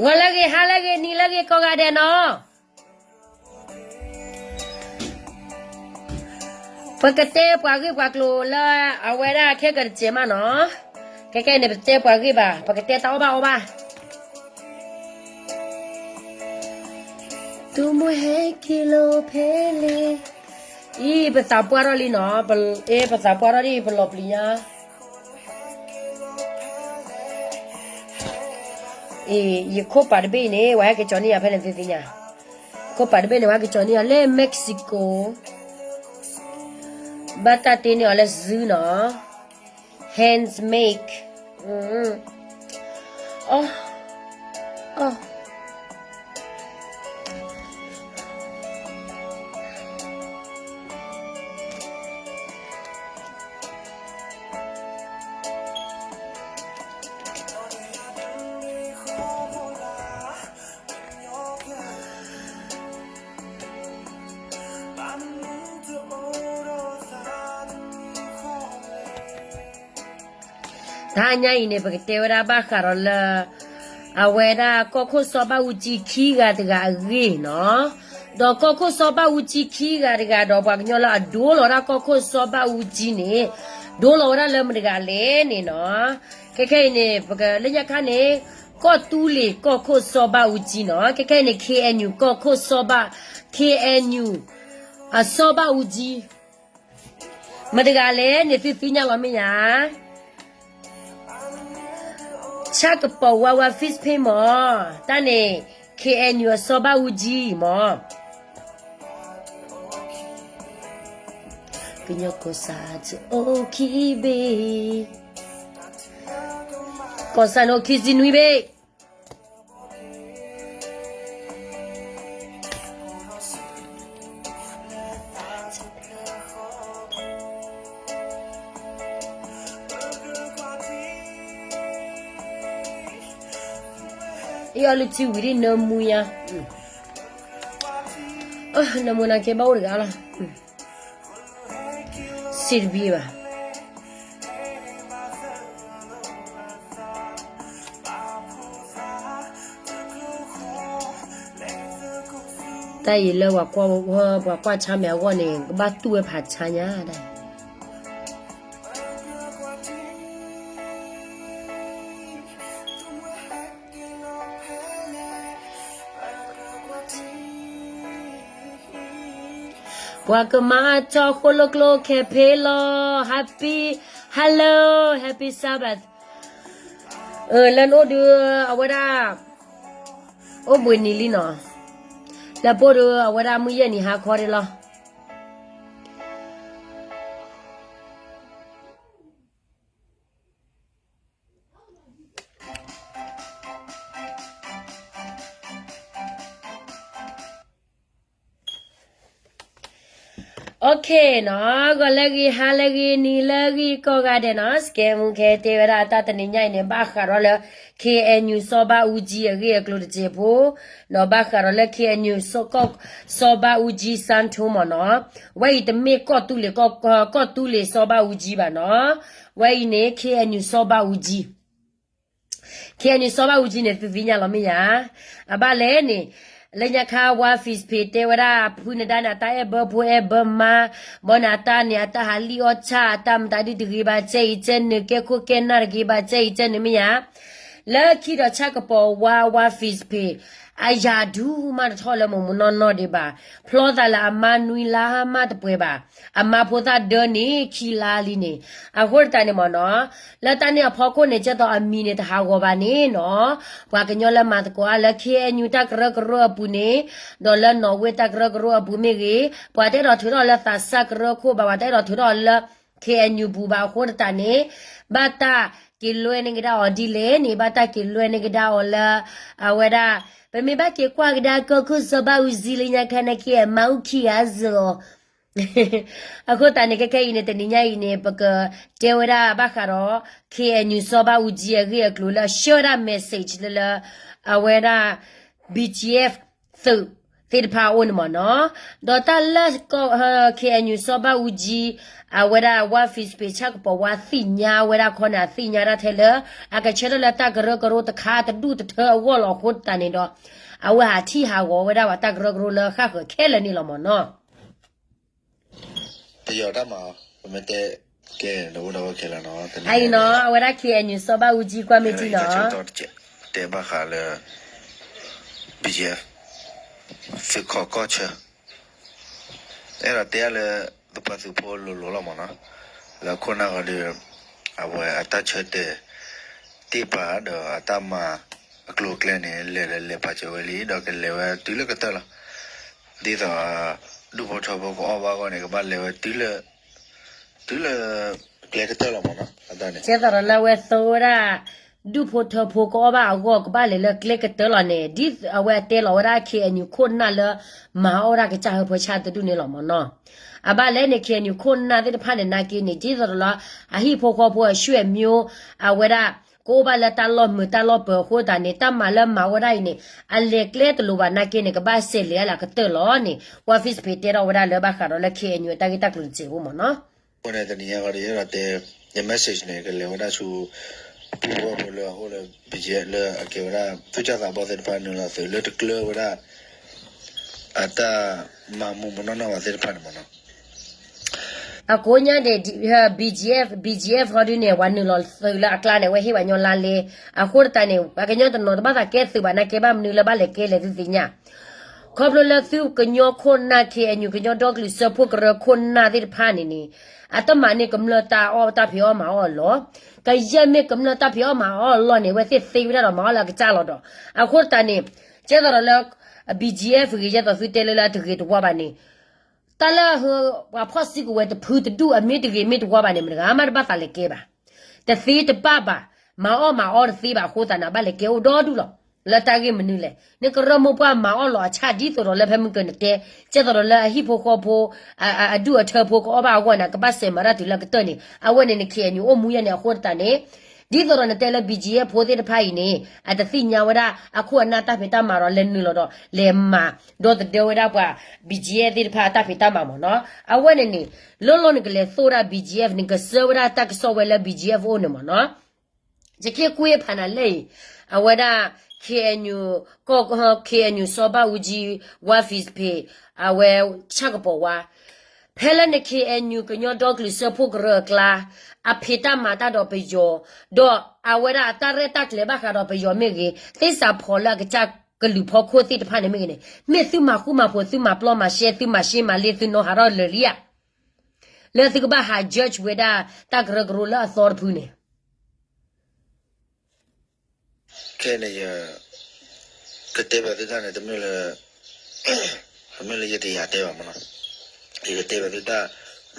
ဂီၤလၢအဂ့ၤ ဟါလၢအဂ့ၤ နံၤလၢအဂ့ၤ ကိးဂၤဒဲးနီၤ. ပကတဲပှၤဂ့ၢ်ပှၤကျိၤလၢအဝဲဒၣ်ခဲကတစဲးမးနီၤ. ခဲကနံၣ်န့ၣ် ပတဲပှၤဂ့ၢ်ဘၣ်, ပကတဲတၢ်အီၣ်ဘၣ်အီဘၣ်. သူမွဲဟဲက့ၤလီၤဖဲလဲၣ်. အံၤ ပသးပှၢ်ထီၣ်လံနီၤ, အဲ ပသးပှၢ်ထီၣ်ဒ်ပလီၤပျံၤညါ. အံၤ ယခိၣ်ပာ်တဘ့ၣ်အံၤန့ၣ် ဝဲဟဲက့ၤကၠီန့ၢ်ယၤဖဲလဲၣ်သုသ့ၣ်ညါ. ခိၣ်ပာ်တဘ့ၣ်န့ၣ် ဝဲဟဲက့ၤကၠီန့ၢ်ယၤလၢ Mexico, ဘၣ်တၢ်တ့န့ၢ်အီၤလၢ Zoo နီၤ. Hands make. အီ အီ တဟါညါအံၤန့ၣ် ပကတဲဝဲဒၣ်ဘၣ်ဃးဒီးလၢ အဝဲဒၣ်ကီၢ်ခိၣ်စီၤဘၣ်အူကၠံခံဂၤတဂၤအဂ့ၢ်နီၤ. ဒီးကီၢ်ခိၣ်စီၤဘၣ်အူကၠံခံဂၤတဂၤဒီးပှၤကညီလၢအဒိလီၤဝဲဒၣ်ကီၢ်ခိၣ်စီၤဘၣ်အူကၠံန့ၣ် ဒိလီၤဝဲဒၣ်လၢမတၤတဂၤလဲၣ်န့ၣ်နီၤ. ခဲခဲအံၤန့ၣ် ပကလၢညါခါန့ၣ် ကီၢ်သူလ့ၤကီၢ်ခိၣ်စီၤဘၣ်အူကၠံနီၤ. ခဲခဲအံၤန့ၣ် K N U ကီၢ်ခိၣ်စီၤဘၣ် K N U အစီၤဘၣ်အူကၠံ မတၤတဂၤလဲၣ်န့ၣ် သုသ့ၣ်ညါလီၤမ့ၢ်ဧါ. ဆၣ်ကပီၤဝါဝါ Facebook မး, တၢ်န့ၣ် K N U အစီၤဘၣ်အူကၠံမး. ကညီကီၢ်စဲၣ်အိၣ်ခံဘ့ၣ်, ကီၢ်စဲၣ်န့ၣ်အိၣ်ခံဆံနွံဘ့ၣ်. အီၣ်လၢထံဝံၤဒ်နၢမူညါ, နၢမူနၤကဲဘၣ်အိၣ်တဂၤလီၤ. စံးတဘံၣ်ဘၣ်. တၢ်အံၤလၢပှၤကွၢ်ဆါမဲာ်အဂီၢ်န့ၣ် ကဘၣ်တူၢ်ဝဲဖးဆါညါဒၣ်. ပှၤကမၤအထီၣ်ဃိၣ်လိာ်ကျိခဲဖ့လီၤ. Happy, hello, happy Sabbath. လၢနအိၣ်ဒုး အဝဲဒၣ် အိၣ်ဘှံးနံၤလံနီၤ, လၢပအိၣ်ဒုး အဝဲဒၣ်မုၢ်ယဲၢ်နံၤဟါခီဒၣ်လီၤ. Okay နီၤ, ဂီၤလၢအဂ့ၤ ဟါလၢအဂ့ၤ နံၤလၢအဂ့ၤ ကိးဂၤဒဲးနီၤ, စကဲမူခဲတဲဝဲဒၣ်အတၢ်တနံၤညါအံၤန့ၣ် ဘၣ်ဃးဒီးလၢ K N U စီၤဘၣ်အူကၠံအဂ့ၢ်အကျိၤတစဲးဖိ, ဒီးဘၣ်ဃးဒီးလၢ K N U စီၤဘၣ်အူကၠံ စၣ်ထိမးနီၤ, ဝဲအံၤတမ့ၢ်ကီၢ်သူလ့ၤ ကီၢ်သူလ့ၤစီၤဘၣ်အူကၠံဘၣ်နီၤ, ဝဲအံၤန့ၣ် K N U စီၤဘၣ်အူကၠံ K N U စီၤဘၣ်အူကၠံန့ၣ် သုသ့ၣ်ညါလီၤမ့ၢ်ဧါ. အဘၣ်လဲၣ်န့ၣ်, လၢညါခါ War Face Page တဲဝဲဒၣ် ဖုနဒါန့ၣ် အတၢ်အဲၣ်ဘၢဖိအဲၣ်ဘၢမါ, ဘီန့ၣ်အတၢ်န့ၣ် အတၢ်ဟးလံၣ်အီၣ်ဆၣ် အတၢ်မတၤဒုးတဂ့ၤဘၣ် ကဲအံၤကဲနုာ် ကဲခိၣ်ကဲနၢ်တဂ့ၤဘၣ် ကဲအံၤကဲနုာ်မ့ၢ်ဧါ. လၢခံဒီးဆၣ်ကပီၤဝါ War Face Page အယၤဒူမးတထီၣ်လၢမိၢ်မိၢ်နီၢ်နီၢ်ဒံးဘၣ်, ဖျီသးလၢအမါနွံလါမးတပှဲၤဘၣ်, အမါဖိသၣ်ဒၢန့ၣ်ခံလါလံန့ၣ်, အဃိတးန့ၣ်မ့ၢ်နီၤ, လၢတၢ်န့ၣ်အဖီခိၣ်န့ၣ် ကဲသိးအမံၤန့ၣ်တဟးဂီၤဘၣ်န့ၣ်နီၤ, ပှၤကညီလၢမၤသကိးအါလၢ K N U တၢ်ကရၢကရိအပူၤန့ၣ်, ဒီးလၢနီၣ်ဝ့တၢ်ကရၢကရိအပူၤမ့ၢ်ဂ့ၤ, ပှၤတအဲၣ်ဒိးထုးထီၣ်လၢသးစၢ်ကရၢခိၣ်ဘၣ်, ပှၤတအဲၣ်ဒိးထုးထီၣ်လၢ K N U ပူၤဘၣ်အဃိတးန့ၣ်, ဘၣ်တၢ်က့ၤလွဲန့ၢ်ကဒါအီၤဒ်လဲၣ်န့ၣ်, ဘၣ်တၢ်က့ၤလွဲန့ၢ်ကဒါအီၤလၢ အဝဲဒၣ်, ပမ့ၢ်ဘၣ်က့ၤကွၢ်ကဒါကီၢ်ခိၣ်စီၤဘၣ်အူကၠံလၢညါခါန့ၣ် ကမၤအူခံဂၤစ့ၢ်ကီး အဃိသတးန့ၣ် ခဲခဲအံၤန့ၣ် တနံၤညါအံၤန့ၣ် ပကတဲဝဲဒၣ်ဘၣ်ဃးဒီး K N U စီၤဘၣ်အူကၠံအဂ့ၢ်အကျိၤလၢအဆှၢဝဲဒၣ် message လၢလၢ အဝဲဒၣ် B G F သုး သ့ၣ်တဖၣ်အအိၣ်န့ၣ်မ့ၢ်နီၤ. ဒီးတၢ်လၢ KNU စီၤဘၣ်အူကၠံ အဝဲဒၣ် ဝါ Fitch ပ့ၤ ဆၣ်ကပီၤဝါသ့ၣ်ညါဝဲဒၣ်ခီန့ၣ် အသ့ၣ်ညါဒၣ်ထဲလၢ အကဆၢထၢၣ်လၢတၢ်ကရၢကရိတခါတဒူၣ်တထၢအဂီၢ်လီၤအဃိသတးန့ၣ်ဒီး အဝဲဟးထံၣ်ဟးဂီၤဝဲဒၣ်ပှၤတၢ်ကရၢကရိလၢဃၣ်ဃၢၤခဲလၢာ်န့ၣ်လီၤမ့ၢ်နီၤ. ပယီၤတၢ်မၤအီၤ ပမ့ၢ်တဲကဲဒီးအိၣ်ဒီးဝဲခဲလၢာ်နီၤ အအံၤနီၤ အဝဲဒၣ် KNU စီၤဘၣ်အူကၠံကွၢ်မ့ၢ်ထံနီၤ တဲဘၣ်ဃးလၢ BGF သုးခိးကီၢ်ဆၢ အဲၣ်ဒိးတဲလၢ ပပှၤသုးဖိလိၤလိၤလီၤမ့ၢ်နီၤ လၢခိၣ်နၢ်ဂီၤဒီး အဝဲအတၢ်ဆၢတဲာ်သ့ၣ်တဖၣ်ဒီးအတၢ်မၤအကျိၤအကျဲန့ၣ် လဲၤလဲၤလဲၤပာ်စၢၤဝဲလံ ဒီးကလဲၤဝဲတုၤလၢကတၢၢ်လီၤ. ဒ်သိး ဒူၣ်ဖိထၢဖိကအီၣ်ဘၣ်အဂီၢ်န့ၣ် ကဘၣ်လဲၤဝဲတုၤလၢ တုၤလၢ ကျဲကတၢၢ်လီၤမ့ၢ်နီၤ အတၢ်န့ၣ် ကဲသိးဒီးလၢအဝဲသိဝဲဒၣ် ဒူၣ်ဖိထၢဖိကအီၣ်ဘၣ်အဂီၢ် ကဘၣ်လဲၤလၢကျဲကတၢၢ်လီၤန့ၣ် ဒ်အဝဲတဲလီၤဝဲဒၣ် KNU ခိၣ်နၢ်လၢ မၤအီၣ်ဒၣ်ကစၢ်ဟၢဖၢဆၣ်တဒူၣ်န့ၣ်လီၤမ့ၢ်နီၤ. အဘၣ်လဲၣ်န့ၣ် KNU ခိၣ်နၢ်သ့ၣ်တဖၣ်န့ၣ် နာ်က့န့ၣ် ဒ်သိးဒီးလၢ အဟံၣ်ဖိဃီဖိအဆွေမျိုး အဝဲဒၣ် ကအိၣ်ဘၣ်လၢတၢ်လီၢ်မုာ်တၢ်လီၢ်ပၢၤအဃိသတးန့ၣ် တၢ်မၤလၢမၤဝဲဒၣ်အံၤန့ၣ် အလဲၤကျဲတလိၤဘၣ်နာ်က့န့ၣ် ကဘၣ်စဲးလဲၤအလၢကတၢၢ်လီၤန့ၣ် ဝါ Fitch ပ့ၤ တဲထီၣ်ဝဲဒၣ်လၢဘၣ်ဃးဒီးလၢ KNU အတၢ်ဂ့ၢ်တၢ်ကျိၤတစဲးဖိမ့ၢ်နီၤ. အဃိန့ၣ် တနံၤညါဃီဒီး ယအဲၣ်ဒိးတဲ ယ message န့ၣ် ကလဲၤဝဲဒၣ်ဆူ ပှၤဖိလၢအအိၣ်လၢ BGF လၢအကဲဝဲဒၣ် သူၣ်စၢ်သးဘီၣ်သ့ၣ်တဖၣ်နုာ်လီၤသုးလၢတကျၢၤဝဲဒၣ် အတၢ်မၤမူးမူးနီၢ်နီၢ်ဘၣ်သ့ၣ်တဖၣ်န့ၣ်မ့ၢ်နီၤ. အကိးညါန့ၣ် BGF BGF ဃီဒုန့ၣ် ပှၤနုာ်လီၤသုးလၢအကျါန့ၣ် အဝဲဟ့ၣ်ပှၤညီလါလဲ အဃိသတးန့ၣ် ပှၤကညီတနီၤတဘၣ်သးကဲသုးဘၣ်နာ်က့ ဘၣ်မနုၤလၢဘၣ်လဲၤကဲလဲၣ်သုသ့ၣ်ညါ ခီဖျိလၢသုကညီခိၣ်နၢ် KNU ကညီဒီကလုာ်စၢဖှိၣ်ကရၢခိၣ်နၢ်သ့ၣ်တဖၣ်န့ၣ်န့ၣ် အတမၤန့ၢ်ကမျၢၢ်တၢ်အီၣ်တၢ်ဖံးအီၣ်မၤအီၣ်အလီၢ်, ကယဲၢ်မ့ၢ်ကမျၢၢ်တၢ်ဖံးအီၣ်မၤအီၣ်အလီၢ်န့ၣ် အဝဲသ့ၣ်သ့ဝဲဒၣ်ဒီးမၤအီၣ်လၢအကစၢ်လီၤဒီး အဃိသတးန့ၣ် ကဲသိးဒီးလၢ BGF ဂ့ၤ ယဲသိးသုတဲလၢလၢအတဂ့ၤတဝါဘၣ်န့ၣ် တၢ်လၢ ပှၤဖီၣ်စုကဝဲၤတဖုတဒူၣ်အမ့ၢ်တဂ့ၤမ့ၢ်တဝါဘၣ်န့ၣ် မတဂၤမးတဘၣ်သးလဲၤကဲဘၣ်. တသ့တဘၣ်ဘၣ်, မၤအီၣ်မၤအီတသ့ဘၣ်အဃိသတးန့ၣ် ဘၣ်လဲၤကဲအိၣ်ဒီဒူၣ်လီၤ. လၢတၢ်ဂ့ၢ်မနုၤလဲၣ်, နကရၢမိၢ်ပှၢ်မၤအီၣ်လီၤအဆၣ်ဒ်သိးဒီးလၢဖဲမုၢ်ကနတဲ, ကဲသိးဒီးလၢအဟံၣ်ဖိဃီဖိ အဒူၣ်အထၢဖိကအီၣ်ဘၣ်အဂီၢ်န့ၣ် ကဘၣ်စဲးမၤတၢ်တုၤလၢကတၢၢ်န့ၣ် အဝဲန့ၣ်န KNU အိၣ်မူယဲန့ၣ်အဃိသတးန့ၣ် ဒ်သိးဒီးနတဲလၢ BGF ဖိသ့ၣ်တဖၣ်အံၤန့ၣ် အတသ့ၣ်ညါဝဲဒၣ် အခိၣ်အနၢ်တၢ်ဖံးတၢ်မၤဒီးလဲၤနုာ်လီၤဒီး လဲၤမၤဒီသဒၢဝဲဒၣ်ပှၤ BGF သ့ၣ်တဖၣ်အတၢ်ဖံးတၢ်မၤမ့ၢ်နီၤ. အဝဲန့ၣ်န့ၣ် လီၤလီၤနကလဲၤသိၣ်ဒၣ် BGF န့ၣ် ကစၢၢ်ဝဲဒၣ်တၢ်ကစီၣ်ဝဲလၢ BGF အိၣ်န့ၣ်မ့ၢ်နီၤ. ယက့ၤကွၢ်ဖးနၤလၢအံၤ အဝဲဒၣ် KNU ကီၢ် KNU စီၤဘၣ်အူကၠံ ဝါ Fitch ဖံး အဝဲ ဆၣ်ကပီၤဝါ ဖဲလၢန KNU ကညီဒီကလုာ်စၢဖှိၣ်ကရၢအကျါ အဖံးတၢ်မၤတၢ်ဒီးပယီၤ, ဒီးအဝဲဒၣ်အတၢ်ရဲၣ်တၢ်ကျဲၤဘၣ်ဃးဒီးပယီၤမ့ၢ်ဂ့ၤ, သ့ၣ်စးဖီၣ်လၢအကစၢ်ကလုာ်ဖီခိၣ်သ့ၣ်တဖၣ်န့ၣ်မ့ၢ်ဂ့ၤန့ၣ် မ့ၢ်သုမၤဃူမၤဖိး သုမၤပျီမၤရှဲ သုမၤရှ့မၤလ့ သုနီၢ်ဟးထီၣ်လၢာ်လံဧါ. လၢသုကဘၣ်ဟး judge ဝဲဒၣ်တၢ်ကရၢကရိလၢအသီတဖုန့ၣ် ခဲန့ၣ်ယ ကတဲဘၣ်သုတၢ်န့ၣ် တမ့ၢ်လၢ တမ့ၢ်လၢယတယာ်တဲဘၣ်မ့ၢ်နီၤ, ယကတဲဘၣ်သုတၢ်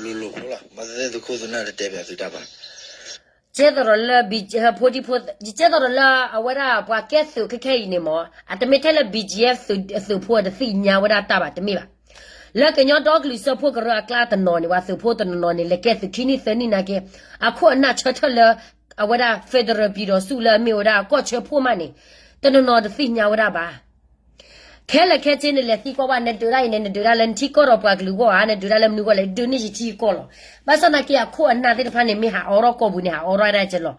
လိၤလိၤဖိလီၤ. မ့ၢ်သ့ၣ်သုခိၣ်သုနၢ်တတဲဘၣ်သုတၢ်ဘၣ်. ကဲသိးဒီးလၢ ဖိဒံဖိ ကဲသိးဒီးလၢအဝဲဒၣ်ပှၤကဲသုးခဲခဲအံၤန့ၣ်မ့ၢ် အတမ့ၢ်ထဲလၢ BGF သုးဖိအတသ့ၣ်ညါဝဲဒၣ်တၢ်ဘၣ်တမ့ၢ်ဘၣ်. လၢကညီဒီကလုာ်စၢဖှိၣ်ကရၢအကျါတနီၤန့ၣ် ပှၤသုးဖိတနီၤနီၤန့ၣ် လဲၤကဲသုးခံနံၣ်သၢနံၣ်နာ်က့ အခိၣ်အနၢ်ဆၢထၢၣ်လၢ အဝဲဒၣ် federal ပံၤဒီးဆူၣ်လၢအမ့ၢ်ဝဲဒၣ်ကီၢ်ဆၢဖှိၣ်မးန့ၣ် တနီၤနီၤတသ့ၣ်ညါဝဲဒၣ်ဘၣ်. ခဲလၢာ်ခဲဆ့န့ၣ် လဲၤသံကွၢ်ဘၣ် နဒုးဒၣ်အံၤန့ၣ် နဒုးဒၣ်လၢနထံကီၢ်ဒီးပှၤကလုာ်အဂီၢ်ဧါ, နဒုးဒၣ်လၢမနုၤအဂီၢ်လဲၣ်, ဒုးန့ၢ်ယထံယကီၢ်လီၤ. ဘၣ်ဆၣ်သနာ်က့ အခိၣ်အနၢ်သ့ၣ်တဖၣ်န့ၣ် မ့ၢ်ဟးအိးထီၣ်ကိာ်ပူၤန့ၣ် ဟးအိးထီၣ်ဒၣ်က့လီၤ.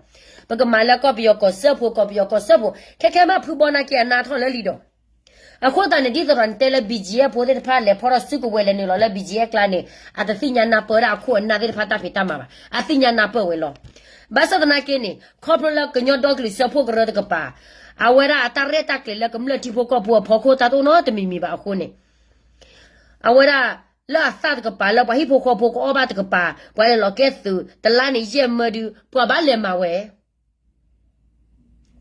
ပကမၤလၢကီၢ်ပယီၤကီၢ်စၢဖှိၣ် ကီၢ်ပယီၤကီၢ်စၢဖှိၣ် ခဲခဲမးဖုဘီနာ်က့အနၢ်ထီၣ်လၢလံဒီး အဃိသတးန့ၣ် ဒ်သိးဒီးနတဲလၢ BGF ဖိသ့ၣ်တဖၣ်လဲၤဖီၣ်ထီၣ်စုကဝဲၤလဲၤနုာ်လီၤလၢ BGF ကျါန့ၣ် အတသ့ၣ်ညါနၢ်ပၢၢ်ဝဲဒၣ်အခိၣ်အနၢ်သ့ၣ်တဖၣ်တၢ်ဖံးတၢ်မၤဘၣ်, အသ့ၣ်ညါနၢ်ပၢၢ်ဝဲလီၤ. ဘၣ်ဆၣ်သနာ်က့န့ၣ် ခီဖျိလၢကညီဒီကလုာ်စၢဖှိၣ်ကရၢတကပၤ အဝဲဒၣ်အတၢ်ရဲၣ်တၢ်ကျဲၤလၢကမျၢၢ်ထံဖိကီၢ်ဖိအဖီခိၣ်တၢ်တအိၣ်နီတမံၤမံၤဘၣ်အဃိန့ၣ် အဝဲဒၣ်လၢအသၣ်တကပၤ လၢပှၤဟံၣ်ဖိဃီဖိကအီၣ်ဘၣ်တကပၤ ပှၤလဲၤလီၤကဲသုး တလါန့ၣ်ယဲၢ်မၢဒု ပှၤဘၣ်လဲၤမၤဝဲ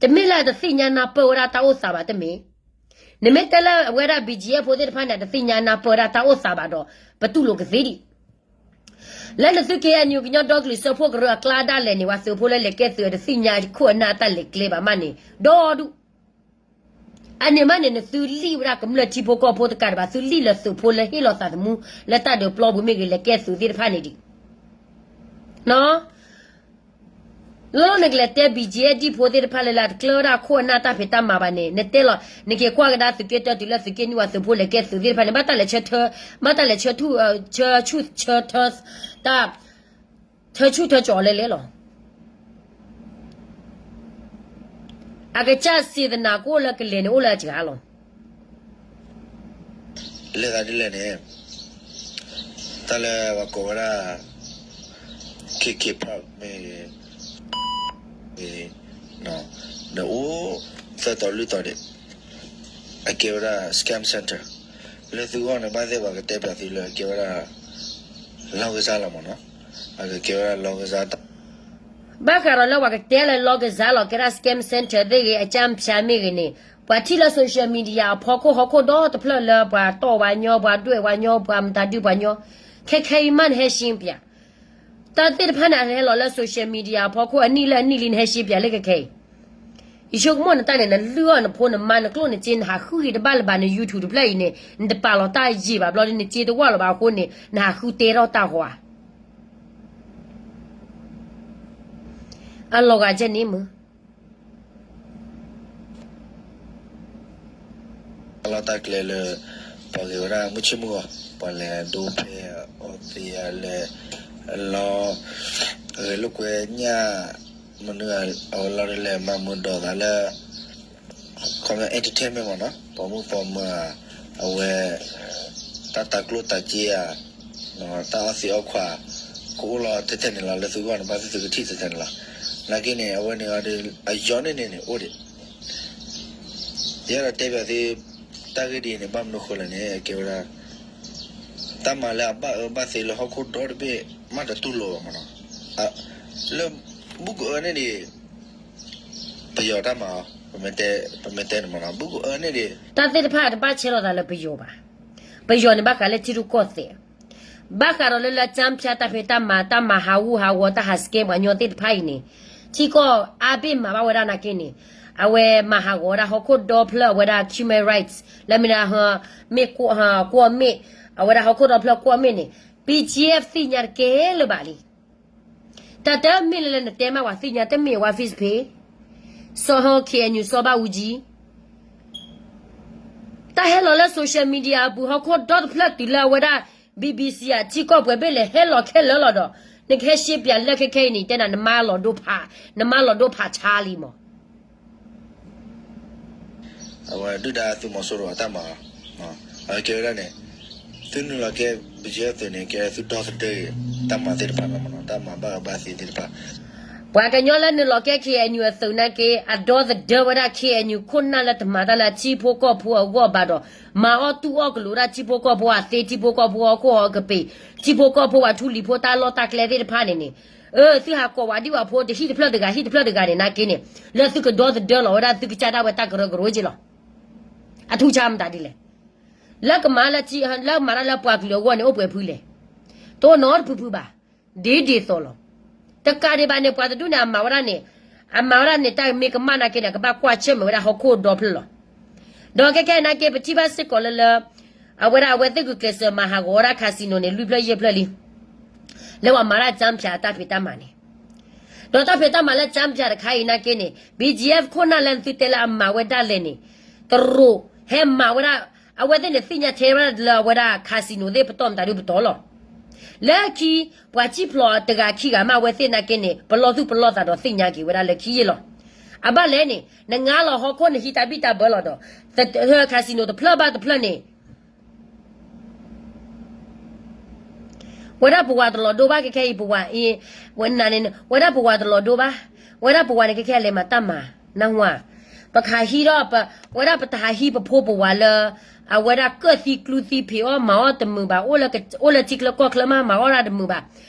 တမ့ၢ်လၢအတသ့ၣ်ညါနၢ်ပၢၢ်ဝဲဒၣ်တၢ်အိၣ်သးဘၣ်တမ့ၢ်. နမ့ၢ်တဲလၢအဝဲဒၣ် BGF ဖိသ့ၣ်တဖၣ်န့ၣ် အတသ့ၣ်ညါနၢ်ပၢၢ်ဝဲဒၣ်တၢ်အိၣ်သးဘၣ်ဒီး ပတူၢ်လိာ်ကသ့ဒံး လၢနသု KNU ကညီဒီကလုာ်စၢဖှိၣ်ကရၢအကျါဒၣ်လဲာ်န့ၣ် ပှၤသုးဖိလၢလဲၤကဲသုးအတသ့ၣ်ညါအခိၣ်အနၢ်အတၢ်လဲၤကျဲဘၣ်မးန့ၣ် ဒီဒူၣ် အန့ၣ်မးန့ၣ် နသုလံၣ်ဝဲဒၣ်ကမျၢၢ်ထံဖိကီၢ်ဖိတကးဒံးဘၣ် သုလံၣ်လၢသုးဖိလၢဟ့ၣ်လီၤသးသမူ လၢတၢ်ဒုးပျီပူၤမ့ၢ်ဂ့ၤ လဲၤကဲသုးသ့ၣ်တဖၣ်န့ၣ်ဒံး နီၢ် လီၤလီၤနကလဲၤတဲ ဘီကၠ့ ဒံၣ်ဖိသ့ၣ်တဖၣ်လၢလၢအတကျၢၢ်ဝဲဒၣ်ခိၣ်အနၢ်တၢ်ဖံးတၢ်မၤဘၣ်န့ၣ် နတဲလီၤ နက့ၤကွၢ်ကဒါသုးက့တၢတုၤလၢသုးက့နံၣ်ဝဲသုးဖိလဲၤကဲသုးသ့ၣ်တဖၣ်န့ၣ် ဘၣ်တၢ်လဲၤဆၢထၢ ဘၣ်တၢ်လဲၤဆၢထၢ ဆၢဆူၣ်ဆၢထၢ တၢ် ထၢဆူၣ်ထၢကၠီၤလဲၤလဲၤလီၤ. အကစၢ်စံးသနာ်က့အိၣ်လၢကလဲၤန့ၣ် အိၣ်လၢအစှၤလီၤ. လဲၤသးဒ်လဲၣ်န့ၣ် တၢ်လၢပှၤကိးဝဲဒၣ် K K Park မ့ၢ်ဂ့ၤ ဒီးအိၣ်သၢတီၤလွံၢ်တီၤဒံး အကဲဝဲဒၣ် scam center လၢသုဂီၢ်န့ၣ် ဘၣ်သ့ၣ်ပှၤကတဲပၠးသုလၢ အကဲဝဲဒၣ် လီၢ်ကစၢ်လီၤမ့ၢ်နီၤ အကကဲဝဲဒၣ်လီၢ်ကစၢ်တၢ် ဘၣ်ဃးဒီးလၢပှၤကတဲလၢလီၢ်ကစၢ်လီၤ ကဲဒၣ် scam center သ့ၣ်ဂ့ၤ အကၠၢ်ဖၠါမ့ၢ်ဂ့ၤန့ၣ် ပှၤထံၣ်လၢ social media အဖီခိၣ်ဟီၣ်ခိၣ်ဒီတဖျၢၣ်လၢပှၤတီၢ်ဝဲညီ ပှၤဒွဲၣ်ဝဲညီ ပှၤမတၤဒုပှၤညီ ခဲခဲအံၤမးနဟဲရှင်းပၠး တၢ်သ့ၣ်တဖၣ်န့ၣ် အဟဲလီၤလၢ social media အဖီခိၣ်အနံၣ်လၢအနံၣ်လံ နဟဲရှင်းပၠးလၢခဲခဲအံၤ ယဆိကမိၣ်နတၢ်န့ၣ် နလုၢ်အီၣ်နဖိနမါနကျိၣ်နစ့ နဟးဃုဂ့ၤတဘၣ်လၢၤဘၣ် န YouTube တဖျၢၣ်အံၤန့ၣ် နတပာ်လီၤတၢ်ယံာ်ဘၣ်ဘျီဒီး နစ့တဝၢ်လၢၤဘၣ်အဃိန့ၣ် နဟးဃုတဲထီၣ်တၢ်ဃီဧါ အလီၤဂာ်ကဲန့ၣ်မုၢ် အလီၢ်တၢ်ကျဲလၢ ပှၤဂ့ၤဝဲဒၣ်မုၢ်ဆ့ၣ်မုၢ်ဂီၤ ပှၤလဲၤဒိဖဲအီသံးအလဲၤ လီၤ ဂဲၤလိာ်ကွဲညၣ် မနုၤအဝဲလီၤဒ်လဲၣ် မၤမုာ်ဒိးသးလၢ ခီပညီ entertainment မ့ၢ်နီၤ ပိာ်မုၣ်ပိာ်မၢၤ အဝဲ တၢ်တၤကျိၣ်တၤစ့ဧါ တၢ်အီသံးအီခွါ ကအိၣ်လီၤထဲထဲန့ၣ်လီၤ လၢသုဂီၢ်န့ၣ် ဘၣ်သ့ၣ်သုကထံၣ်ထဲထဲန့ၣ်လီၤ. နာ်က့န့ၣ် အဝဲန့ၣ်အီၤဒီး အယီၤန့ၣ်န့ၣ်န့ၣ် အိၣ်ဒံး ယအဲၣ်ဒိးတဲပၠးသု တၢ်ဂ့ၢ်ဒ်အံၤန့ၣ် ဘၣ်မနုၤဃိလဲၣ်န့ၣ် အကဲဝဲဒၣ် တၢ်မၤလၢအဘၣ်အၢဘၣ်သီလၢဟီၣ်ခိၣ်ဒီတဘ့ၣ် မးတတူၢ်လိာ်ဘၣ်မ့ၢ်နီၤ လၢ ဘူၣ်ကအၢန့ၣ်ဒံး ပယီၤတၢ်မၤအီၤ ပမ့ၢ်တဲန့ၣ်မ့ၢ်နီၤ ဘူၣ်ကအၢန့ၣ်ဒံး တၢ်သ့ၣ်တဖၣ်တဘၣ်ဆဲးလီၤသးလၢပယီၤဘၣ်. ပယီၤန့ၣ်ဘၣ်ဃးလၢထံရူၢ်ကီၢ်သဲး ဘၣ်ဃးဒီးလၢလၢကၠၢ်ဖၠါတၢ်ဖံးတၢ်မၤ တၢ်မၤဟးဂူာ်ဟးဂီၤ တၢ်ဟး scam ပှၤညီသ့ၣ်တဖၣ်အံၤန့ၣ် ထံကီၢ်အါဘ့ၣ်မၤဘၣ်ဝဲဒၣ်နာ်က့န့ၣ် အဝဲမၤဟးဂီၤဝဲဒၣ်ဟီၣ်ခိၣ်ဒီဖျၢၣ် အဝဲဒၣ် human rights လၢမ့ၢ်ဒၣ် မ့ၢ်ကွီၢ်မ့ၣ် အဝဲဒၣ်ဟီၣ်ခိၣ်ဒီဖျၢၣ်ကွီၢ်မ့ၣ်န့ၣ် BGF သ့ၣ်ညါတကဲလၢၤဘၣ်လံ. တၢ်တမ့ၢ်လၢလၢနတဲမးဝဲသ့ၣ်ညါတမ့ၢ်ဝဲ Facebook စီၤဟီ KNU စီၤဘၣ်အူကၠံ တၢ်ဟဲလီၤလၢ social media အပူၤ ဟီၣ်ခိၣ်ဒီတဖျၢၣ်တုၤလၢအဝဲဒၣ် BBC အထံကီၢ်ပှဲၤဘ့ၣ်လဲၣ် ဟဲလီၤခဲလၢာ်လီၤဒီး နကဟဲရှဲပၠးလၢခဲခဲအံၤန့ၣ် တဲနၤ နမါလီၤဒိဖး နမါလီၤဒိဖးဆါလံမး အဝဲဒုၣ်ဒါသုးမီၤစိရိၤအတၢ်မၤ အကဲဝဲဒၣ်န့ၣ် သုနုာ်လီၤကဲ BGF သုးန့ၣ် ကဲသုဒီသဒၢ တၢ်မၤသ့ၣ်တဖၣ်လီၤမ့ၢ်နီၤ တၢ်မၤဘၣ်အၢဘၣ်သီသ့ၣ်တဖၣ် ပှၤကညီလၢနုာ်လီၤကဲ KNU အသုးနာ်က့ အဒီသဒၢဝဲဒၣ် KNU ခိၣ်နၢ်လၢတမၤတၢ်လၢထံဖိကီၢ်ဖိအဂီၢ်ဘၣ်ဒီး မၤအီၣ်တူၢ်အီၣ်ကလုာ်ဝဲဒၣ်ထံဖိကီၢ်ဖိအသ့ ထံဖိကီၢ်ဖိအဟီၣ်ခိၣ်ဟီၣ်ကပ့ၤ ထံဖိကီၢ်ဖိပှၤထူလံၤဖိတၢ်လီၢ်တၢ်ကျဲသ့ၣ်တဖၣ်န့ၣ်န့ၣ် အၢ သုဟးကိးဝဲဒံးဝဲဖိတဟံၣ်တဖျၢၣ်တဂၤ ဟံၣ်တဖျၢၣ်တဂၤန့ၣ်နာ်က့န့ၣ် လၢသုကဒီသဒၢလီၤဝဲဒၣ်သုကစၢ်ဒၣ်ဝဲတၢ်ကရၢကရိက့လီၤ. အထူးခြားမတၤဒ်လဲၣ်. လၢကမၤလၢ လၢကမၤတၢ်လၢပှၤကလုာ်အဂီၢ်န့ၣ် အိၣ်ပှဲၤဖုလဲၣ်. တအိၣ်နီတဖုဖုဘၣ်. ဒ်ဒ်သိးလီၤ. တကးဒံးဘၣ်န့ၣ် ပှၤတဒူၣ်န့ၣ် အမၤဝဲဒၣ်န့ၣ် အမၤဝဲဒၣ်န့ၣ် တၢ်မ့ၢ်ကမၣ်နာ်က့န့ၣ် အကဘၣ်ကွၢ်ဆၢၣ်မဲာ်ဝဲဒၣ်ဟီၣ်ခိၣ်ဒီဖျၢၣ်လီၤ. ဒီးခဲခဲနာ်က့ ပထံၣ်ဘၣ်စ့ၢ်ကီးလၢလၢ အဝဲဒၣ်အဝဲသ့ၣ်ဂုာ်ကျဲးစၢးမၤဟးဂီၤဝဲဒၣ် casino န့ၣ် လွံၢ်ဖျၢၣ်ယဲၢ်ဖျၢၣ်လံ လၢပှၤမၤတၢ်ကၠၢ်ဖၠါအတၢ်ဖံးတၢ်မၤန့ၣ် ဒီးတၢ်ဖံးတၢ်မၤလၢကၠၢ်ဖၠါတခါအံၤနာ်က့န့ၣ် BGF ခိၣ်နၢ်လၢသုတဲလၢအမၤဝဲဒၣ်လဲာ်န့ၣ် တရူးဟဲမၤဝဲဒၣ် အဝဲသ့ၣ်န့ၣ်သ့ၣ်ညါထဲဝဲဒၣ်လၢအဝဲဒၣ် casino သ့ၣ်ပတီၢ်မတၤဒုပတီၢ်လီၤ. လၢခံ ပှၤစံၣ်ဖျိးတဂၤခံဂၤမး အဝဲသ့ၣ်နာ်က့န့ၣ် ပလီၢ်သူၣ်ပလီၢ်သးဒီးသ့ၣ်ညါက့ၤဝဲဒၣ်လၢခံယဲၢ်လီၤ. အဘၣ်လဲၣ်န့ၣ် နငါလီၤဟီၣ်ခိၣ်နဟံးတၢ်ဘံၣ်တၢ်ဘၢလီၤဒီး casino တဖျၢၣ်ဘၣ်တဖျၢၣ်န့ၣ် ဝဲဒၣ်ပဝၤတလီၤဒိဘၣ်ခဲခဲအံၤ ပဝၤအံၤ ဝဲနၤန့ၣ် ဝဲဒၣ်ပဝၤတလီၤဒိဘၣ်. ဝဲဒၣ်ပဝၤန့ၣ်ခဲခဲအလဲၤမၤတၢ်မၤ နၢ်ဟူဧါ. ပကဟးဟံးဒီး ဝဲဒၣ်ပတဟးဟံးပဖိပဝၤလၢ အဝဲဒၣ်ကၢၣ်သံကျူသံဖံးအီၣ်မၤအီၣ်တမုာ်ဘၣ် အိၣ်လၢထံချၢကီၢ်ချၢမး မၤအီၣ်ဒၣ်တမုာ်ဘၣ်.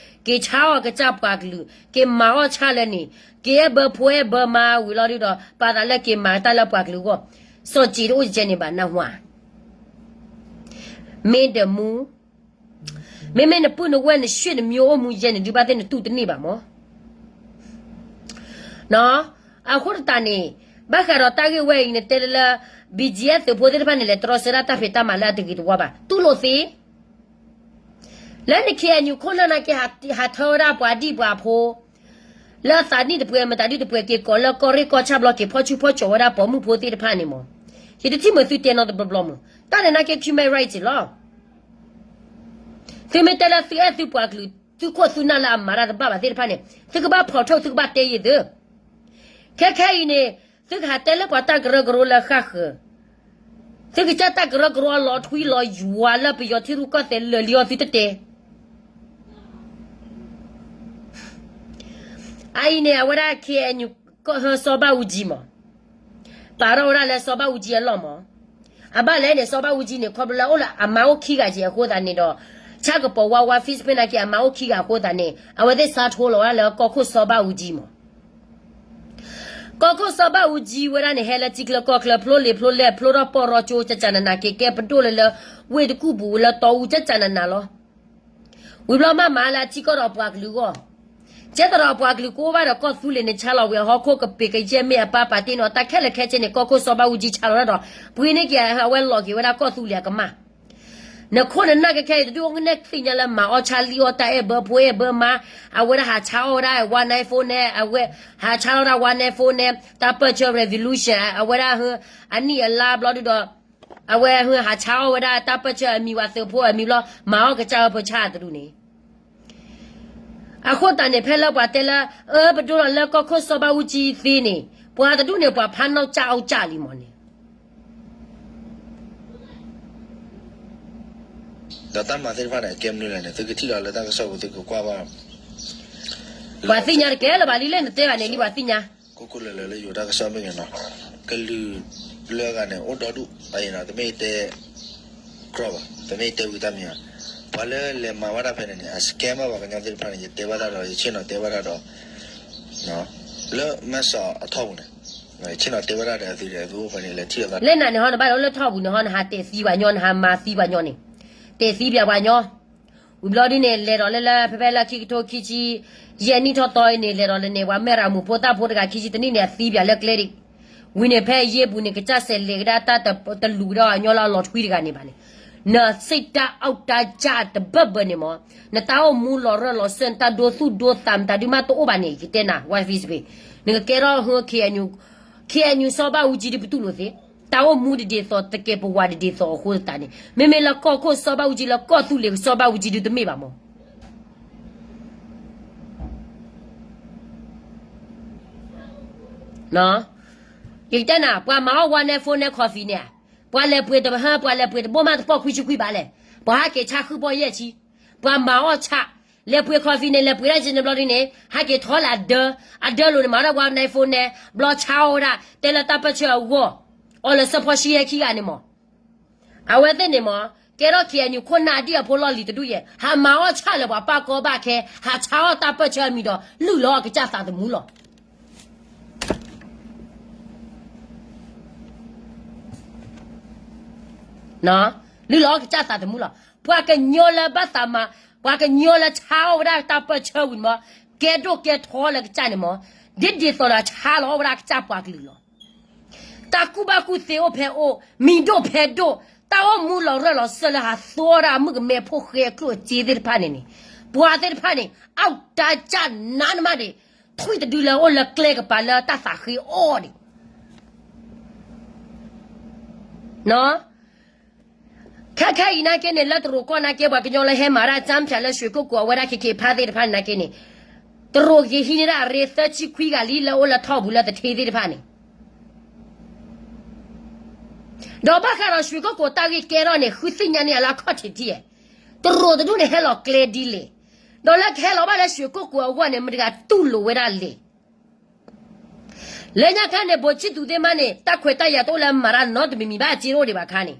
က့ၤဆါအီၣ်ကစၢ်ပှၤကလုာ် က့ၤမၤအီၣ်ဆၣ်လၢန့ၣ် က့ၤအဲၣ်ဘၢဖိအဲၣ်ဘၢမါဝံၤလီၤဒုဒီး ပာ်သးလၢက့ၤမၤတၢ်လၢပှၤကလုာ်အဂီၢ် စီၤစံးတအိၣ်ကဲန့ၣ်ဘၣ် နၢ်ဟူဧါ. မ့ၢ်တမူ မ့မ့ၢ်နပုၢ်နဝဲၢ်နရွှေ့နမျိုးအိၣ်မူယဲန့ၣ် ဒုးဘၣ်သ့ၣ်နတူၢ်တန့ၢ်ဘၣ်မး. အဃိသတးန့ၣ် ဘၣ်ဃးဒီးတၢ်ဂ့ၢ်ဝဲအံၤ နတဲလၢလၢ BGF သုးဖိသ့ၣ်တဖၣ်န့ၣ် လဲၤတြီဆၢဒၣ်တၢ်ဖံးတၢ်မၤလၢအတဂ့ၤတဝါဘၣ် တူၢ်လိာ်သ့ လၢန KNU ခိၣ်နၢ်နာ်က့ ဟးထၢဝဲဒၣ်ပှၤဒံၣ်ပှၤဖိ လၢအသးနံၣ်တပှဲၤမတၤဒုတပှဲၤက့ၤကီးလၢကီၢ်ရ့ၣ်ကီၢ်ဆၣ်ဘျီက့ၤဖီၣ်ဆူၣ်ဖီၣ်ကၠီၤဝဲဒၣ်ပိာ်မုၣ်ဖိသ့ၣ်တဖၣ်န့ၣ်မး, ယတထံၣ်မုာ်သုတဲနီတဘျီဘျီမး, တၢ်န့ၣ်နာ်က့ human rights လီၤ. သုမ့ၢ်တဲလၢသုအဲၣ်သုပှၤကလုာ် သုခိၣ်သုနၢ်လၢအမၤတၢ်တဘၣ်ဘၣ်သ့ၣ်တဖၣ်န့ၣ် သုကဘၣ်ဖီၣ်ထုတ် သုကဘၣ်တဲယံၤသု ခဲခဲအံၤန့ၣ် သုကဟးတဲလၢပှၤတၢ်ကရၢကရိလၢဃၣ်ဃၢၤ, သုကစၢ်တၢ်ကရၢကရိအလီၤထွံလီၤယွၤလၢပယီၤထံရူၢ်ကီၢ်သဲးလၢာ်လံအီၤသုတတဲ အအံၤန့ၣ် အဝဲဒၣ် KNU ကီၢ်ဟၢစီၤဘၣ်အူကၠံမး, ပာ်ထီၣ်ဝဲဒၣ်လၢစီၤဘၣ်အူကၠံအလီၢ်မး, အဘၣ်လဲၣ်န့ၣ် စီၤဘၣ်အူကၠံန့ၣ် ခီဖျိလၢအိၣ်လၢအမါအိၣ်ခံဂၤက့ၤအဃိသတးန့ၣ်ဒီး ဆၣ်ကပီၤဝါဝါ Facebook နာ်က့ အမါအိၣ်ခံဂၤအဃိသတးန့ၣ် အဝဲသ့ၣ်စးထိလီၤဝဲဒၣ်လၢကီၢ်ခိၣ်စီၤဘၣ်အူကၠံမး ကီၢ်ခိၣ်စီၤဘၣ်အူကၠံဝဲဒၣ်န့ၣ် ဟဲလၢထံချၢကီၢ်ချၢ ဖျိလံာ်ဖျိလဲၢ် ဖျိထီၣ်ပီၢ်ရီကၠိ ကကနနၤက့ၤ ကဲပဒိၣ်လၢလၢ ဝ့ၢ်တကူၣ်ပူၤလၢတီအူ ကကနနၤလီၤ. ဝံၤဘျီမးမၤလၢအထံကီၢ်ဒီးပှၤကလုာ်အဂီၢ်, ကဲသရၣ်ပှၤကလုာ်ကိးဘၣ်ဒီးကီၢ်သူလ့ၤန့ၣ် ဆါလီၤဝံၤအဟီၣ်ခိၣ်ကပ့ၤကယဲၢ်မ့ၢ်အပၢ်ပာ်တ့ၢ်နီၤ တၢ်ခဲလၢာ်ခဲဆ့န့ၣ် ကီၢ်ခိၣ်စီၤဘၣ်အူကၠံဆါလီၤတၢ်ဒီး ပှ့ၤန့ၢ်က့ၤအဝဲလီၤက့ၤဝဲဒၣ်ကီၢ်သူလ့ၤအကမၢ် နခိၣ်နနၢ်ခဲခဲအံၤ တဒူၣ်အိၣ်ကနဲၣ်သ့ၣ်ညါလၢမၤအီၣ်ဆၣ်လံၣ်အီၣ်တၢ်အဲၣ်ဘၢဖိအဲၣ်ဘၢမါ, အဝဲဒၣ်ဟးဆါအီၣ်ဝဲဒၣ် one nine four နဲ အဝဲ ဟးဆါလီၤဝဲဒၣ် one nine four နဲ တၢ်ပၢၢ်ဆၢ revolution အဝဲဒၣ် အနံၣ်အလါဘျီဒုဒီး အဝဲဟးဆါအီၣ်ဝဲဒၣ်တၢ်ပၢၢ်ဆၢအမံၤဝဲသုးဖိအမံၤဘျီ မၤအီၣ်ကစၢ်အၢဖိဆါအတဒူၣ်န့ၣ် အဃိသတးန့ၣ် ဖဲလၢပှၤတဲလၢ အၢ ပဒိလီၤလၢကီၢ်ခိၣ်စီၤဘၣ်အူကၠံသ့န့ၣ် ပှၤတဒူၣ်န့ၣ် ပှၤဖးနီၣ်ကၠၢ်အီၣ်ကၠၢ်လံမးန့ၣ် ဒီးတၢ်မၤသ့ၣ်တဖၣ်န့ၣ် အကဲမနုၤလဲၣ်န့ၣ် သုကထံၣ်လီၤလၢတၢ်ကစီၣ်ပူၤ သုကကွၢ်ဘၣ် ပှၤသ့ၣ်ညါတကဲလၢၤဘၣ်လံ လၢနတဲဘၣ်န့ၣ်လံ ပှၤသ့ၣ်ညါ ကိးကိးလၢာ်လၢာ်လၢယိၤတၢ်ကစီၣ်မ့ၢ်ဂ့ၤနီၤ, ကလုာ်လၢအဂၤန့ၣ် အိၣ်ဒီဒူၣ်အံၤနီၤ, တမ့ၢ်တဲ ကြၢးဘၣ်, တမ့ၢ်တဲဝံၤတၢ်မံၤဘၣ်, ပှၤလၢလဲၤမၤဘၣ်တၢ်ဖဲန့ၣ်န့ၣ် အ scam ဘၣ်ပှၤကညီသ့ၣ်တဖၣ်န့ၣ် ယတဲဘၣ်တၢ်ဒီး ယဆ့ၣ်နီၤတဲဘၣ်တၢ်ဒီး လၢမဲၢ်ဆီးအထီၣ်ပူၤန့ၣ် ယဆ့ၣ်နီၤတဲဘၣ်တၢ်ဒီး အသုဒီးသုအိၣ်ဖဲန့ၣ် လဲၤထံၣ်လိာ်သး လၢနၤန့ၣ်ဟီ နဘၣ်အိၣ်လၢထီၣ်ပူၤန့ၣ်ဟီ နဟးတဲာ်သံပှၤညီ နဟးမၤသံပှၤညီန့ၣ်, တဲာ်သံပှၤပှၤညီ ဝံၤဘျီဒ်န့ၣ် လဲၤဒီးလၢလၢ ဖဲဖဲလၢခံကထိခံဆံယဲၢ်နံၣ်ထီၣ်သီအံၤန့ၣ် လဲၤဒီးလၢန့ၣ် ပှၤမဲၢ်ရၤမုၣ်ဖိသၣ်ဖိတဂၤခံဆံတနံၣ်န့ၣ် အသံပှၤလၢကျဲဒံး, ဝံၤန့ၣ် ဖဲအယ့ပူၤန့ၣ် ကစၢ်စဲးလဲၤကဒါတၢ်တလူၤကဒီးအညီလၢအလီၤထွံတဂၤန့ၣ်ဘၣ်န့ၣ်, နစံးတၢ်အီၣ်တၢ်ကၢ်တဘၢဘၢန့ၣ်မး, နတၢ်အိၣ်မူလီၤရၢၢ်လီၤစၢၢ် နတၢ်ဒိသူၣ်ဒိသးမတၤဒုမးတအိၣ်ဘၣ်န့ၣ် ယတဲနၤ ဝါ Facebook နကကဲထီၣ် KNU စီၤဘၣ်အူကၠံဒ်ပတူၢ်လိာ်သ့, တၢ်အိၣ်မူတဒ်သိး တကဲပဝးတဒ်သိးအဃိသတးန့ၣ် မ့မ့ၢ်လၢကီၢ်ခိၣ်စီၤဘၣ်အူကၠံလၢကီၢ်သူလ့ၤစီၤဘၣ်အူကၠံဒုတမ့ၢ်ဘၣ်မး ယကတဲနၤ ပှၤမၤအီၣ် one nine four နဲ coffee န့ၣ်, ပှၤလဲၤပှ့ၤတဟၢ ပှၤလဲၤပှ့ၤတဘိမးတပီၢ်ခွံဆံခွံဘၣ်လဲၣ်, ပှၤဟးက့ၤဆါဃုပီၢ်ယဲၢ်ဆံ, ပှၤမၤအီၣ်ဆၣ်, လဲၤပှ့ၤ coffee န့ၣ် လဲၤပှ့ၤဒၣ်က့ၤန့ၣ်ဘျီဒ်န့ၣ် ဟဲက့ၤထီၣ်လၢအဒၢ, အဒၢလိၤန့ၣ် မၤဒၣ် one nine four နဲ ဘျီဆါအီၣ်ဝဲဒၣ် တဲလၢတၢ်ပၢၢ်ဆၢအဂီၢ်, အီၣ်လၢစၢဖီၣ်ဆံဟဲခံဂၤန့ၣ်မး အဝဲသ့ၣ်န့ၣ်မး ကဲထီၣ် KNU ခိၣ်နၢ်ဒ်အဖိလီၢ်လံၤတဒူၣ်ယဲၢ်, ဟးမၤအီၣ်ဆၣ်လၢပှၤပၢ်ကီဘၣ်ခဲ, ဟးဆါအီၣ်တၢ်ပၢၢ်ဆၢအမံၤဒီး လုၢ်လီၤအီၣ်ကစၢ်သးသမူလီၤ. လုၢ်လီၤအီၣ်ကစၢ်သးသမူလီၤ. ပှၤကညီလၢဘၣ်သးမၤ, ပှၤကညီလၢဆါအီၣ်ဝဲဒၣ်တၢ်ပၢၢ်ဆၢဝံၤန့ၣ်မး, ကဲဒိၣ်ကဲထီလၢကစၢ်န့ၣ်မး, ဒ်ဒ်သိးဒီးဆါလီၤအီၣ်ဝဲဒၣ်ကစၢ်ပှၤကလုာ်လီၤ. တၢ်ကူၣ်ဘၣ်ကူၣ်သ့အိၣ်ဖဲအိၣ်, မံၤဒိၣ်ဖဲဒိၣ်, တၢ်အိၣ်မူလီၤရၢၢ်လီၤစၢၢ်လၢဟးသူအီၣ်ဒၣ်အမုၣ်ကမဲဖိဃဲအကျိၣ်အစ့သ့ၣ်တဖၣ်န့ၣ်န့ၣ်, ပှၤသ့ၣ်တဖၣ်န့ၣ် အီၣ်တၢ်ကၢ်နးနမးဒံး, ထွံၣ်တဒုလၢအိၣ်လၢကျဲကပၤလၢတၢ်သးဃ့အီၣ်ဒံး ခဲခဲအံၤနာ်က့န့ၣ် လၢတရူးကီၢ်နာ်က့ ပှၤကညီလၢဟဲမၤတၢ် ကၠၢ်ဖၠးလၢ ရွှေကုက္ကို အဝဲဒၣ် ခဲခဲဖါသ့ၣ်တဖၣ်န့ၣ်နာ်က့န့ၣ်, တရူးက့ၤဟံးန့ၢ်ဒၣ်အရ့ သၢဆံခွံဂၤလံ လၢအိၣ်လၢထီၣ်ပူၤလၢသထ့သ့ၣ်တဖၣ်န့ၣ် ဒီးဘၣ်ဃးဒီး ရွှေကုက္ကို တၢ်ဂ့ၢ်ကဲထီၣ်န့ၣ် ဃုသ့ၣ်ညါန့ၢ်အလၢအခီၣ်ထံးထံးဧါ, တရူးတဒူၣ်န့ၣ် ဟဲလီၤကျဲဒ်လဲၣ်, ဒီးလၢကဟဲလီၤဘၣ်လၢ ရွှေကုက္ကို အဂီၢ်န့ၣ် မတၤတဂၤတူၢ်လိာ်ဝဲဒၣ်လဲၣ် လၢညါခါန့ၣ် ဗိုလ်ချစ်သူသ့ၣ်မးန့ၣ် တၢ်ခွဲးတၢ်ယာ်တအိၣ်လၢမၤတၢ်နီတမံၤမံၤဘၣ် အစ့တအိၣ်ဒံးဘၣ်ခါန့ၣ်,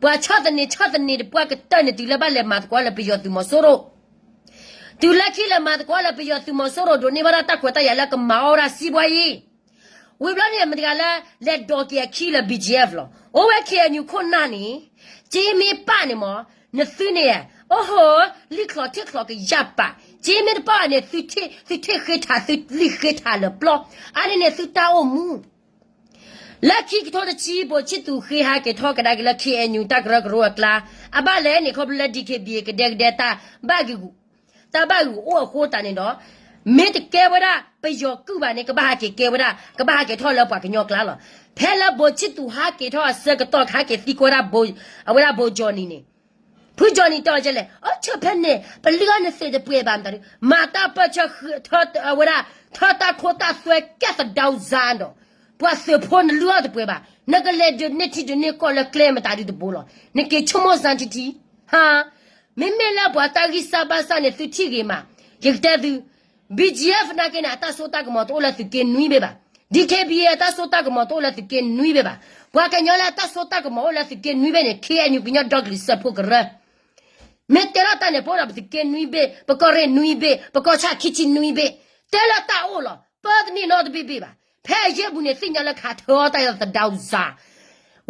ပှၤဆီၣ်သနံး ဆီၣ်သနံးတပှၢ်ကတၢၢ်န့ၣ် တုၤလၢဘၣ်လဲၤမၤသကိးလၢပယီၤသုးမီၤစိရိၤ, တုၤလၢခံလဲၤမၤသကိးလၢပယီၤသုးမီၤစိရိၤ ဒိးန့ၢ်ဘၣ်ဒၣ်တၢ်ခွဲးတၢ်ယာ်လၢကမၤအီၣ်ဝဲဒၣ်စံးဘှါယံၤ ဝံၤဘျီန့ၣ် မတၤတဂၤလၢ လဲၤဒိးက့ၤအခံလၢ ဘီၣ်ကၠံၣ်အ့ၣ်လီၤ. အိၣ်ဝဲ ခ့ၣ်အဲၣ်ယူၣ် ခိၣ်နၢ်န့ၣ်, က့မ့ၢ်ပၢ်န့ၣ်မး, နသုန့ၣ်, အိၣ်ဟိ, လံၣ်ချီၣ်ထံၣ်ချီၣ်ကယၢ်ပာ်, က့မ့ၢ်တပၢ်န့ၣ် သုထ့ၣ်ဃ့ထၢၣ် သုလံၣ်ဃ့ထၢၣ်လၢပျီ, အါန့ၣ်န့ၣ်သုတၢ်အိၣ်မူ လၢခံကထိတဆံ ဗိုလ်ချစ်သူဃ့ဟးက့ၤထီၣ်ကဒါက့ၤလၢ ခ့ၣ်အဲၣ်ယူၣ် တၢ်ကရၢကရိအကျါ, အဘၣ်လဲၣ်န့ၣ် ခီဖျိလၢ ဒီးခ့ၣ်ဘံၣ် ကဒဲကဒဲတၢ်ဘၣ်ဂ့ၢ်ဂူာ်, တၢ်ဘၣ်ဂ့ၢ်ဂူာ်အိၣ်အဃိသတးန့ၣ်ဒီး, မ့ၢ်တကဲဝဲဒၣ်ပယီၤကုၢ်ဘၣ်န့ၣ် ကဘၣ်ဟးက့ၤကဲဝဲဒၣ် ကဘၣ်ဟးက့ၤထီၣ်လၢပှၤကညီကျါလီၤ. ဖဲလၢဘိးဆံသူးဟးက့ၤထီၣ်အဆၢကတီၢ် ကဟးက့ၤသံကွၢ်ဒၣ် အဝဲဒၣ်ဘိးကၠီနံၤန့ၣ်, ဖုကၠီနံၤတဲအီၤဒ်လဲၣ်, အိၣ်ဆၢဖဲန့ၣ် ပလုၢ်အီၣ်နသ့ၣ်တပှဲၤဘၣ်မတၤဒုး, မၤတၢ်ပၢၢ်ဆၢ အဝဲဒၣ် ထီၣ်တၢ်ခိတၢ်သွဲကဲသဒၢစါဒီး ပှၤသုးဖိနလုၢ်အီၣ်တပှဲၤဘၣ်, နကလဲၤဒုးန့ၢ်ထံဒုးန့ၢ်ကီၢ်လၢကျဲမတၤဒုးတဘိလီၤ. နက့ၤဆိကမိၣ်စၢ်ထံထံ ဟါ, မ့မ့ၢ်လၢပှၤတၢ်ဂံၢ်စၢ်ဘါစၢ်န့ၣ် သုထံၣ်ဂ့ၤမး, ယကတဲသု, BGF နာ်က့န့ၣ် အတၢ်စိတၢ်ကမီၤတအိၣ်လၢသုးက့နွံဘ့ၣ်ဘၣ်, DKBA အတၢ်စိတၢ်ကမီၤတအိၣ်လၢသုးက့နွံဘ့ၣ်ဘၣ်, ပှၤကညီလၢအတၢ်စိတၢ်ကမီၤအိၣ်လၢသုးက့နွံဘ့ၣ်န့ၣ် KNU ကညီဒီကလုာ်စၢဖှိၣ်ကရၢ မ့ၢ်တဲလီၤတၢ်န့ၣ် ပအိၣ်ဒီးပသုးက့နွံဘ့ၣ်, ပကီၢ်ရ့ၣ်နွံဘ့ၣ်, ပကီၢ်ဆၣ်ခံဆံနွံဘ့ၣ်, တဲလၢတၢ်အိၣ်လီၤ. ပၢတန့ၢ်နီတဘ့ၣ်ဘ့ၣ်ဘၣ်. ဖဲအယဲၢ်ပူၤန့ၣ် သ့ၣ်ညါလၢခးထၢအီၣ်တၢ်အသဒၢအူစါ,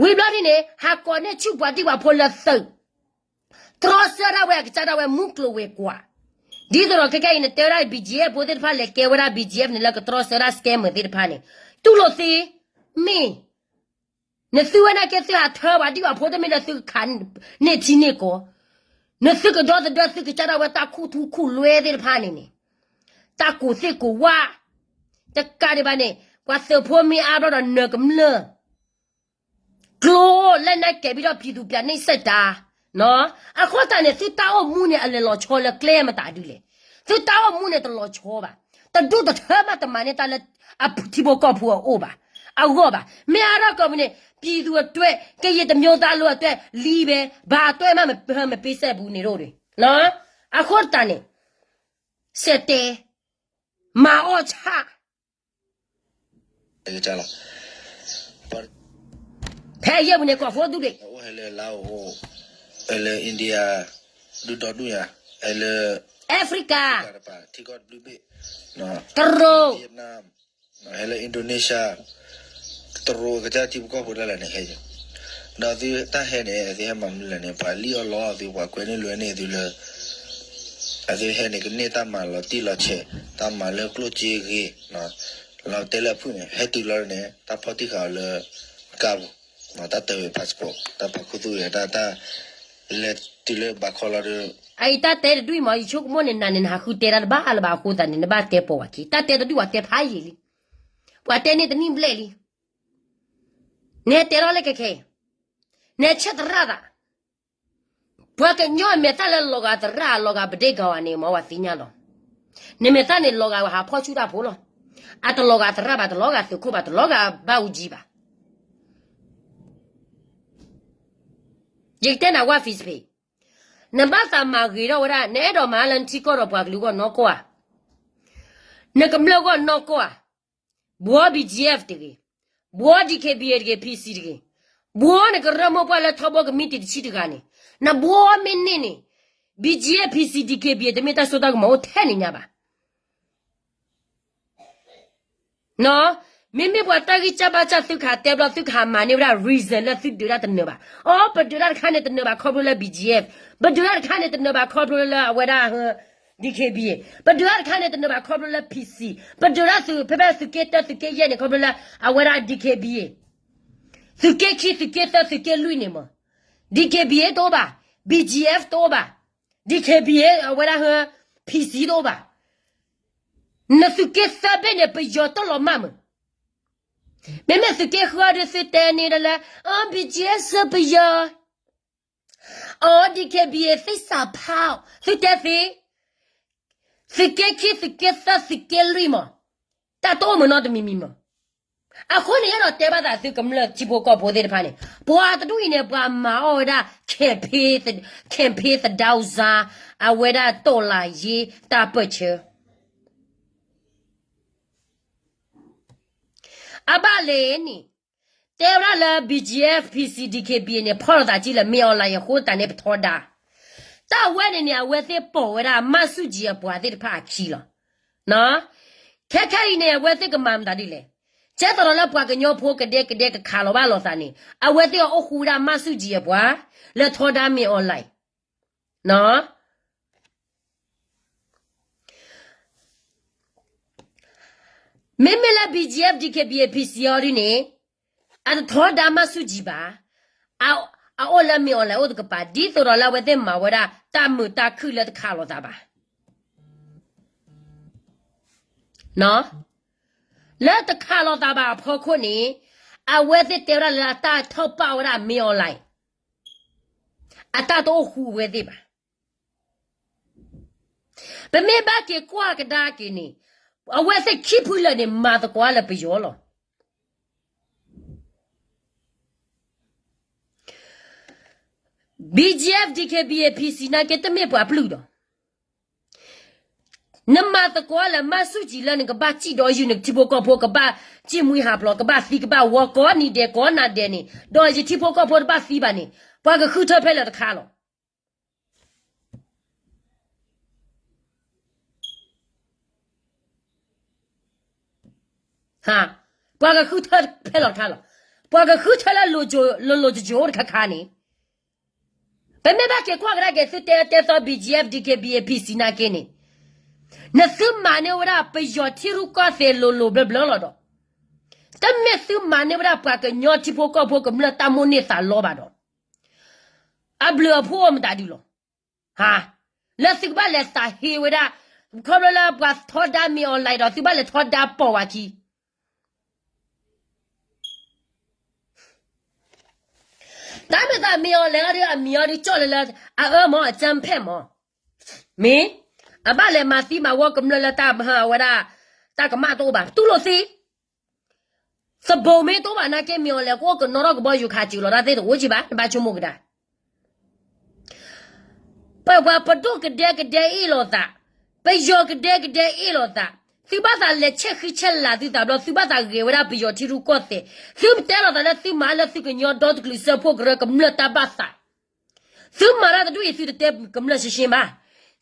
ဝံၤဘျီဒ်န့ၣ် ဟးကိးန့ၢ်ဆူၣ်ပှၤဒံၣ်ပှၤဖိလၢသုး, တြီဆၢဒၣ်ဝဲအကစၢ်ဒၣ်ဝဲမူကျိၤဝဲၤကွာ်, ဒ်သိးဒီးခဲကနံၣ်အံၤ နတဲဝဲဒၣ် BGF ဖိသ့ၣ်တဖၣ်လဲၤကဲဝဲဒၣ် BGF န့ၣ်လၢကတြီဆၢဒၣ် scammer သ့ၣ်တဖၣ်န့ၣ်, တူၢ်လိာ်သ့, မ့ၢ် နသုဝဲနာ်က့သုဟးထၢပှၤဒံၣ်ပှၤဖိ တမ့ၢ်လၢသုကခးန့ၢ်ထံန့ၢ်ကီၢ်, နသုကဒီသဒၢသုကစၢ်ဒၣ်ဝဲတၢ်ခူၣ်ထူခူၣ်လွဲသ့ၣ်တဖၣ်န့ၣ်န့ၣ်, တၢ်ကူၣ်သ့ၣ်ကူၣ်ဝါ, တကးဒံးဘၣ်န့ၣ် ပှၤသုးဖိမ့ၢ်အါဘျီဒီးနၢၤကမျၢၢ် ကျိလၢနကဲၤဘံၣ်ဒီး ပြည်သူ့ ပျၢ်န့ၢ်စဲးတၢ်, အဃိသတးန့ၣ် သုတၢ်အိၣ်မူန့ၣ် အလဲၤလီၤဆီလၢကျဲမတၤဒုလဲၣ်. သုတၢ်အိၣ်မူန့ၣ်တလီၤဆီဘၣ်. တဒူၣ်တထၢမးတမၤန့ၢ်တၢ်လၢအထံဖိကီၢ်ဖိအအိၣ်ဘၣ်, အဂီၢ်ဘၣ်. မ့ၢ်အါထီၣ်ကိးမုၢ်နံၤ ပြည်သူ့အတွက် ကရင်တစ်မျိုးသားလုံးအတွက် လံဘဲ, ဘၣ်အတွဲမးမ့ၢ်ပ့စဲပူၤန့ၣ်ဒိၣ်ဒံး, အဃိသတးန့ၣ် စဲးတဲ, မၤအီၣ်ဆၣ် ဖဲအယဲၢ်ပူၤန့ၣ် ကီၢ်ဖိဒူၣ်ဒံး, အိၣ်ဟဲလၢ Laos, ဟဲလၢ India, ဒုၣ်ဒီဒူၣ်ညါ, ဟဲလၢ Africa, တရူး, ဟဲလၢ Indonesia, တရူးကစၢ်ထံဖိကီၢ်ဖိဒၣ်လဲာ်န့ၣ်ဟဲ, ဒီးသုတၢ်ဟဲန့ၣ် သုဟဲမၤမနုၤလဲၣ်န့ၣ် ပှၤလံၣ်အီၣ်လီအီၣ်သု ပှၤကွဲန့ၢ်လွဲန့ၢ်သုလၢ အသုဟဲန့ၣ် ကန့ၢ်တၢ်မၤလီၤတံၢ်လီၤဆဲး, တၢ်မၤလၢကျိၣ်စ့ဂ့ၤ, လီၤတဲလၢအဖုၣ်န့ၣ် ဟဲတုၤလီၤန့ၣ် တၢ်ဖီၣ်တံၢ်ဃာ်အီၤလၢ ကါပူၤ, တၢ်တၢၢ်ဝဲ passport, တၢ်ဖီၣ်ခူသူၣ်ဝဲ တၢ် တၢ်လဲၤတုၤလၢဘးခီလီၤဒီး, အအံၤတၢ်တဲတဒူၣ်အံၤမး ယဆိကမိၣ်န့ၣ် နၤန့ၣ် နဟးဃုတဲတၢ်တဘၣ်လၢၤဘၣ်အဃိသတးန့ၣ် နဘၣ်တဲပိာ်ဝဲက့ၤ, တၢ်တဲတဒူၣ်ပှၤတဲဖးယံာ်လံ, ပှၤတဲန့ၢ်တနံၣ်ဘျဲၣ်လံ, နဟဲတဲထီၣ်လၢခဲခဲအံၤ, နဟဲဆဲးသရၣ်သး ပှၤကညီအမဲာ်သၣ်လၢလီၤဂာ်သရၣ် လီၤဂာ်ပဒ့ကဝၤန့ၣ် မ်ပှၤသ့ၣ်ညါလီၤ. နမဲာ်သၣ်န့ၣ် လီၤဂာ်ဟးဖီၣ်ဆူၣ်တၢ်ဖိလီၤ. အတလီၤဂာ်သရၣ်ဘၣ်, တလီၤဂာ်သုးခိၣ်ဘၣ်, တလီၤဂာ်ဘၣ်အူကၠံဘၣ်. ယကတဲနၤဝဲ Facebook, နဘၣ်သးမၤဂ့ၤထီၣ်ဝဲဒၣ်, နအဲၣ်ဒိးမၤလၢနထံကီၢ်ဒီးပှၤကလုာ်ဂီၢ်နီၢ်ကီၢ်ဧါ. နကမျၢၢ်ဂီၢ်နီၢ်ကီၢ်ဧါ. ဘှီ BGF တဂ့ၤ, ဘှီ DKBA တဂ့ၤ, PC တဂ့ၤ, ဘှီနကရၢမိၢ်ပှၢ်လၢထီဘိကမံးတံာ်တဆံတဂၤန့ၣ်, နဘှီမ့ၢ်န့ၢ်န့ၣ်, BGF, PC, DKBA တမ့ၢ်တၢ်စိတၢ်ကမီၤအိၣ်ထဲန့ၣ်ညါဘၣ်. မ့မ့ၢ်ပှၤတၢ်ဂံၢ်စၢ်ဘါစၢ်သုခးတဲဘျီ သုခးမၤန့ၢ်ဝဲဒၣ် reason လၢသုဒုးတၢ်တနၢၤဘၣ်. အိ ပဒုးတၢ်တခါန့ၣ်တနၢၤဘၣ်ခီဖျိလၢ BGF, ပဒုးတၢ်တခါန့ၣ်တနၢၤဘၣ်ခီဖျိလၢအဝဲဒၣ် DKBA, ပဒုးတၢ်တခါန့ၣ်တနၢၤဘၣ်ခီဖျိလၢ PC, ပဒုးတၢ်သုး ဖဲဖဲသုးက့တၢ သုးက့ယဲၢ်န့ၣ် ခီဖျိလၢအဝဲဒၣ် DKBA, သုးက့ခံ သုးက့သၢ သုးက့လွံၢ်န့ၣ်မး, DKBA တအိၣ်ဘၣ်, BGF တအိၣ်ဘၣ်, DKBA အဝဲဒၣ် PC တအိၣ်ဘၣ်. နသုးက့သၢဘ့ၣ်န့ၣ် ပယီၤတလီၤမၢ်မး. မ့မ့ၢ်သုးက့ဃုဒီးသုတဲန့ၣ်ဒၣ်လၢ အ BGF စၢပယီၤ, အ DKBA သ့ၣ်စးဖး, သုတဲသ့, သုးက့ခံ သုးက့သၢ သုးက့လွံၢ်မး, တၢ်တအိၣ်မးနီတမံၤမံၤမး. အဃိန့ၣ် အဲၣ်ဒိးတဲဘၣ်သးသုကမျၢၢ်ထံဖိကီၢ်ဖိသ့ၣ်တဖၣ်န့ၣ်, ပှၤတဒူၣ်အံၤန့ၣ် ပှၤမၤအီၣ်ဝဲဒၣ် campaign, campaign သဒၢစါ, အဝဲဒၣ်တိာ်လၢ်ယ့တၢ်ပၢၢ်ဆၢ အဘၣ်လဲၣ်န့ၣ်, တဲဝဲဒၣ်လၢ BGF, PC, DKBA န့ၣ် ဖီၣ်လိာ်သးကံလၢ မင်းအောင်လှိုင် အဃိသတးန့ၣ် ပထီဒါ. တၢ်ဝဲန့ၣ်န့ၣ် အဝဲသ့ၣ်ပိာ်ဝဲဒၣ် မၢ်ဆူၣ်ကၠံအပှၤသ့ၣ်တဖၣ်အခံလီၤ. ခဲခဲအံၤန့ၣ် အဝဲသ့ၣ်ကမၤမတၤဒ်လဲၣ်. ကဲသိးဒီးလၢပှၤကညီဖိကဒဲကဒဲကခးလီၤဘၣ်လိာ်သးန့ၣ် အဝဲသ့ၣ်အအိၣ်ဃူဝဲဒၣ် မၢ်ဆူၣ်ကၠံအပှၤ လၢထီဒါ မင်းအောင်လှိုင် မ့မ့ၢ်လၢ BGF, DKBA, PC အီၤဒ်န့ၣ် အတထီဒါ မၢ်ဆူၣ်ကၠံဘၣ်. အအိၣ်လၢ မင်းအောင်လှိုင် အိၣ်တကပၤ ဒ်သိးဒီးလၢအဝဲသ့ၣ်မၤဝဲဒၣ် တၢ်မုာ်တၢ်ခုၣ်လၢတခးလိာ်သးဘၣ်. လၢတခးလိာ်သးဘၣ်အဖီခိၣ်န့ၣ်, အဝဲသ့ၣ်တဲဝဲဒၣ်လၢအတၢ်ထီၣ်ပာ်ဝဲဒၣ်မ့ၢ် online, အတၢ်တအိၣ်ဃူအဝဲသ့ၣ်ဘၣ်. ပမ့ၢ်ဘၣ်က့ၤကွၢ်ကဒါက့ၤန့ၣ်, အဝဲသ့ၣ်ခံဖုလၢာ်န့ၣ် မၤသကိးလၢပယီၤလီၤ. BGF, DKBA, PC နာ်က့ တမ့ၢ်ပှၤပျုၢ်ဒီး, နမၤသကိးလၢမၤဆူၣ်ကံၤလၢနကဘၣ်စံၣ်ဒီးယုၢ်နထံဖိကီၢ်ဖိ ကဘၣ်စံၣ်မှံဟးဖျိး ကဘၣ်သံကဘၣ်ဝီကိးနံၤဒဲးကိးနၤဒဲးန့ၣ် ဒီးယထံဖိကီၢ်ဖိတဘၣ်သံဘၣ်န့ၣ်, ပှၤကဃုထၢဖဲလဲၣ်တခါလီၤ. ပှၤကဃုထၢဖဲလဲၣ်တခါလီၤ. ပှၤကဃုထၢလၢလိၤလိၤကၠိတခါခါန့ၣ်, ပမ့ၢ်ဘၣ်က့ၤကွၢ်ကဒါက့ၤ သုတဲတဲသီ BGF, DKBA, PC နာ်က့န့ၣ်, နသုမၤန့ၢ်ဝဲဒၣ်ပယီၤထံရူၢ်ကီၢ်သဲးလိၤလိၤဘျၢဘျၢလီၤဒီး, တမ့ၢ်သုမၤန့ၢ်ဝဲဒၣ်ပှၤကညီထံဖိကီၢ်ဖိကမျၢၢ်တၢ်မိၣ်န့ၢ်သးလီဘၣ်ဒီး, အဘျုးအဖှိၣ်အီၤမတၤဒုလီၤ. လၢသုကဘၣ်လဲၤသးဟ့ဝဲဒၣ်, ခီဖျိလၢပှၤထီဒါမ့ၢ် online ဒီး သုဘၣ်လဲၤထီဒါပိာ်ဝဲခံ တၢ်မ့ၢ်သးမ့ၢ် online အီၤဒီး အမံၤအီၤဒုးကၠီၣ်လၢလၢ အအၢမၢ် အကြမ်းဖက်မၢ်, မ့ၢ်အဘၣ်လဲၤမၤသံမၤဝီကမျၢၢ်လၢတၢ်မၤဝဲဒၣ် တၢ်ကမၣ်တအိၣ်ဘၣ် တူၢ်လိာ်သ့, သဘိးမ့ၢ်တအိၣ်ဘၣ်နာ်က့ မ့ၢ် online ကအိၣ်ကနီၣ်ထီၣ်ကဘီယူၤခးစၢၤလီၤ တၢ်သ့ၣ်တအိၣ်ကံဘၣ် နဘၣ်ဆိကမိၣ်ကဒါ ပပှၤပဒိၣ်ကဒဲကဒဲအ့ၣ်လိာ်သး, ပယီၤကဒဲကဒဲအ့ၣ်လိာ်သး, သုဘၣ်သးလဲၤဆဲးဃံဆဲးလၤသုသးဘျီ သုဘၣ်သးဂဲၤဝဲဒၣ်ပယီၤထံရူၢ်ကီၢ်သဲး, သုမ့ၢ်တဲလိာ်သးလၢသုမၤလၢသုကညီဒီတကလုာ်စၢဖှိၣ်ကရၢကမျၢၢ်တၢ်ဘၣ်သး, သုမၤတၢ်တဒူၣ်အံၤ သုတတဲကမျၢၢ်ရှဲရှဲဘၣ်,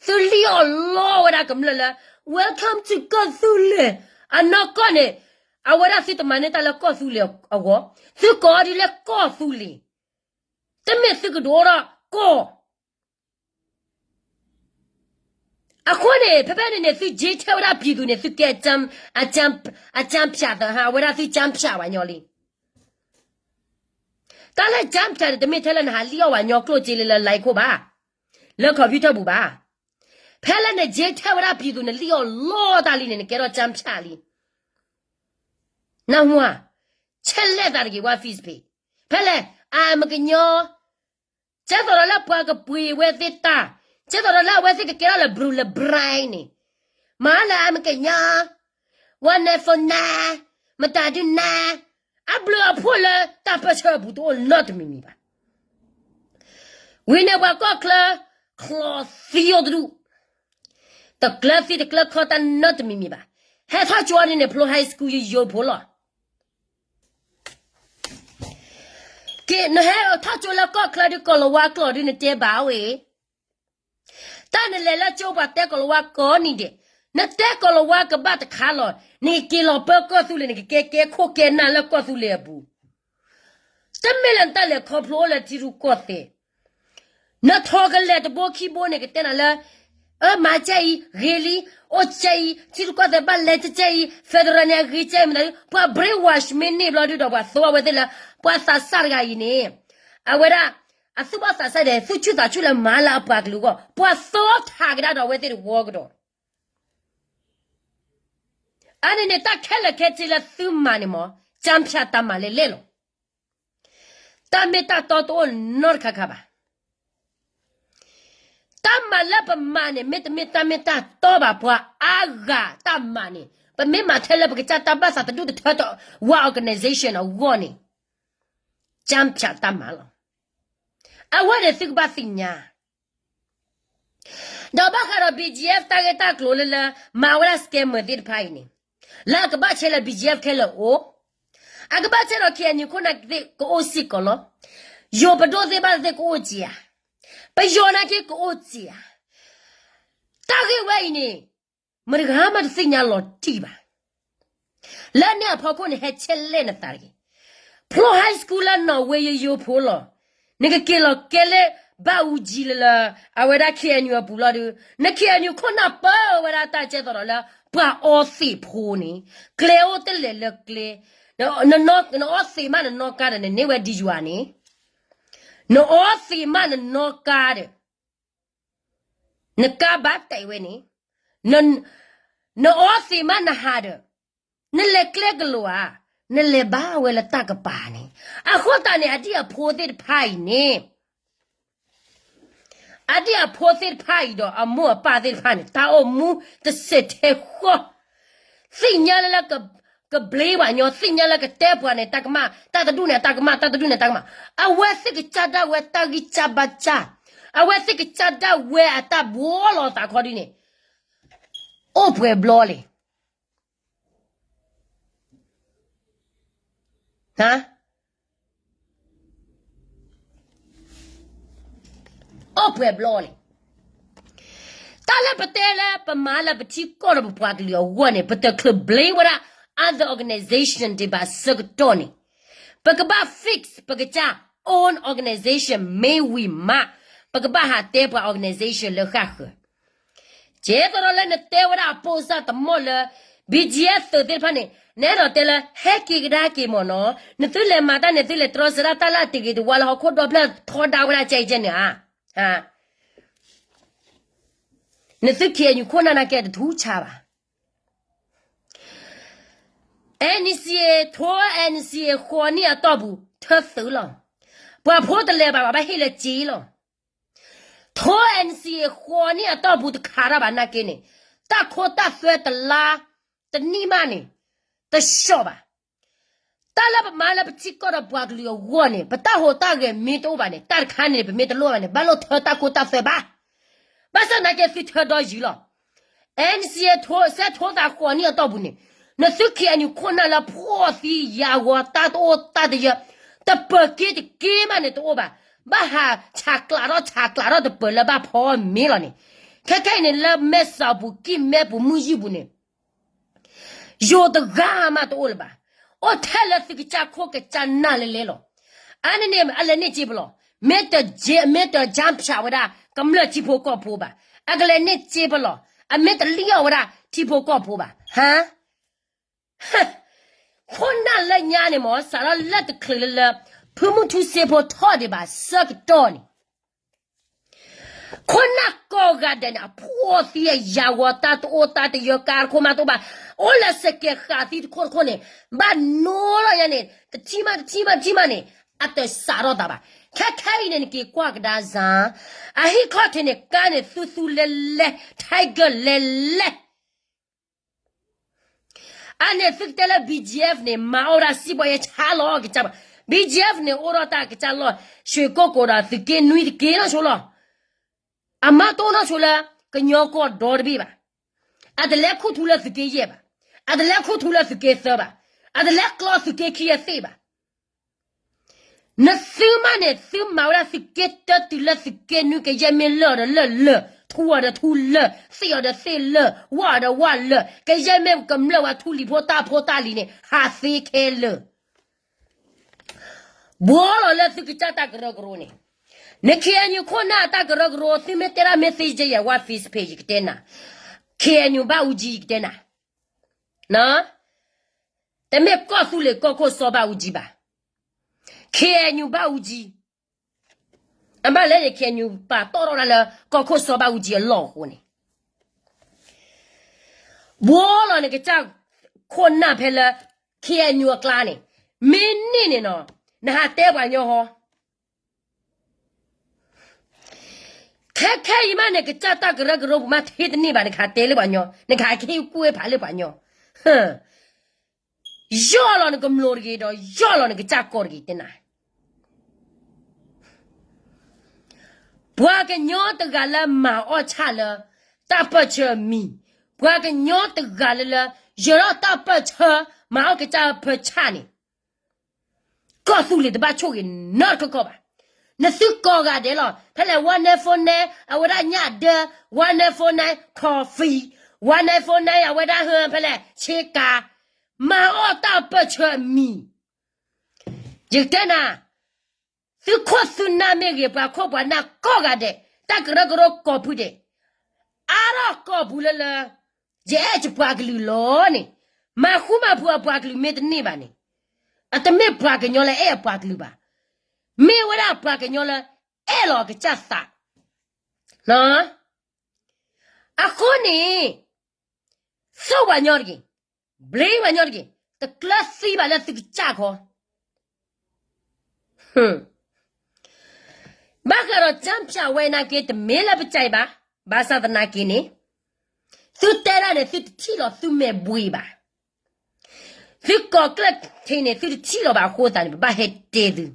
သုလံၣ်အီၣ်လီဝဲဒၣ်ကမျၢၢ်လၢ Welcome to ကီၢ်သူလ့ၤ, အနီၢ်ကီၢ်န့ၣ်, အဝဲဒၣ်သုတမၤန့ၢ်တၢ်လၢကီၢ်သူလ့ၤအဂီၢ်, သုကိးဒ်လၢကီၢ်သူလ့ၤ, တမ့ၢ်သုကဒိးထီၣ်ကီၢ် အဃိန့ၣ် ဖဲဖဲန့ၣ်န့ၣ် သုကၠ့ထဲဝဲဒၣ်ပံၤသူန့ၣ် သုကဲ အကြမ်းဖျားသဟါ အဝဲဒၣ်သု ကြမ်းဖျား ဘၣ်ညီလံ. တၢ်လၢ ကြမ်းဖျား န့ၣ် တမ့ၢ်ထဲလၢနဟးလံၣ်အီၣ်ဝဲညီကျိၣ်စ့လၢလၢ like ခိၣ် ဘၣ်, လၢ computer ပူၤ ဘၣ်. ဖဲလၢနကၠ့ထဲဝဲဒၣ်ပံၤသူ နလံၣ်အီၣ်လီတၢ်လံန့ၣ် နကဲထီၣ် ကြမ်းဖျား လံ. နၢ်ဟူဧါ, ဆဲးလဲၤသးတဂ့ၤဝဲ Facebook, ဖဲလဲၣ် အမကညီ ကဲသိးဒီးလၢပှၤကပှ့ၤဝဲသ့ၣ်တၢ်, ကဲသိးဒီးလၢအဝဲသ့ၣ်ကကဲထီၣ်လၢ ဘရူၤလၢ ဘရၣ် န့ၣ်, မၤလၢအမကညီ, ဝါနဲဖိနၤ, မတၤဒုနၤ, အဘျုးအဖှိၣ်လၢတၢ်ပၢဆှၢအပူၤတအိၣ်နီတမံၤမံၤဘၣ်. ဝံၤန့ၣ်ပှၤကီၢ်ချၢ ချီသံအိၣ်တဒူၣ်, တကျၢၤသံတကျၢၤခီတၢ်နီတမံၤမံၤဘၣ်. ဟဲထီၣ်ကၠိအီၤဒ်န့ၣ် ဖျိ high school ယိယိဖိလီၤ. က့ၤ နဟဲထီၣ်ကၠိလၢကီၢ်ချၢဒုး ကိၤလၤဝါကျိာ်ဒုး နတဲဘၣ်ဝဲ, တၢ်နလဲၤလၢကၠိပှၤတဲကိၤလၤဝါကိးနံၤဒဲး, နတဲကိၤလၤဝါကဘၣ်တခါလီၤ, နက့ၤလီၤပၢကီၢ်သူလ့ၤ နကကဲကဲခိၣ်ကဲနၢ်လၢကီၢ်သူလ့ၤအပူၤ, တမ့ၢ်လၢနတၢ်လဲၤခီဖျိအိၣ်လၢထံရူၢ်ကီၢ်သဲး နထီၣ်ကလဲာ်တဘိခံဘိန့ၣ် ကတဲနၤလၢ အၢ မၤကဲအံၤ ဂ့ၤလံ, အိၣ်ကဲအံၤ ထံရူၢ်ကီၢ်သဲးဘၣ်လဲၤကဲအံၤ federal န့ၣ် အဂ့ၤကဲအံၤ မနုၤ ပှၤ brainwash မ့ၢ်န့ၢ်ဘျီဒုးဒီး ပှၤသိအဝဲသ့ၣ်လၢ ပှၤသးစၢ်တဂၤအံၤန့ၣ် အဝဲဒၣ် အသူၣ်ဘီၣ်သးစၢ်ဒဲး သူၣ်ဆူၣ်သးဆူၣ်လၢမၤလၢအပှၤကလုာ်အဂီၢ် ပှၤသိထးကဒါဒီးအဝဲသ့ၣ်တဝီကဒီး အန့ၣ်န့ၣ် တၢ်ခဲလၢာ်ခဲဆ့လၢသုမၤန့ၣ်မ့ၢ် ကြမ်းဖျား တၢ်မၤလဲၣ်လဲၣ်လီၤ. တၢ်မ့ၢ်တၢ်တီတအိၣ်နီတခါခါဘၣ်. တၢ်မၤလၢပမၤန့ၣ် မ့တမ့ၢ်တၢ်မ့ၢ်တၢ်တီဘၣ် ပှၤအါဂၤတၢ်မၤန့ၣ် ပမ့ၢ်မၤထဲလၢပကစၢ်တၢ်ဘၢၣ်စးတဒူၣ်တထၢ one organization အဂီၢ်န့ၣ် ကြမ်းဖျား တၢ်မၤလီၤ. အဝဲန့ၣ်သုကဘၣ်သ့ၣ်ညါ ဒီးဘၣ်ဃးဒီး BGF တၢ်ဂ့ၢ်တၢ်ကျိၤလၢလၢ မၤဝဲဒၣ် scammer သ့ၣ်တဖၣ်အံၤန့ၣ် လၢအကဘၣ်ဆဲးလၢ BGF ခဲလၢာ်အိၣ်, အကဘၣ်ဆဲးဒီး KNU ခိၣ်နၢ်သ့ၣ်ကအိၣ်စ့ၢ်ကီးလီၤ. ယိၤပဒိၣ်သ့ၣ်ဘၣ်သ့ၣ်ကအိၣ်က့ၤဧါ, ပယီၤနာ်က့ကအိၣ်က့ၤဧါ. တၢ်ဂ့ၢ်ဝဲအံၤန့ၣ် မတဂၤမးတသ့ၣ်ညါလီၤတံၢ်ဘၣ်. လၢန့ၣ်အဖီခိၣ်န့ၣ် ဟဲဆဲးလဲၣ်နသးတဂ့ၤ. ဖျိ high school လၢနီၣ်ဝ့ယိယိဖိလီၤ. နကက့ၤလီၤကဲလၢ ဘၣ်အူကၠံလၢလၢ အဝဲဒၣ် KNU အပူၤလီၤဒုး န KNU ခိၣ်နၢ်ပၢဝဲဒၣ်တၢ်ကဲသိးဒီးလၢ ပှၤအီသံးဖိန့ၣ် ကျဲအိၣ်တလဲၤလၢကျဲ, နအီသံးမးနနီၣ်ကါဒီး နန့ၢ်ဝဲဒံယွၤန့ၣ်, နအီသံးမးနနီၣ်ကါဒီး နကါဘၣ်တဲာ်ဝဲန့ၣ်, န, နအီသံးမးနဟးဒီး, နလဲၤကျဲကလိၤဧါ, နလဲၤဘါဝဲလၢတၢ်ကပၤန့ၣ်, အဃိသတးန့ၣ် အဒံၣ်အဖိသ့ၣ်တဖၣ်အံၤန့ၣ် အဒံၣ်အဖိသ့ၣ်တဖၣ်အံၤဒီးအမိၢ်အပၢ်သ့ၣ်တဖၣ်န့ၣ် တၢ်အိၣ်မူတစဲးထဲဃီ, သ့ၣ်ညါလၢ ကဘျ့ပှၤညီ, သ့ၣ်ညါလၢကတဲပှၤန့ၣ် တၢ်ကမၣ်, တၢ်တဒူၣ်န့ၣ် တၢ်ကမၣ်, တၢ်တဒူၣ်န့ၣ် တၢ်ကမၣ်, အဝဲသ့ၣ်ကစၢ်ဒၣ်ဝဲတၢ်ဂံၢ်စၢ်ဘါစၢ်, အဝဲသ့ၣ်ကစၢ်ဒၣ်ဝဲအတၢ်ဘှီလီၤသးခီဒ်န့ၣ် အိၣ်ပှဲၤဘျီလဲၣ်. အိၣ်ပှဲၤဘျီလဲၣ်. တၢ်လၢပတဲလၢပမၤလၢပထံကီၢ်ဒီးပပှၤကလုာ်အဂီၢ်န့ၣ် ပတချုး blame ဝဲဒၣ် other organization ဒံးဘၣ်ဆၢကတီၢ်န့ၣ်, ပကဘၣ် fix ပကစၢ် own organization မ့ၢ်ဝံၤမး, ပကဘၣ်ဟးတဲပှၤ organization လၢဃၣ်ဃၢၤ ကဲသိးဒီးလၢနတဲဝဲဒၣ်အပိၢ်စၢ်တမီၢ်လၢ BGF သုးသ့ၣ်တဖၣ်န့ၣ် နအဲၣ်ဒိးတဲလၢ ဟဲက့ၤကဒါက့ၤမ့ၢ်နီၤ, နသုလဲၤမၤတၢ်န့ၣ် သုလဲၤတြီစၢၤဒၣ်တၢ်လၢအတဂ့ၤတဝါလၢဟီၣ်ခိၣ်ဒီဖျၢၣ်ထီဒါဝဲဒၣ်ကဲကဲန့ၣ်ဧါ. နသု KNU ခိၣ်နၢ်နာ်က့တထူးဆါဘၣ်. NCA ထိ NCA ဃိးနံၣ်အတီၢ်ပူၤ ထၢသုးလီၤ. ပှၤဖိတလဲၤဘၣ် ပှၤဘၣ်ဟ့ၣ်လၢစ့လီၤ. ထိ NCA ဃိးနံၣ်အတီၢ်ပူၤတခးတၢ်ဘၣ်နာ်က့န့ၣ် တၢ်ခိတၢ်သွဲတလါ တနံၣ်မးန့ၣ် တဆှီဘၣ်. တၢ်လၢပမၤလၢပထံကီၢ်ဒီးပှၤကလုာ်အဂီၢ်န့ၣ် ပတၢ်ဟူးတၢ်ဂဲၤမ့ၢ်တအိၣ်ဘၣ်န့ၣ် တၢ်တခါန့ၣ် ပမ့ၢ်တလိၣ်ဘၣ်န့ၣ် ဘၣ်လိၣ်ထၢတၢ်ခိတၢ်သွဲဘၣ်. ဘၣ်ဆၣ်နာ်က့သုထၢဒီယုၢ်လီၤ. NCA ထိ စဲထိသးဃိးနံၣ်အတီၢ်ပူၤန့ၣ် နသု KNU ခိၣ်နၢ်လၢဖှီၣ်သံယာ်ဝီ တၢ်တအိၣ်တၢ်တယၢ တပၢၤက့တက့မးန့ၣ်တအိၣ်ဘၣ်. ဘၣ်ဟးဆးကျးထီၣ်ဆးကျးထီၣ်တပၢၤလၢဘၣ်ဖီမ့ၤလီၤန့ၣ်. ခဲခဲအံၤန့ၣ် လၢမဲၢ်စီၤပူၤ ကံၢ်မဲၢ်ပူၤ မုၢ်ယုၢ်ပူၤန့ၣ် ယိၤတဂၤမးတအိၣ်လၢၤဘၣ်. အိၣ်ထဲလၢသုကစၢ်ခိၣ်ကစၢ်နၢ်လဲၤလဲၤလီၤ. အါန့ၣ်န့ၣ် အလဲၤန့ၢ်စ့ပလီၢ်, မ့ၢ်တ မ့ၢ်တ jump ဝဲဒၣ် ကမျၢၢ်ထံဖိကီၢ်ဖိဘၣ်. အကလဲၤန့ၢ်စ့ပလီၢ်, အမ့ၢ်တလံၣ်အီၣ်ဝဲဒၣ်ထံဖိကီၢ်ဖိဘၣ်. ဟါ ခိၣ်နၢ်လၢညါန့ၣ်မ့ၢ် စးထီၣ်လၢတချုးလၢလၢ ဖုမုၢ်ထူစ့ဖိထီၣ်ဒံးဘၣ်ဆၢကတီၢ်န့ၣ် ခိၣ်နၢ်ကိးဂၤဒဲးန့ၣ် အဖှီၣ်သံအယာ်ဝီ တၢ်တအိၣ်တၢ်တယၢ ကါတခိၣ်မးတအိၣ်ဘၣ်, အိၣ်လၢစကဲးဃာ်သံတခိၣ်တခိၣ်န့ၣ် ဘၣ်နိလီၤညါန့ၣ် တထံၣ်မးတထံၣ်မးတထံၣ်မးန့ၣ် အတစးထီၣ်သးဘၣ်. ခဲခဲအံၤန့ၣ် နက့ၤကွၢ်ကဒါစ့ၢ်, အဟံၣ်ခီၣ်ထံးန့ၣ် ကါန့ၣ်သူသူလဲလဲ, Tiger လဲလဲ အန့ၣ်သုကတဲလၢ BGF န့ၣ် မၤအီၣ်ဝဲဒၣ်စံၣ်ဘီယဲၢ်ဆါလီၤကစၢ်ဘၣ်. BGF န့ၣ် အိၣ်ဒီးတၢ်ကစၢ်လီၢ် ရွှေကုက္ကို ဒီးသုးက့နွံတက့နီၢ်ဆိလီၤ. အမါတအိၣ်နီၢ်ဆိလၢ ကညီကီၢ်ဒီတဘ့ၣ်ဘၣ်. အတလဲၤခူၣ်ထူလၢသုးက့ယဲၢ်ဘၣ်. အတလဲၤခူၣ်ထူလၢသုးက့သၢဘၣ်. အတလဲၤကျီသုးက့ခံအသ့ၣ်ဘၣ်. နသုမးန့ၣ် သုမၤဝဲဒၣ်သုးက့တၢတုၤလၢ သုးက့နွံ ကယဲၢ်မ့ၢ်လၢာ်အီၤဒီးလၢာ်လၢာ်, ထူအီၤဒီးထူလၢာ်, သ့ၣ်အီၤဒီးသ့ၣ်လၢာ်, ဝၣ်အီၤဒီးဝၣ်လၢာ်, ကယဲၢ်မ့ၢ်ကမျၢၢ်ဝဲထူလံၤဖိတၢ်ဖိတၢ်လံၤန့ၣ် ဟးသ့ခဲလၢာ်. ဘှီလီၤလၢသုကစၢ်တၢ်ကရၢကရိန့ၣ်, န KNU ခိၣ်နၢ်အတၢ်ကရၢကရိ သုမ့ၢ်တဲဒၣ် message ယဲၢ်ဝါ Facebook ယကတဲနၤ, KNU ဘၣ်အူကၠံယကတဲနၤ, တမ့ၢ်ကီၢ်သူလ့ၤကီၢ်ခိၣ်စီၤဘၣ်အူကၠံဘၣ်, KNU ဘၣ်အူကၠံ. အဘၣ်လဲၣ်န့ၣ် KNU ပာ်တီၣ်ထီၣ်ဝဲဒၣ်လၢကီၢ်ခိၣ်စီၤဘၣ်အူကၠံအလီၢ်အဃိန့ၣ် ဘှီလီၤနကစၢ်ခိၣ်နၢ်ဖဲလၢ KNU အကျါန့ၣ်, မ့ၢ်န့ၢ်န့ၣ်နီၤ, နဟးတဲပှၤညီဟီ, ခဲခဲအံၤမးန့ၣ် ကစၢ်တၢ်ကရၢကရိပူၤမး ထဲတန့ၢ်ဘၣ် နကဟးတဲလၢပှၤညီ, နကဟးကဟ့ၣ်ကူၣ်ဝဲဖးလၢပှၤညီ, ယီၢ်လီၤနကမျိးတဂ့ၤဒီး ယီၢ်လီၤနကစၢ်ကီးတဂ့ၤတဲနၤ. ပှၤကညီတဂၤလၢမၤအီၣ်ဆၣ်လၢ တၢ်ပၢၢ်ဆၢအမံၤ, ပှၤကညီတဂၤလၢလၢ ယၢၤထီၣ်တၢ်ပၢၢ်ဆၢ မၤအီၣ်ကစၢ်ဖၢဆၣ်န့ၣ်, ကီၢ်သူလ့ၤတဘၣ်ဆိၣ်ဂ့ၤနီတခီခီဘၣ်. နသုကိးဂၤဒဲးလီၤ, ဖဲလဲၣ် one nine four nine အဝဲဒၣ်ညၣ်ဒၢ, one nine four nine coffee, one nine four nine အဝဲဒၣ်ဟၢဖဲလဲၣ် ဆ့ကၤ, မၤအီၣ်တၢ်ပၢၢ်ဆၢအမံၤ ယကတဲနၤ, သုခိၣ်သုနၢ်မ့ၢ်ဂ့ၤ ပှၤခိၣ်ပှၤနၢ်ကိးဂၤဒဲး, တၢ်ကရၢကရိကိးဖုဒဲး, အါထီၣ်ကိးပူၤလၢလၢ ယအဲၣ်ယပှၤကလုာ်လီၤန့ၣ်, မၤဃူမၤဖိးအပှၤကလုာ်မ့ၢ်တန့ၢ်ဘၣ်န့ၣ်, အတမ့ၢ်ပှၤကညီလၢအဲၣ်အပှၤကလုာ်ဘၣ်, မ့ၢ်ဝဲဒၣ်ပှၤကညီလၢအဲၣ်လီၤအကစၢ်သး အဃိန့ၣ်, ဆိၣ်ပှၤညီတဂ့ၤ, ဘျ့ပှၤညီတဂ့ၤ, တကျၢၤသံဘၣ်လၢသုကစၢ်ခီ ဘၣ်ဃးဒီးကၠၢဖၠးဝဲနာ်က့ တမ့ၢ်လၢပကဲဘၣ်, ဘၣ်ဆၣ်သနာ်က့န့ၣ်, သုတဲဒၣ်န့ၣ် သုတထံၣ်လီၤသုမဲာ်ဘှံးဘၣ်. သုကိးကျၢၢ်ထံးန့ၣ် သုတထံၣ်လီၤဘၣ်အဃိသတးန့ၣ် ပဘၣ်ဟဲတဲသု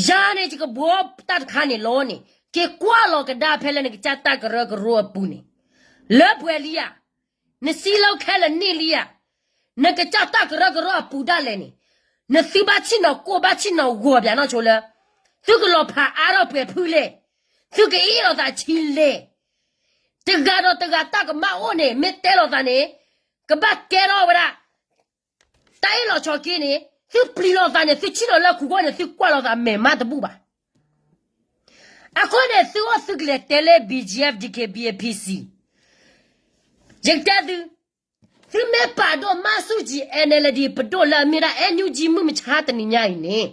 ယၤန့ၣ် ယကဘှီတၢ်တခါန့ၣ်လီၤန့ၣ် က့ၤကွၢ်လီၤကဒါဖဲလၢနကစၢ်တၢ်ကရၢကရိအပူၤန့ၣ်, လၢပှဲၤလံဧါ, နစံးလၢခဲလၢာ်န့ၢ်လံဧါ, နကစၢ်တၢ်ကရၢကရိအပူၤဒၣ်လဲာ်န့ၣ်, နသုဘၣ်ဆ့ၣ်နီၤကိၢ်ဘၣ်ဆ့ၣ်နီၤဂီၤပၠးနီၢ်ဆိလၢ သုကလီၤဖးအါထီၣ်ပှဲၤဖုလဲၣ်, သုကအ့ၣ်လိာ်သးဆံးလဲၣ်, တဂၤဒီးတဂၤတၢ်ကမၣ်အိၣ်န့ၣ် မ့ၢ်တဲလိာ်သးန့ၣ်, ကဘၣ်ကဲထီၣ်ဝဲဒၣ် တၢ်အ့ၣ်လိာ်ဆိးက့န့ၣ် သုပျံၤလိာ်သးန့ၣ် သုဆ့ၣ်နီၤလၢခူၣ်ဂီၢ်န့ၣ် သုကွၢ်လိာ်သးမဲာ်မးတဘူၣ်ဘၣ်. အဃိန့ၣ် သုအိၣ်သုကလဲၤတဲလၢ B G F, D K B A, P C, ယကတဲသု, သုမ့ၢ်ပာ်ဒိၣ်မၤဆူၣ်ကၠံ N L D ပဒိၣ်လၢအမ့ၢ်ဒၣ် N U G မုၢ်မဆါတနံၤညါအံၤန့ၣ်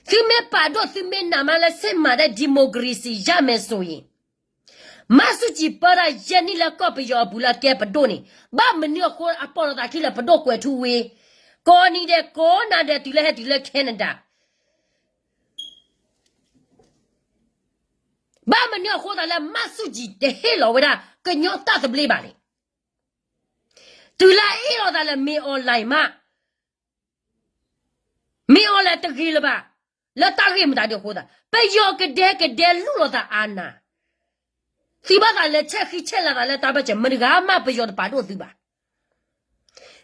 သုမ့ၢ်ပာ်ဒိၣ်သုမ့ၢ်နာ်မးလၢ စစ်မှန်တဲ့ ဒီမိုကရေစီ ရမယ်ဆိုရင်, မၤဆူၣ်ကၠံပၢတၢ်ယဲၢ်နံၣ်လၢကီၢ်ပယီၤအပူၤလၢအကဲပဒိၣ်န့ၣ် ဘၣ်မနုၤအဃိအပိာ်လိာ်သးခံလၢပဒိၣ်ကွဲးထူဝ့, ကိးနံၤဒဲးကိးနၤဒဲးတုၤလၢဟဲတုၤလၢ Canada ဘၣ်မနုၤအဃိသးလၢမၤဆူၣ်ကၠံတဟ့ၣ်လီၤဝဲဒၣ် ကညီတၢ်သဘျ့ဘၣ်န့ၣ်, တုၤလၢအအ့ၣ်လိာ်သးလၢ မင်းအောင်လှိုင် မး, မင်းအောင်လှိုင် တဂ့ၤလၢၤဘၣ်, လၢတၢ်ဂ့ၢ်မတၤဒုအဃိသး ပယီၤကဒဲကဒဲလူလီၤသးအါနၤ, သုဘၣ်သးလဲၤဆဲးဃံဆဲးလၤသးလၢတၢ်ဘၢၣ်စၢၤ မတၤတဂၤမးပယီၤတပာ်ဒိၣ်သုဘၣ်,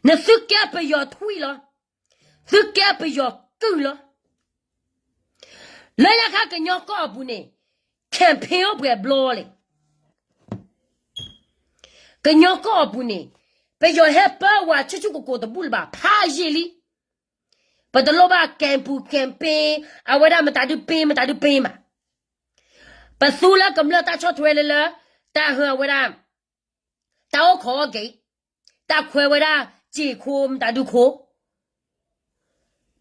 နသုကဲပယီၤထွံၣ်လီၤ, သုကဲပယီၤကုၢ်လီၤ. လၢညါခါကညီကီၢ်အပူၤန့ၣ် campaign အိၣ်ပှဲၤဘျီလဲၣ်. ကညီကီၢ်အပူၤန့ၣ် ပယီၤဟဲပၢဝဲဆူၣ်ဆူၣ်ကိၢ်ကိၢ်တဘူၣ်လၢၤဘၣ် ဖးယံာ်လံ. ပတလိၣ်ဘၣ် campaign, campaign, အဝဲဒၣ်မတၤဒုပ့ မတၤဒုပ့မး, ပသူလၢကမျၢၢ်တၢ်ဆီၣ်ထွဲလၢလၢ တၢ်ဟၢအဝဲဒၣ် တၢ်အိၣ်ခိးအဂ့ၢ်, တၢ်ခွဲးဝဲဒၣ် စ့ၢ်ခိ မတၤဒုခိ,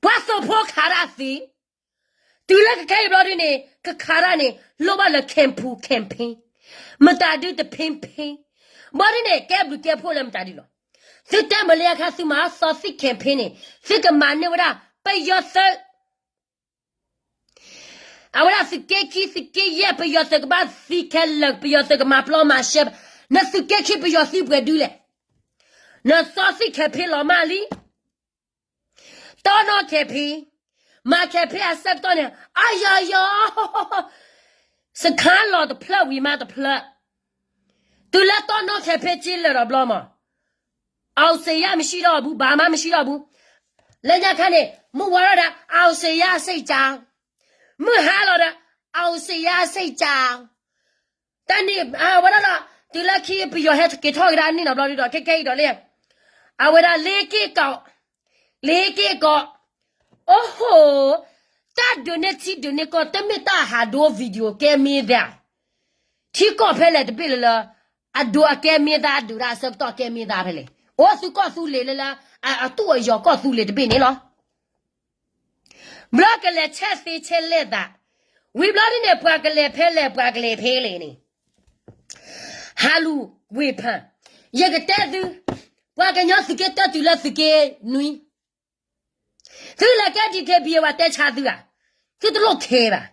ပှၤသုးဖိခးတၢ်သ့, တုၤလၢကခဲအံၤဘျီဒ်န့ၣ် ကခးတၢ်န့ၣ် လိၣ်ဘၣ်လၢ campaign, campaign, မတၤဒုတဖ့ဖ့, ဘျီဒ်န့ၣ် ကဲဘျုးကဲဖှိၣ်လၢမတၤဒုလီၤ. သုတဲမ့ၢ်လၢယခါသုမၤသီသံၣ် campaign န့ၣ် သုကမၤန့ၢ်ဝဲဒၣ် ပယီၤသုး အဝဲဒၣ်သုးက့ခံ သုးက့ယဲၢ် ပယီၤသုးကဘၣ်သံခဲလၢာ် ပယီၤသုးကမၤပျီမၤရှဲ, နသုးက့ခံပယီၤသံပှဲၤဒုလဲၣ်. နသီသံၣ် campaign လီၤမၢ်လံ. တီနီၣ် campaign, မၤ campaign အဆၢကတီၢ်န့ၣ် အယီၤယီၤ, စခါလီၤတဖျၢၣ်ဝံၤမးတဖျၢၣ်, တုၤလၢတီနီၣ် campaign က့လၢာ်ဒီးဘျီမး အောင်ဇေယျ မရှိတော့ဘူး, ဘာမှ မရှိတော့ဘူး. လၢညါခါန့ၣ် မုၢ်ဝါထီၣ်ဒီး အောင်ဇေယျ စိတ်ကြည်, မုၢ်ဟါလီၤဒီး အောင်ဇေယျ စိတ်ကြည်. တၢ်န့ၣ် အဝဲဒၣ်ဒီး တုၤလၢခံပယီၤဟဲက့ၤထီၣ်ကဒါန့ၣ်နီၤဘျီဒုဒီး ခဲကဲအံၤဒီးလၢ အဝဲဒၣ်လ့က့ၢ်ကီး, လ့က့ၢ်ကီး, အိၣ်ဟိ, တၢ်ဒုးန့ၢ်ထံဒုးန့ၢ်ကီၢ် တမ့ၢ်တၢ်ဟးဒိ video ကဲမ့ၢ်သး ထံကီၢ်ဖဲလဲၣ်တဘ့ၣ်လၢလၢ အဒိအကဲမ့ၢ်သး အဒုးဒၣ်အဆၢကတီၢ်ကဲမ့ၢ်သးဖဲလဲၣ် အိၣ်သုကီၢ်သူလ့ၤလၢလၢ အတူၢ်အယီၤကီၢ်သူလ့ၤတဘ့ၣ်န့ၣ်လီၤ. ဘျီကလဲၤဆဲးသ့ဆဲးလဲၣ်သး, ဝံၤဘျီဒ်န့ၣ် ပှၤကလဲၤဖဲလဲၣ် ပှၤကလဲၤဖဲလဲၣ်န့ၣ် ဟးလူၤဝ့ၤဖး, ယကတဲသု, ပှၤကညီသုးက့တၢတုၤလၢသုးက့နွံ, သုလဲၤကဲ DKBA ဝဲတဲဆါသုဧါ, သုတလိၣ်ခဲဘၣ်,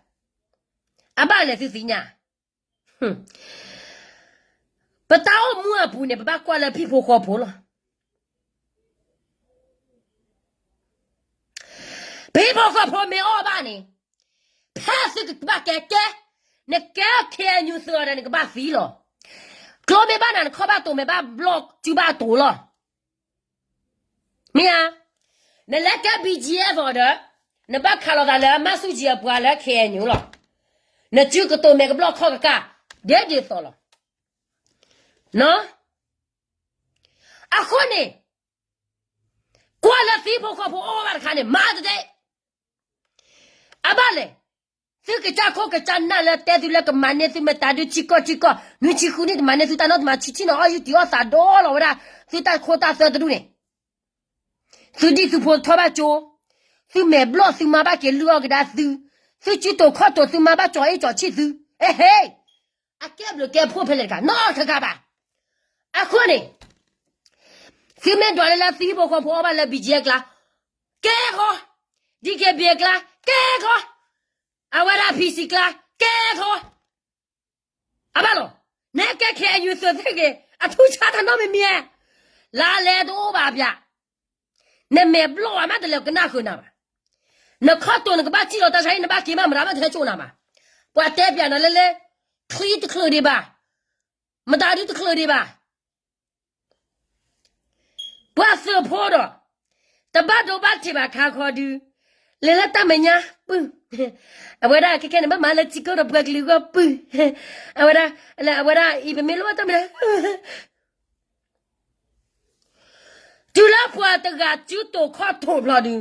အဘၣ်လဲၤသုသ့ၣ်ညါ ပတၢ်အိၣ်မူအပူၤန့ၣ် ပဘၣ်ကွၢ်လၢဖံဖိဃီဖိလီၤ. ဖံဖိဃီဖိမ့ၢ်အီၣ်ဘၣ်န့ၣ်, ဖဲသုကဘၣ်ကဲကဲ, နကဲ KNU သုးအီၤဒီး နကဘၣ်သံလီၤ. ကျိမ့ၢ်ဘၣ်နၤ နခီၣ်ဘၣ်တိၤ မ့ၢ်ဘၣ်ဘျီၣ်စုဘၣ်တိၤလီၤ. မ့ၢ်ဧါ, နလဲၤကဲ BGF အီၤဒီး နဘၣ်ခးလိာ်သးလၢမၤဆူၣ်ကၠံအပှၤလၢ KNU လီၤ. နစုကတိၤမဲာ်ကဘျီၣ်ခီၣ်ကကၢ် ဒ်ဒ်သိးလီၤ. အဃိန့ၣ် ကွၢ်လၢဖံဖိဃီဖိအီၣ်ဘၣ်တခါန့ၣ် မၤတဒဲး အဘၣ်လဲၣ်, သုကစၢ်ခိၣ်ကစၢ်နၢ်လၢတဲသုလၢကမၤန့ၢ်သုမတၤဒုထံကီၢ်ထံကီၢ် နွံဆံဃုနံၣ်တမၤန့ၢ်သုတၢ်နီတမံၤ ဆံးဆံးနီၤ အီၣ်ယုၢ်တံၢ်အီၣ်သးဒီလီၤဝဲဒၣ် သုတၢ်ခိတၢ်သွဲတဒူၣ်န့ၣ်, သုဒံၣ်သုဖိထီၣ်ဘၣ်ကၠိ, သုမဲာ်ဘျီၣ်သုမါဘၣ်က့ၤလုၢ်အီၣ်ကဒါသု, သုစုတိၤခီၣ်တိၤသုမါဘၣ်ကၠီၤအ့ၣ်ကၠီၤဆံၣ်သု, အဟ့ၣ် အကဲဘျုးကဲဖှိၣ်ဖဲလဲၣ်တခါ နီတခါဘၣ်. အဃိန့ၣ် သုမ့ၢ်ဒွးလၢလၢသုဟံၣ်ဖိဃီဖိအီၣ်ဘၣ်လၢ ဘံၣ်ကၠံၣ်အဲၣ် ကျါ ကဲဃီ, ဒံၣ်က့ဘံၣ်ကျါ ကဲဃီ, အဝဲဒၣ် ဖံစံၣ်ကျါ ကဲဃီ, အဘၣ်လီၤ. နကဲ ခ့ၣ်အဲၣ်ယူၣ် သုးသ့ၣ်ဂ့ၤ အထူၣ်ဆါတၢ်နီတမံၤမံၤဧါ. လါလဲတအိၣ်ဘၣ်ပျၢ်, နမဲာ်ဘျီၣ်ဘၣ်မး တလဲၤကနၣ်ဃုာ်နၤဘၣ်. နခီၣ်တိာ်နကဘၣ်စံၣ်လီၤတၢ်ဆါဟံၣ် နဘၣ်က့ၤမးမတၤမး တဟဲကၠိနၤဘၣ်. ပှၤတဲပျၢ်နၤလၢလၢ ချံတချုးဒံးဘၣ်, မတၤဒုတချုးဒံးဘၣ်. ပှၤသုးဖိဒီး တဘၣ်ဒိဘၣ်ထံးဘၣ်ခါခီဒု, လဲၤလၢတၢ်မဲာ်ညါပုၢ်, အဝဲဒၣ်ခဲခဲန့ၣ် ဘၣ်မၤလၢထံကီၢ်ဒီးပှၤကလုာ်အဂီၢ်ပုၢ်, အဝဲဒၣ်, အဝဲဒၣ်အံၤ ပမ့ၢ်လိၣ်ဘၣ်တၢ်မနုၤ တုၤလၢပှၤတဂၤစုတိာ်ခီၣ်တိာ်ဘျီဒု,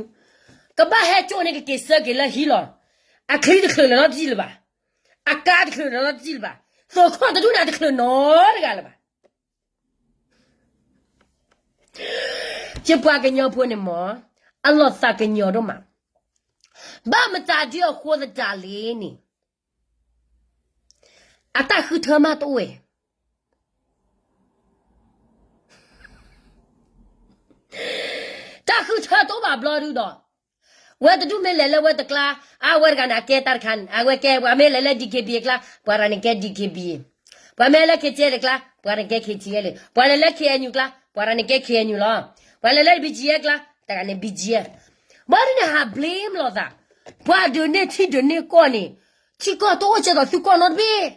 ကဘၣ်ဟဲကၠိန့ၣ် ကက့ၤဆၢက့ၤလၢဟံၣ်လီၤ. အချံတချုးလီၤနီတစံၣ်လၢၤဘၣ်, အကါတချုးလီၤနီတစံၣ်လၢၤဘၣ်, သုးခီၣ်တဒူၣ်န့ၣ် တချုးနီတဂၤလၢၤဘၣ်. ယပှၤကညီဖိန့ၣ်မ့ၢ် အလီၤသးကညီၤဒိၣ်မး, ဘၣ်မတၤဒ်အဃိသတးလဲၣ်န့ၣ်, အတၢ်ဃုထၢမးတအိၣ်ဝဲ တၢ်ဃုထၢတအိၣ်ဘၣ်ဘျီဒုဒီး, ဝဲတဒူၣ်မ့ၢ်လဲၤလၢဝဲတကျါ, အဝဲတဂၤန့ၣ် အကဲတၢ်တခါန့ၣ် အဝဲကဲ, ပှၤမ့ၢ်လဲၤလၢ ဒံၣ်က့ဘံၣ် အကျါ ပှၤတဂၤန့ၣ်ကဲ ဒံၣ်က့ဘံၣ်, ပှၤမ့ၢ်လဲၤလၢ ခ့ၣ်ကၠဲၣ် တကျါ ပှၤတဂၤန့ၣ်ကဲ ခ့ၣ်ကၠဲၣ် လံ, ပှၤလဲၤလၢ ခ့ၣ်အဲၣ်ယူၣ် ကျါ ပှၤတဂၤန့ၣ်ကဲ ခ့ၣ်အဲၣ်ယူၣ် လီၤ, ပှၤလဲၤလၢ ဘံၣ်ကၠံၣ်အဲၣ် ကျါ တဂၤန့ၣ် ဘံၣ်ကၠံၣ်အဲၣ်, ဘၣ်ဒ်န့ၣ် ဟးဘျ့မး လိာ်သး, ပှၤဒုးန့ၢ်ထံဒုးန့ၢ်ကီၢ်န့ၣ်, ထံကီၢ်တအိၣ်ကဲသိးသုကီၢ်နီတဘ့ၣ်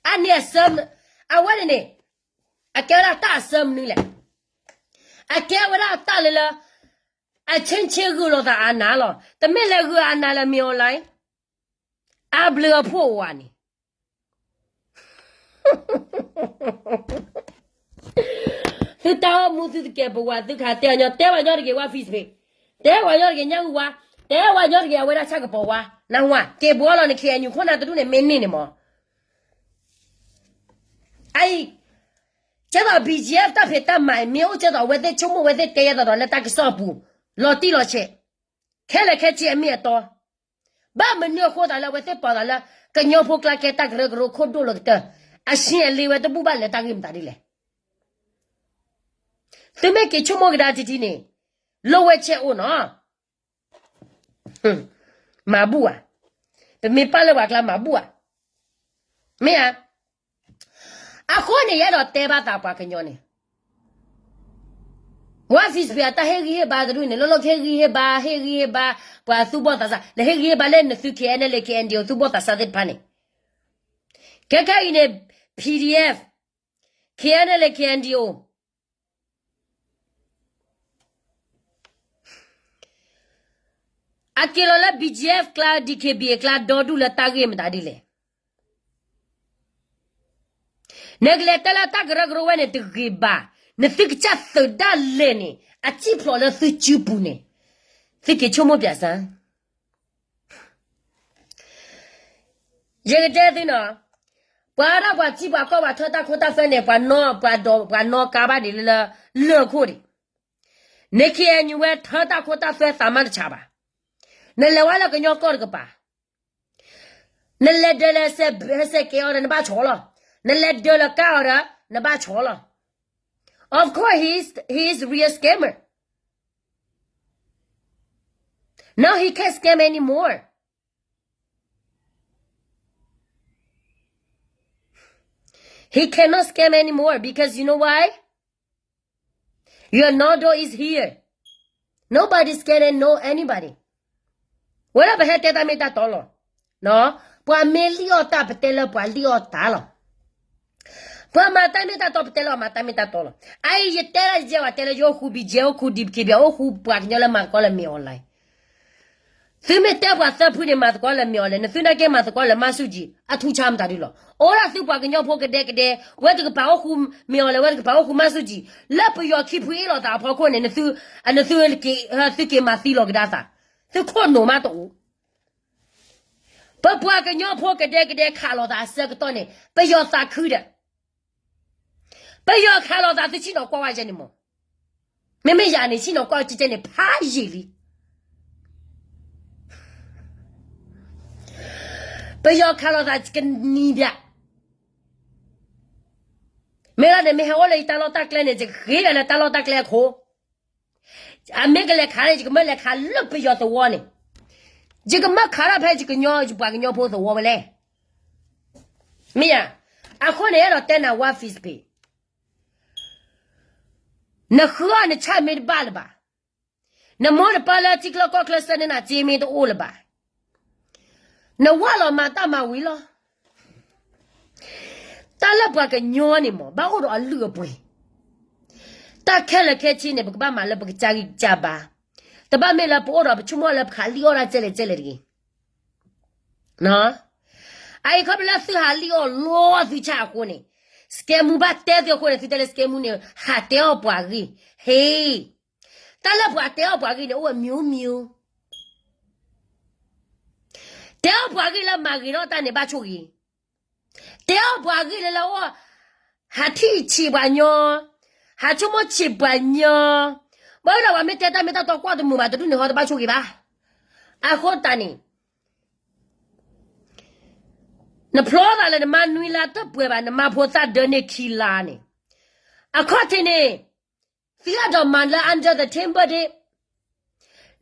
အန့ၣ်အဆၢ, အဝဲန့ၣ်န့ၣ်, အကဲဝဲဒၣ်တၢ်အဆၢမနုၤလဲၣ်, အကဲဝဲဒၣ်တၢ်လၢလၢ, အဆ့ဆ့ဂုာ်လိာ်သးအနးလီၤ, တမ့ၢ်လၢဂုာ်အနးလၢ မင်းအောင်လှိုင်, အဘျုးအဖှိၣ်ဝဲန့ၣ် သုတၢ်အိၣ်မူသုတကဲပဝး သုခးတဲအီၤညီ တဲဝဲညီတဂ့ၤ ဝဲ Facebook, တဲဝဲညီတဂ့ၤ ညၣ်ဂူၢ်ဝါ, တဲဝဲညီတဂ့ၤ အဝဲဒၣ်ဆၣ်ကပီၤဝါ, နၢ်ဟူဧါ, က့ၤဘှီလီၤန့ၣ် ခ့ၣ်အဲၣ်ယူၣ် ခိၣ်နၢ်တဒူၣ်န့ၣ် မ့ၢ်န့ၢ်န့ၣ်မး, အအံၤ, ကဲသိး ဘံၣ်ကၠံၣ်အဲၣ် တၢ်ဖံးတၢ်မၤအံၤ မ့ၢ်အိၣ်ကဲသိး အဝဲသ့ၣ်ဆိကမိၣ် အဝဲသ့ၣ်တဲယဲသိးဒီး လၢတၢ်ကစီၣ်အပူၤ, လီၤတံၢ်လီၤဆဲး, ခဲလၢာ်ခဲဆ့အမ့ၢ်အတီ ဘၣ်မနုၤအဃိသးလၢအဝဲသ့ၣ်ပာ်သးလၢ ကညီဖိကျါကဲတၢ်ကရၢကရိခိၣ်ဒိၣ်လီၤကတၢၢ်, အဆ့အလ့ဝဲတဘူၣ်ဘၣ်လဲၤတၢ်ဂ့ၢ်မတၤဒ်လဲၣ်. သုမ့ၢ်က့ၤဆိကမိၣ်ကဒါတထံၣ်န့ၣ်, လိဝဲဆဲးအိၣ်နီၤ, မၤဘူၣ်ဧါ, ပမ့ၢ်ပာ်လၢပှၤကျါမၤဘူၣ်ဧါ, မ့ၢ်ဧါ. အဃိန့ၣ် ယအဲၣ်ဒိးတဲဘၣ်သးပှၤကညီန့ၣ် ဝဲ Facebook အတၢ်ဟ့ၣ်ဂံၢ်ဟ့ၣ်ဘါတဒူၣ်န့ၣ် လီၢ်လီၢ်ကဟ့ၣ်ဂံၢ်ဟ့ၣ်ဘါ ဟ့ၣ်ဂံၢ်ဟ့ၣ်ဘါ ပှၤသူၣ်ဘီၣ်သးစၢ် နဟ့ၣ်ဂံၢ်ဟ့ၣ်ဘါလၢနသု ခ့ၣ်အဲၣ်အဲၣ်ယူၣ် ခ့ၣ်အဲၣ်ယူၣ် သူၣ်ဘီၣ်သးစၢ်သ့ၣ်တဖၣ်န့ၣ်, ခဲခဲအံၤန့ၣ် PDF, ခ့ၣ်အဲၣ်အဲၣ်ယူၣ် ခ့ၣ်အဲၣ်ယူၣ် အက့ၤလီၤလၢ BGF ကျါ DKBA ကျါ ဒီဒူၣ်လၢတၢ်ဂ့ၢ်မတၤဒ်လဲၣ်. နကလဲၤတဲလၢတၢ်ကရၢကရိဝဲန့ၣ်တဂ့ၤဘၣ်, နသုကစၢ်သုးဒၣ်လဲာ်န့ၣ် အစံၣ်ဖျိးလၢသုစုပူၤန့ၣ်, သုက့ၤဆိကမိၣ်ပၠးစၢ် ယကတဲသုနီၤ, ပှၤဒၣ်ပှၤထံပှၤကီၢ်ပှၤထၢတၢ်ခိတၢ်သွဲန့ၣ် ပှၤနီၣ်ကါဘၣ်ဒ်လၢ လၢၢ်ခိၣ်ဒံး, န ခ့ၣ်အဲၣ်ယူၣ် ဝဲထၢတၢ်ခိတၢ်သွဲသးမးတဆးဘၣ်, နလဲၤဝဲလၢကညီကီၢ်တကပၤ နလဲၤဒၢလၢ စဲးကဲးအီၤဒီး နဘၣ်ဆီလီၤ, နလဲၤဒၢလၢကါအီၤဒီး နဘၣ်ဆီလီၤ. Of course, he is, he is real scammer. Now he can't scam anymore. He cannot scam anymore because you know why? Your Nodal is here. Nobody's scared of no anybody. ဝဲဒၣ်ပဟဲတဲတၢ်မ့ၢ်တၢ်တီလီၤ. ပှၤမ့ၢ်လံၣ်အီၣ်တၢ် ပတဲလၢပှၤလံၣ်အီၣ်တၢ်လီၤ. ပှၤမၤတၢ်မ့ၢ်တၢ်တီ ပတဲလၢပှၤမၤတၢ်မ့ၢ်တၢ်တီလီၤ. အအံၤယတဲဒၣ်ယဲ ပှၤတဲလၢယအိၣ်ဃူ BGF အိၣ်ဃူ DKBA အိၣ်ဃူပှၤကညီလၢမၤသကိးလၢ မင်းအောင်လှိုင် သုမ့ၢ်တဲပှၤသၢဖုန့ၣ် မၤသကိးလၢ မင်းအောင်လှိုင်, နသုနာ်က့မၤသကိးလၢ မန်းစုကြည် အထူၣ်ဆါမတၤဒုလီၤ. အိၣ်ဒၣ်သုပှၤကညီဖိကဒဲကဒဲ, ဝဲတကပၤအိၣ်ဃူ မင်းအောင်လှိုင်, ဝဲတကပၤအိၣ်ဃူ မန်းစုကြည်, လၢပယီၤခံဖုအ့ၣ်လိာ်သးအဖီခိၣ်န့ၣ် နသု, နသုက့ၤ, သုက့ၤမၤသံလီၤကဒါသး, သုခိၣ်နူာ်မးတအိၣ်. ပပှၤကညီဖိကဒဲကဒဲခးလိာ်သးအဆၢကတီၢ်န့ၣ် ပယီၤသးခုဒီး ပယီၤခးလိာ်သး သုဆ့ၣ်နီၤကွၢ်ဝဲကဲန့ၣ်မး. မ့မ့ၢ်ယၤန့ၣ် ဆ့ၣ်နီၤကွၢ်ကဲကဲန့ၣ် ဖးယံာ်လံ. ပယီၤခးလိာ်သးကနံၤဘၣ်. မ့ၢ်လီၤန့ၣ် မ့ၢ်ဟဲအိၣ်လၢယတၢ်လီၢ်တၢ်ကျဲန့ၣ် ယကဃ့ဘၣ်လၢတၢ်လီၢ်တၢ်ကျဲအခိၣ်. အမ့ၢ်ကလဲၤခးန့ၣ် ယကမၢလဲၤခးလၢပယီၤသဝီန့ၣ်, ယကမၢခးထီၣ်ဖဲယကညီ ယပှၤကညီဖိသဝီဝဲလဲၣ်. မ့ၢ်ဧါ. အဃိန့ၣ် အဲၣ်ဒိးတဲနၤဝါ Facebook နဃုအီၣ်နဆၣ်မ့ၢ်တဘၣ်လၢၤဘၣ်. နမိၢ်နပၢ်လၢထံချၢကီၢ်ချၢဆှၢန့ၢ်နၤစ့မ့ၢ်တအိၣ်လၢၤဘၣ်. နဝၢ်လီၤမၤတၢ်မၤဝံၤလီၤ. တၢ်လၢပှၤကညီန့ၣ်မ့ၢ် ဘၣ်အိၣ်ဒီးအလုၢ်အပှ့ၤ, တၢ်ခဲလၢာ်ခဲဆ့န့ၣ် ပကဘၣ်မၤလၢပကစၢ်ဂံၢ်စၢ်ဘါ, တဘၣ်မ့ၢ်လၢပအိၣ်ဒီးပဆိကမိၣ်လၢပဟးလံၣ်အီၣ်တၢ်ကဲလဲၣ်ကဲလဲၣ်တဂ့ၤ. အအံၤခီဖျိလၢသုဟးလံၣ်အီၣ်လီသုဆၣ်အဃိန့ၣ်, စကဲမူဘၣ်တဲသုအဃိန့ၣ် သုတဲလၢစကဲမူန့ၣ် ဟးတဲအီၣ်ပှၤဂ့ၢ်, ဟ့ၣ်, တၢ်လၢပှၤတဲအီၣ်ပှၤဂ့ၢ်န့ၣ် အိၣ်ဝဲမံၤမံၤ, တဲအီၣ်ပှၤဂ့ၢ်လၢမၤဂ့ၤထီၣ်တၢ်န့ၣ် ဘၣ်ဆိၣ်ဂ့ၤ, တဲအီၣ်ပှၤဂ့ၢ်လၢလၢအအိၣ်, ဟးထံၣ်ဆံးပှၤညီ, ဟးဆိကမိၣ်ဆံးပှၤညီ, ဘၣ်ဝဲဒၣ်ပှၤမ့ၢ်တဲတၢ်မ့ၢ်တၢ်တီကွၢ်တမုာ်ဘၣ်တဒူၣ်န့ၣ် ဟီတဘၣ်ဆိၣ်ဂ့ၤဘၣ်. အဃိသတးန့ၣ် နဖျီသးလၢနမါနွံလါတပှဲၤဘၣ် နမါဖိသၣ်ဒၢန့ၢ်ခံလါန့ၣ်, အခီၣ်ထံးန့ၣ်, သုအဲၣ်ဒိးမၤလၢ under the table ဒ့ၣ်,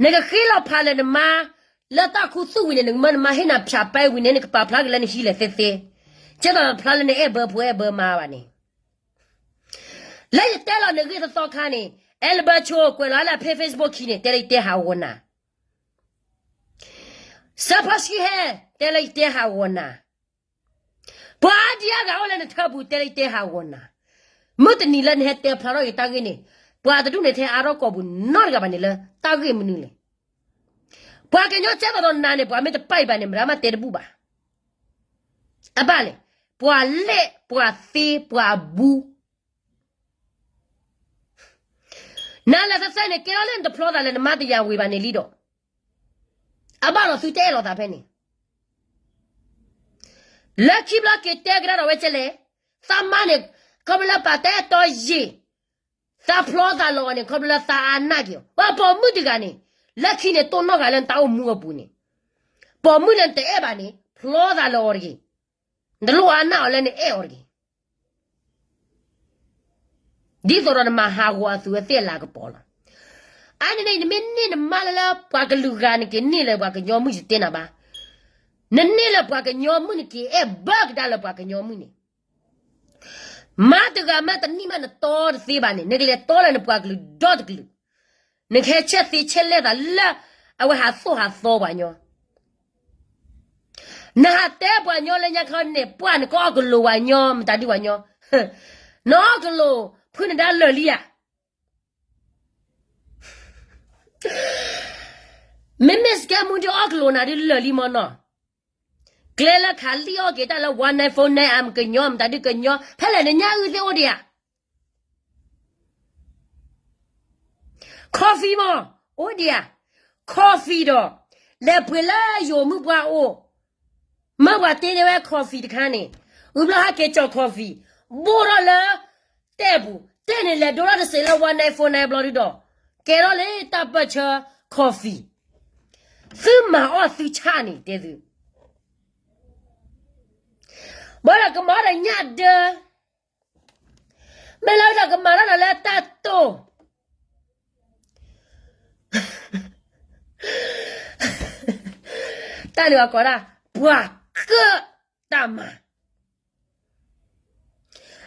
နကဃ့လီၤဖးလၢနမါ, လၢတၢ်ခူသူၣ်ဝံၤန့ၣ် နကမၢနမါဟ့ၣ်နၤဖၠးပဲဝံၤန့ၣ် နကပာ်ဖျါက့ၤလၢနဟံၣ်လဲၣ်သ့သ့, ကဲသိးတဖျါလၢနအဲၣ်ဘၢဖိအဲၣ်ဘၢမါဘၣ်န့ၣ်, လၢယတဲလီၤနဂ့ၢ်တသီခါန့ၣ်, အဲလဘၢဆိ ကွဲးလီၤလၢဖဲ Facebook ခံန့ၣ် တဲလၢယတဲဟးဂီၤနၤ စၢဖီၣ်ဆှံဟဲ, တဲလၢယတဲဟးဂီၤနၤ, ပှၤအါဒံအါဂၤအိၣ်လၢနထၢပူၤ တဲလၢယတဲဟးဂီၤနၤ, မုၢ်တနံၤလၢနဟဲတဲဖျါထီၣ်က့ၤတၢ်ဂ့ၢ်န့ၣ်, ပှၤတဒူၣ်န့ၣ်ထဲအါထီၣ်ကိာ်ပူၤနီတဂၤဘၣ်န့ၣ်လၢတၢ်ဂ့ၢ်မနုၤလဲၣ်. ပှၤကညီကဲသိးဒီးနၤန့ၣ် ပှၤမ့ၢ်တပာ်အံၤဘၣ်န့ၣ် မတၤမးတဲတဘူၣ်ဘၣ်. အဘၣ်လဲၣ်, ပှၤလဲၣ်ပှၤသ့ပှၤအဘူး နၤလၢသးစဲန့ၣ် ကဲထီၣ်လၢနတဖျီသးလၢနမါတယၤဝံၤဘၣ်န့ၣ်လံဒီး, အဘၣ်ဒီးသုတအဲၣ်လီၤသးဖဲန့ၣ်, လၢခံဘျီက့ၤတဲကဒါဒီးဝဲကဲလဲၣ်, သးမါန့ၣ်, ခီဖျိလၢပာ်တဲတီယံာ်, သးဖျီသးလီၤအီၤန့ၣ် ခီဖျိလၢသးအါနာ်က့ၤအီၤ, ပှၤပိာ်မုၣ်တဂၤန့ၣ်, လၢခံန့ၣ်တိၢ်နီၣ်ဂၤလၢနတၢ်အိၣ်မူအပူၤန့ၣ်, ပိာ်မုၣ်လၢနတအဲၣ်ဘၣ်န့ၣ် ဖျီသးလီၤအီၤတဂ့ၤ, နတလိၣ်အါနာ်အီၤလၢနအဲၣ်အီၤတဂ့ၤ ဒ်သိးဒီးနမၤဟးဂီၤအသုးအသ့ၣ်အလၤကပီၤလီၤ. အါန့ၣ်န့ၣ် နမ့ၢ်န့ၢ်နမါလၢလၢပှၤကလုာ်ဂၤ နက့ၤန့ၢ်လၢပှၤကညီမုၣ် ယတဲနၤဘၣ်, နန့ၢ်လၢပှၤကညီမုၣ် နက့ၤအဲၣ်ဘၢကဒါလၢပှၤကညီမုၣ်န့ၣ်, မါတဂၤမးတနံၣ်မးနတီတသ့ဘၣ်န့ၣ် နကလဲၤတီလၢနပှၤကလုာ်ဒီတကလုာ်, နကဟဲဆဲးသ့ဆဲးလဲသးလၢ အဝဲဟးသိၣ်ဟးသီပှၤညီ နဟးတဲပှၤညီလၢညါခီန့ၣ် ပှၤနကအီၣ်ကလိာ်ဝဲညီ မတၤဒုဝဲညီ, နအီၣ်ကလိာ် ဖုနဒါလၢာ်လံဧါ. မ့မ့ၢ်စကဲမူဒုးအီၣ်ကလိာ်နၤဒုးလၢာ်လံမ့ၢ်နီၤ, ကျဲလၢခးလံၣ်အီၣ်က့ၤတၢ်လၢ one nine four nine အမ့ၢ်ကညီ မတၤဒုကညီ ဖဲလဲၣ် နညၣ်အုၣ်သ့ၣ်အိၣ်ဒံးဧါ coffee မ့ၢ် အိၣ်ဒံးဧါ, coffee ဒီး လဲၤပှ့ၤလၢယိၤမုၣ်ပှၢ်အိၣ်, မၢပှၤတ့န့ၢ်ဝဲ coffee တခါန့ၣ်, ဝံၤဘျီဟဲက့ၤကၠီၤ coffee, ဘိၣ်ထီၣ်လၢ တဲပူၤ, တဲန့ၣ်လဲၤဒိထီၣ်တစဲးလၢ one nine four nine ဘျီဒုဒီး, ကဲထီၣ်လၢတၢ်ပၢၢ်ဆၢ coffee, သုမၤအီၣ်သုဆၣ်န့ၣ်တဲသု ဘၣ်ဒီးကမၤဒီးညၣ်ဒၢ, မ့ၢ်လၢဒီးကမၤထီၣ်ဒီးလၢတၢ်တိၢ်, တၢ်န့ၣ်အကိးဒၣ် ပှၤကၢၣ်တၢ်မၤ,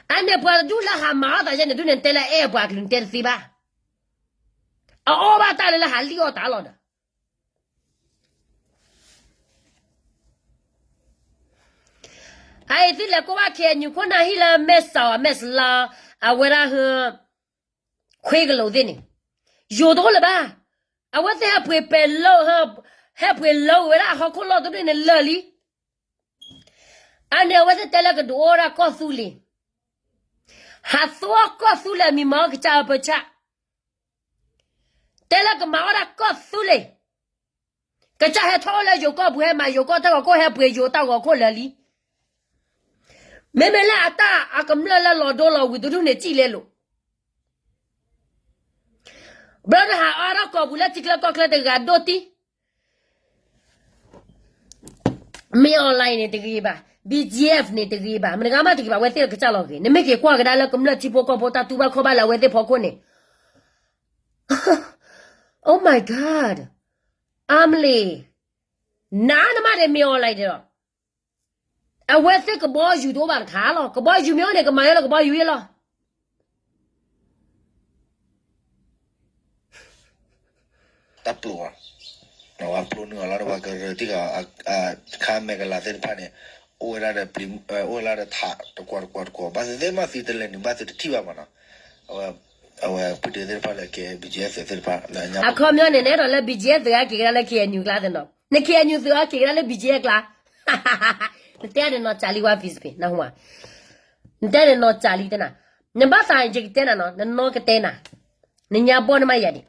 အန့ၣ်ပှၤတဒူၣ်လၢဟးမၤအီၣ်သးယဲန့ၣ် ဒုးန့ၣ်တဲလၢအဲၣ်ပှၤကလုာ်တဲတသ့ဘၣ်, အအီၣ်ဘၣ်တၢ်လၢလၢဟးလံၣ်အီၣ်တၢ်လီၤဒီး အအံၤသုလဲၤကိးဘၣ် KNU ခိၣ်နၢ်ဟံၣ်လၢမဲၢ်စးအမဲၢ်စလါ, အဝဲဒၣ်ဟ, ခွ့ကလိာ်သ့ၣ်န့ၣ်, ယိၤတအိၣ်လၢၤဘၣ်, အဝဲသ့ၣ်ဟဲပှ့ၤပဲၤလၢ, ဟဲပှ့ၤလၢဝဲဒၣ်အဟီၣ်ခိၣ်လီၢ်တဒူၣ်န့ၣ်လၢာ်လံ, အန့ၣ်အဝဲသ့ၣ်တဲလၢကဒုးအိၣ်ဝဲဒၣ်ကီၢ်သူလ့ၤ, ဟးသူအီၣ်ကီၢ်သူလ့ၤအမံၤမၤအီၣ်ကစၢ်အပၢဆၣ် တဲလၢကမၤအီၣ်ဒၣ်ကီၢ်သူလ့ၤ, ကစၢ်ဟဲထီၣ်အိၣ်လၢယိၤကီၢ်ပူၤ ဟဲမၤယိၤကီၢ်တၢ်ဂီၤခိၣ် ဟဲပှ့ၤယိၤတၢ်ဂီၤခိၣ်လၢာ်လံ, မ့မ့ၢ်လၢအတၢ်အကမျၢၢ်လၢလီၤဒိလီၤဝံၤတဒူၣ်န့ၣ်စံၣ်လဲလိာ်, ဘျီနဟးအီၣ်ထီၣ်ကီၢ်ပူၤလၢထံချၢကီၢ်ချၢတဂၤဒိၣ်တံၢ် မ့ၢ် online န့ၣ်တဂ့ၤဘၣ်, B G F န့ၣ်တဂ့ၤဘၣ်, မတဂၤမးတဂ့ၤဘၣ်, အဝဲသ့ၣ်ကစၢ်လီၤဂ့ၤ, နမ့ၢ်က့ၤကွၢ်ကဒါလၢကမျၢၢ်ထံဖိကီၢ်ဖိတၢ်တူၢ်ဘၣ်ခီၣ်ဘၣ်လၢအဝဲသ့ၣ်ဖီခိၣ်န့ၣ်, Oh my God, အါမလ့ၤ, နၤနမးဒဲးမ့ၢ် online ဒဲးလီၤ, အဝဲသ့ၣ်ကဘီယူၤတအိၣ်ဘၣ်တခါလီၤ, ကဘီယူၤမ့ၢ်အိၣ်န့ၣ် ကမၤယဲလၢကဘီယူၤယဲလီၤ. တၢ်ပျိာ်, ပျိာ်နုာ်အီၤလီၤ, ပှၤကရၢတံၢ်ဃာ်, ခါမဲာ်ကလၤသ့ၣ်တဖၣ်န့ၣ်, အိၣ်ဝဲဒၣ်ဒီးပျံၤ, အိၣ်ဝဲဒၣ်ဒီးထးတကွီၤတကွီၤတကွီၤ, ဘၣ်သ့ၣ်သ့ၣ်မးသုတလဲၤနုာ်ဘၣ်သုတထံၣ်ဘၣ်မးနီၤ, အဝဲပှၤတသ့ၣ်တဖၣ်လၢကဲ B G F သ့ၣ်တဖၣ်, အခီပညီန့ၣ် နအဲၣ်ဒိးလၢ B G F သုးအါက့ၤကဒါလၢ K N U ကျါသ့ၣ်နီၤ, န K N U သုးအါက့ၤကဒါလၢ B G F ကျါ, နတဲန့ၣ်နီၤ ကၠးလံဝါ Facebook နၢ်ဟူဧါ, နတဲန့ၣ်နီၤကၠးလံတနၤ, နဘၣ်သးယကတဲနၤနီၤ, နနီၢ်ကတဲနၤ, နညါဘီၣ်နမးယၤဒံး,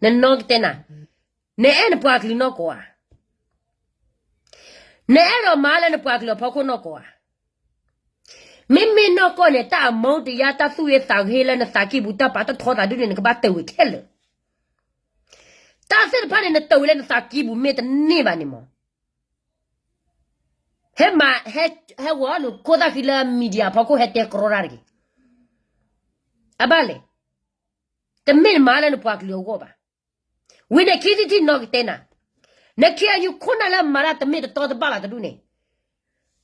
နနီၢ်ကတဲနၤ, နအဲၣ်နပှၤကလုာ်နီၢ်ကီၢ်ဧါ, နအဲၣ်ဒိးမၤလၢနပှၤကလုာ်အဖီခိၣ်နီၢ်ကီၢ်ဧါ, မ့မ့ၢ်နီၢ်ကီၢ်န့ၣ် တၢ်အမူတယါ တၢ်သူၣ်ဂ့ၤသးဂ့ၤလၢနသးကံၢ်ပူၤ တၢ်ပာ်တၢ်ထီသးဒ်န့ၣ် နကဘၣ်တၢၢ်ဝံၤခဲလၢာ်, တၢ်သ့ၣ်တဖၣ်န့ၣ် နတၢၢ်ဝံၤလၢနသးကံၢ်ပူၤမ့ၢ်တန့ၢ်ဘၣ်န့ၣ်မး, ဟဲမၤ, ဟဲဂီၤနခိၣ်သၣ်ဃံလၢ media အဖီခိၣ်ဟဲတဲကရီတၢ်တဂ့ၤ, အဘၣ်လဲၣ်, တမ့ၢ်နမၤလၢနပှၤကလုာ်အဂီၢ်ဘၣ်, ဝံၤန့ၣ်ခံထံၣ်ထံၣ်နီၢ်ကတဲနၤ, န K N U ခိၣ်နၢ်လၢမၤတၢ်တမ့ၢ်တတီတဘၣ်လီၤတဒူၣ်န့ၣ်,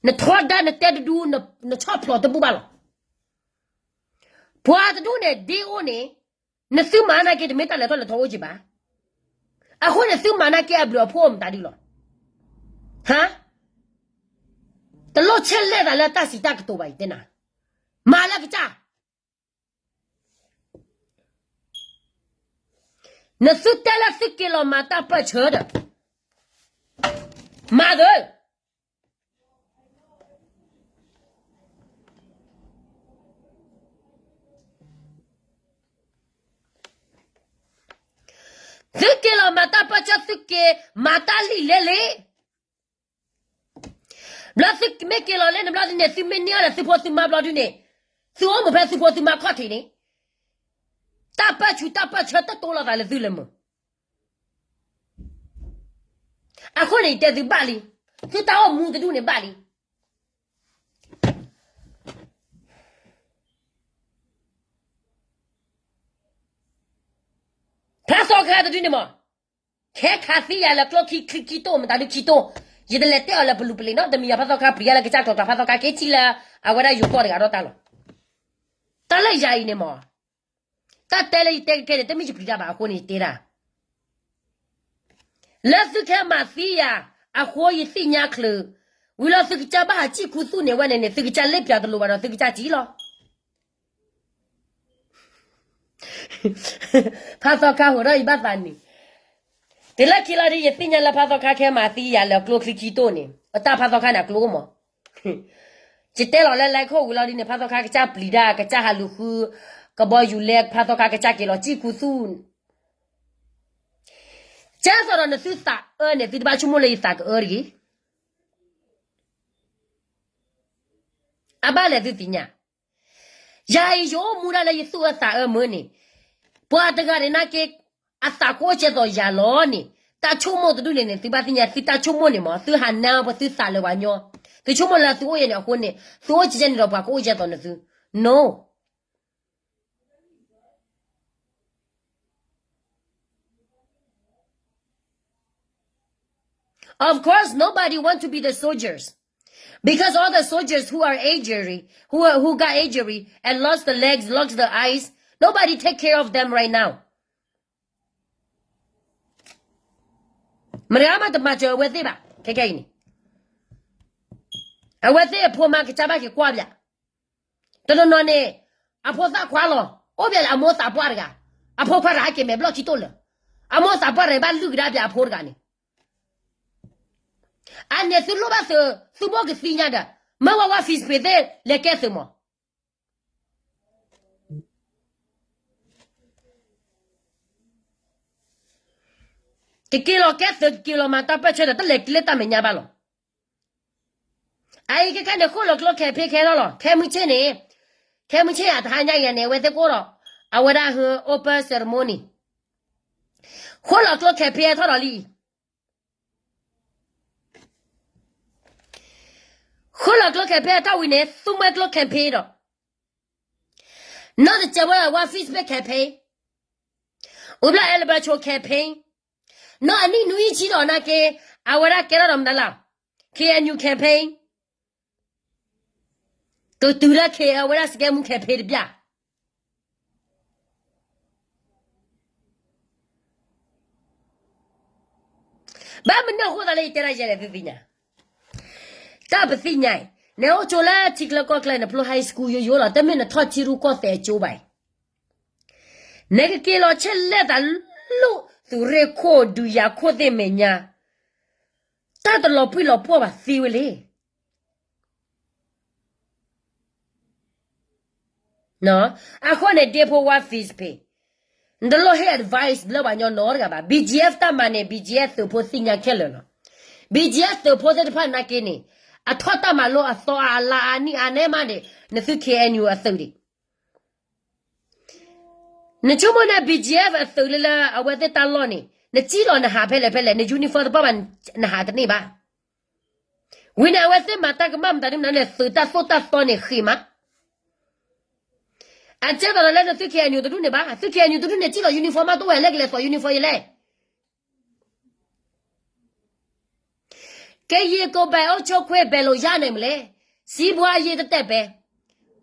နထီဒါနတဲတဒူၣ်, နဆီၣ်ဖျိးတဘူၣ်ဘၣ်လီၤ, ပှၤတဒူၣ်န့ၣ် ဒ်အိၣ်န့ၣ်, နသုမၤနာ်က့ တမ့ၢ်တၢ်လဲၤထီၣ်လဲၤထီအိၣ်က့ၤဘၣ်, အဃိန့ၣ် သုမၤနာ်က့အဘျုးအဖှိၣ်မတၤဒုလီၤ, ဟါ, တလိၣ်ဆဲးလဲၣ်သးလၢတၢ်စံးတၢ်ကတိၤဘၣ်အံၤတဲနၤ, မၤလၢကစၢ် နသုတဲလၢသုက့ၤလီၤမၤတၢ်ပၢၢ်ဆၢဒီး, မၤသၢ, သုက့ၤလီၤမၤတၢ်ပၢၢ်ဆၢ သုက့ၤမၤတၢ်လံာ်လဲၢ်လံာ် ဘျီသုမ့ၢ်က့ၤလီၤလၢန့ၣ်ဘျီဒုန့ၣ် သုမ့ၢ်န့ၢ်အီၤဒီး သုဖိသုမါဘျီဒုန့ၣ်, သုအိၣ်မုာ်ဖဲသုဖိသုမါခီၣ်ထံးန့ၣ်, တၢ်ပၢၢ်ဆူးတၢ်ပၢၢ်ဆၢတတိလိာ်သးလၢသုလၢမုာ်. အဃိန့ၣ် ယတဲသုဘၣ်လံ, သုတၢ်အိၣ်မူတဒူၣ်န့ၣ်ဘၣ်လံ. ဖးသီခါတဒုန့ၣ်မး, ခဲခးသံယၤလၢကျိခံခံတိၢ် မတၤဒုခံတိၢ်, ယတလဲၤတဲအီၤလၢပလူၤပလ့ၤနီတမံၤယၤ ဖးသီခါပျံၤယၤလၢကစၢ်ကျိၤကျါ ဖးသီခါက့ၤထံၣ်လၢ အဝဲဒၣ်ယိၤကီၢ်တဂၤဒီးတၢ်လီၤ. တၢ်လၢယၤအံၤန့ၣ်မး, တၢ်တဲလၢယတဲကဲန့ၣ် တမ့ၢ်ယပျံၤတၢ်ဘၣ်အဃိန့ၣ် ယတဲဒၣ် လၢသုခဲမၤသံယၤအဃိယသ့ၣ်ညါချုး, ဝံၤလီၤသုကစၢ်ဘၣ်ဟးစံၣ်ခူသူၣ်န့ၣ် ဝဲန့ၣ်န့ၣ် သုကစၢ်လ့ပၠးတလိၤဘၣ်ဒီးသုကစၢ်စံၣ်လီၤ. ဖးသီခါဟိးဒီးယဘၣ်သးန့ၣ်, တုၤလၢခံလီၤဒ်ယသ့ၣ်ညါလၢဖးသီခါခဲမၤသံယၤလၢကျိချံခံတိၢ်န့ၣ် အတၢ်ဖးသီခါန့ၣ်အကျိမး. ယတဲလီၤလၢ လဲခိၣ် ဝံၤလီၤဒ်န့ၣ် ဖးသီခါကစၢ်ပျံၤတၢ် ကစၢ်ဟးလူၤဃု ကဘီယူၤလဲ ဖးသီခါကစၢ်က့ၤလီၤစံၣ်ခူသူၣ် ကဲသိးဒီးနသုသးအၢန့ၣ် သုတဘၣ်ဆိကမိၣ်လၢယသးကအၢတဂ့ၤ. အဘၣ်လဲၣ်သုသ့ၣ်ညါ, ယၤအံၤယအိၣ်မူဒၣ်လၢယသူၣ်အၢသးအၢမုာ်န့ၣ်, ပှၤတဂၤန့ၣ်နာ်က့ အသးကအိၣ်ကဲသိးယၤလီၤန့ၣ်, တၢ်ဆိကမိၣ်တဒူၣ်န့ၣ်န့ၣ် သုဘၣ်သ့ၣ်ညါ သုတၢ်ဆိကမိၣ်န့ၣ်မး သုဟးနါပှၤသုသးလၢပှၤညီ, သုဆိကမိၣ်လၢသုအိၣ်ယဲန့ၣ်အဃိန့ၣ် သုအိၣ်ကဲန့ၣ်ဒီးပှၤကအိၣ်ကဲသိးနသု, no. Of course, nobody want to be the soldiers. Because all the soldiers who are injury, who are, who got injury and lost the legs, lost the eyes, nobody take care of them right now. မတၤမးတမၤစၢၤအဝဲသ့ၣ်ဘၣ်, ခဲခဲအံၤန့ၣ် အဝဲသ့ၣ်အဖိမါကစၢ်ဘၣ်က့ၤကွၢ်ပၠး, တနီၤနီၤန့ၣ် အဖိသၣ်ခွါလီၤ, အိၣ်ပၠးလၢအမိၢ်သးပှၢ်တဂၤ, အဖိခွါတဂၤဟဲက့ၤမဲာ်ဘျီၣ်ခံတိၢ်လၢာ်, အမိၢ်သးပှၢ်တဂၤဘၣ်လုၢ်ကဒါပၠးအဖိတဂၤန့ၣ်, အန့ၣ်သုလိၣ်ဘၣ်သု, သုဘိကသံညါဒီး, မ့ၢ်ဝဲဝဲ Facebook သ့ၣ်လဲၤကဲသုးမး ကက့ၤလီၤကဲသုး ကက့ၤလီၤမၤတၢ်ပၢၢ်ဆၢဒီး တလဲၤက့ၤလၢတၢ်မဲာ်ညါဘၣ်လီၤ. အအံၤခဲခဲန့ၣ် ဃိၣ်လီၤကျိခဲဖ့ခဲထီၣ်လီၤ. ခဲမုၢ်ဆ့ၣ်န့ၣ်, ခဲမုၢ်ဆ့ၣ်အတဟါညါအံၤန့ၣ် အဝဲသ့ၣ်ကအိၣ်ဒီး အဝဲဒၣ်ဟၢ open ceremony ဃိၣ်လီၤကျိခဲဖ့ဟဲထီၣ်ဒီးလံ. ကျိ campaign အတၢ်ဝံၤန့ၣ် သူမှဲကျိ campaign ဒီး နီၢ်တစဲးဝဲဝါ Facebook campaign, ဝံၤဘျီ အဲလဘၢဆိ campaign, နီၢ်အနံၣ်နွံဆံဒီးနာ်က့, အဝဲဒၣ်ကဲထီၣ်ဒီးမတၤလဲၣ်, KNU campaign, ကတုၤလၢ K အဝဲဒၣ်စကဲမူ campaign တဘျီ ဘၣ်မနုၤအဃိသတးလၢယတဲဒၣ်ယဲလဲၣ် သုသ့ၣ်ညါ, တၢ်ပသ့ၣ်ညါအံၤ, နအိၣ်ကၠိလၢထံချၢကီၢ်ချၢ နဖျိ high school ယိယိလီၤ, တမ့ၢ်နထီၣ်ထံရူၢ်ကီၢ်သဲးကၠိဘၣ်အံၤ, နကက့ၤလီၤဆဲးလဲၤသးလိၣ် သုးရ့ၣ်ခိၣ်ဒုးယၤခိၣ်သ့ၣ်မဲာ်ညါ, တၢ်တလီၤပှံၢ်လီၤပှီၢ်ဘၣ်သ့ဝဲလံ. အဃိန့ၣ် ဒ့ဖိဝါ Facebook, နတလိၣ်ဟ့ၣ် advice လၢပှၤကညီနီတဂၤဘၣ်. BGF တၢ်မၤန့ၣ် BGF သုးဖိသ့ၣ်ညါခဲလၢာ်လီၤ. BGF သုးဖိသ့ၣ်တဖၣ်နာ်က့န့ၣ်, အထီၣ်တၢ်မၤလိအသီအါအလါအါနံၣ်အါန့ၣ်မးန့ၣ် နသု KNU အသုးဒံး နဆိကမိၣ်န့ၣ် BGF အသုးလၢလၢအဝဲသ့ၣ်တၢ်လီၢ်န့ၣ် နစံၣ်လီၤနဟးဖဲလဲၣ်ဖဲလဲၣ်, န uniform တပာ်ဘၣ် နဟးတန့ၢ်ဘၣ်. ဝံၤန့ၣ် အဝဲသ့ၣ်မၤတၢ်ကမၣ်မတၤဒ်မနုၤန့ၣ် သုးတၢ်သိၣ်တၢ်သီန့ၣ်ဃ့မး. အကဲသးလၢနသု KNU တဒူၣ်န့ၣ်ဘၣ်, သု KNU တဒူၣ်န့ၣ် စံၣ်လီၤ uniform မး တအိၣ်ဝဲလဲၣ် ကလဲၤသိး uniform ယလဲၣ်. ကရင်ကိုယ်ပိုင်အုပ်ချုပ်ခွင့် ဘယ်လိုရနိုင်မလဲ, စီးပွားရေးသက်သက်ပဲ,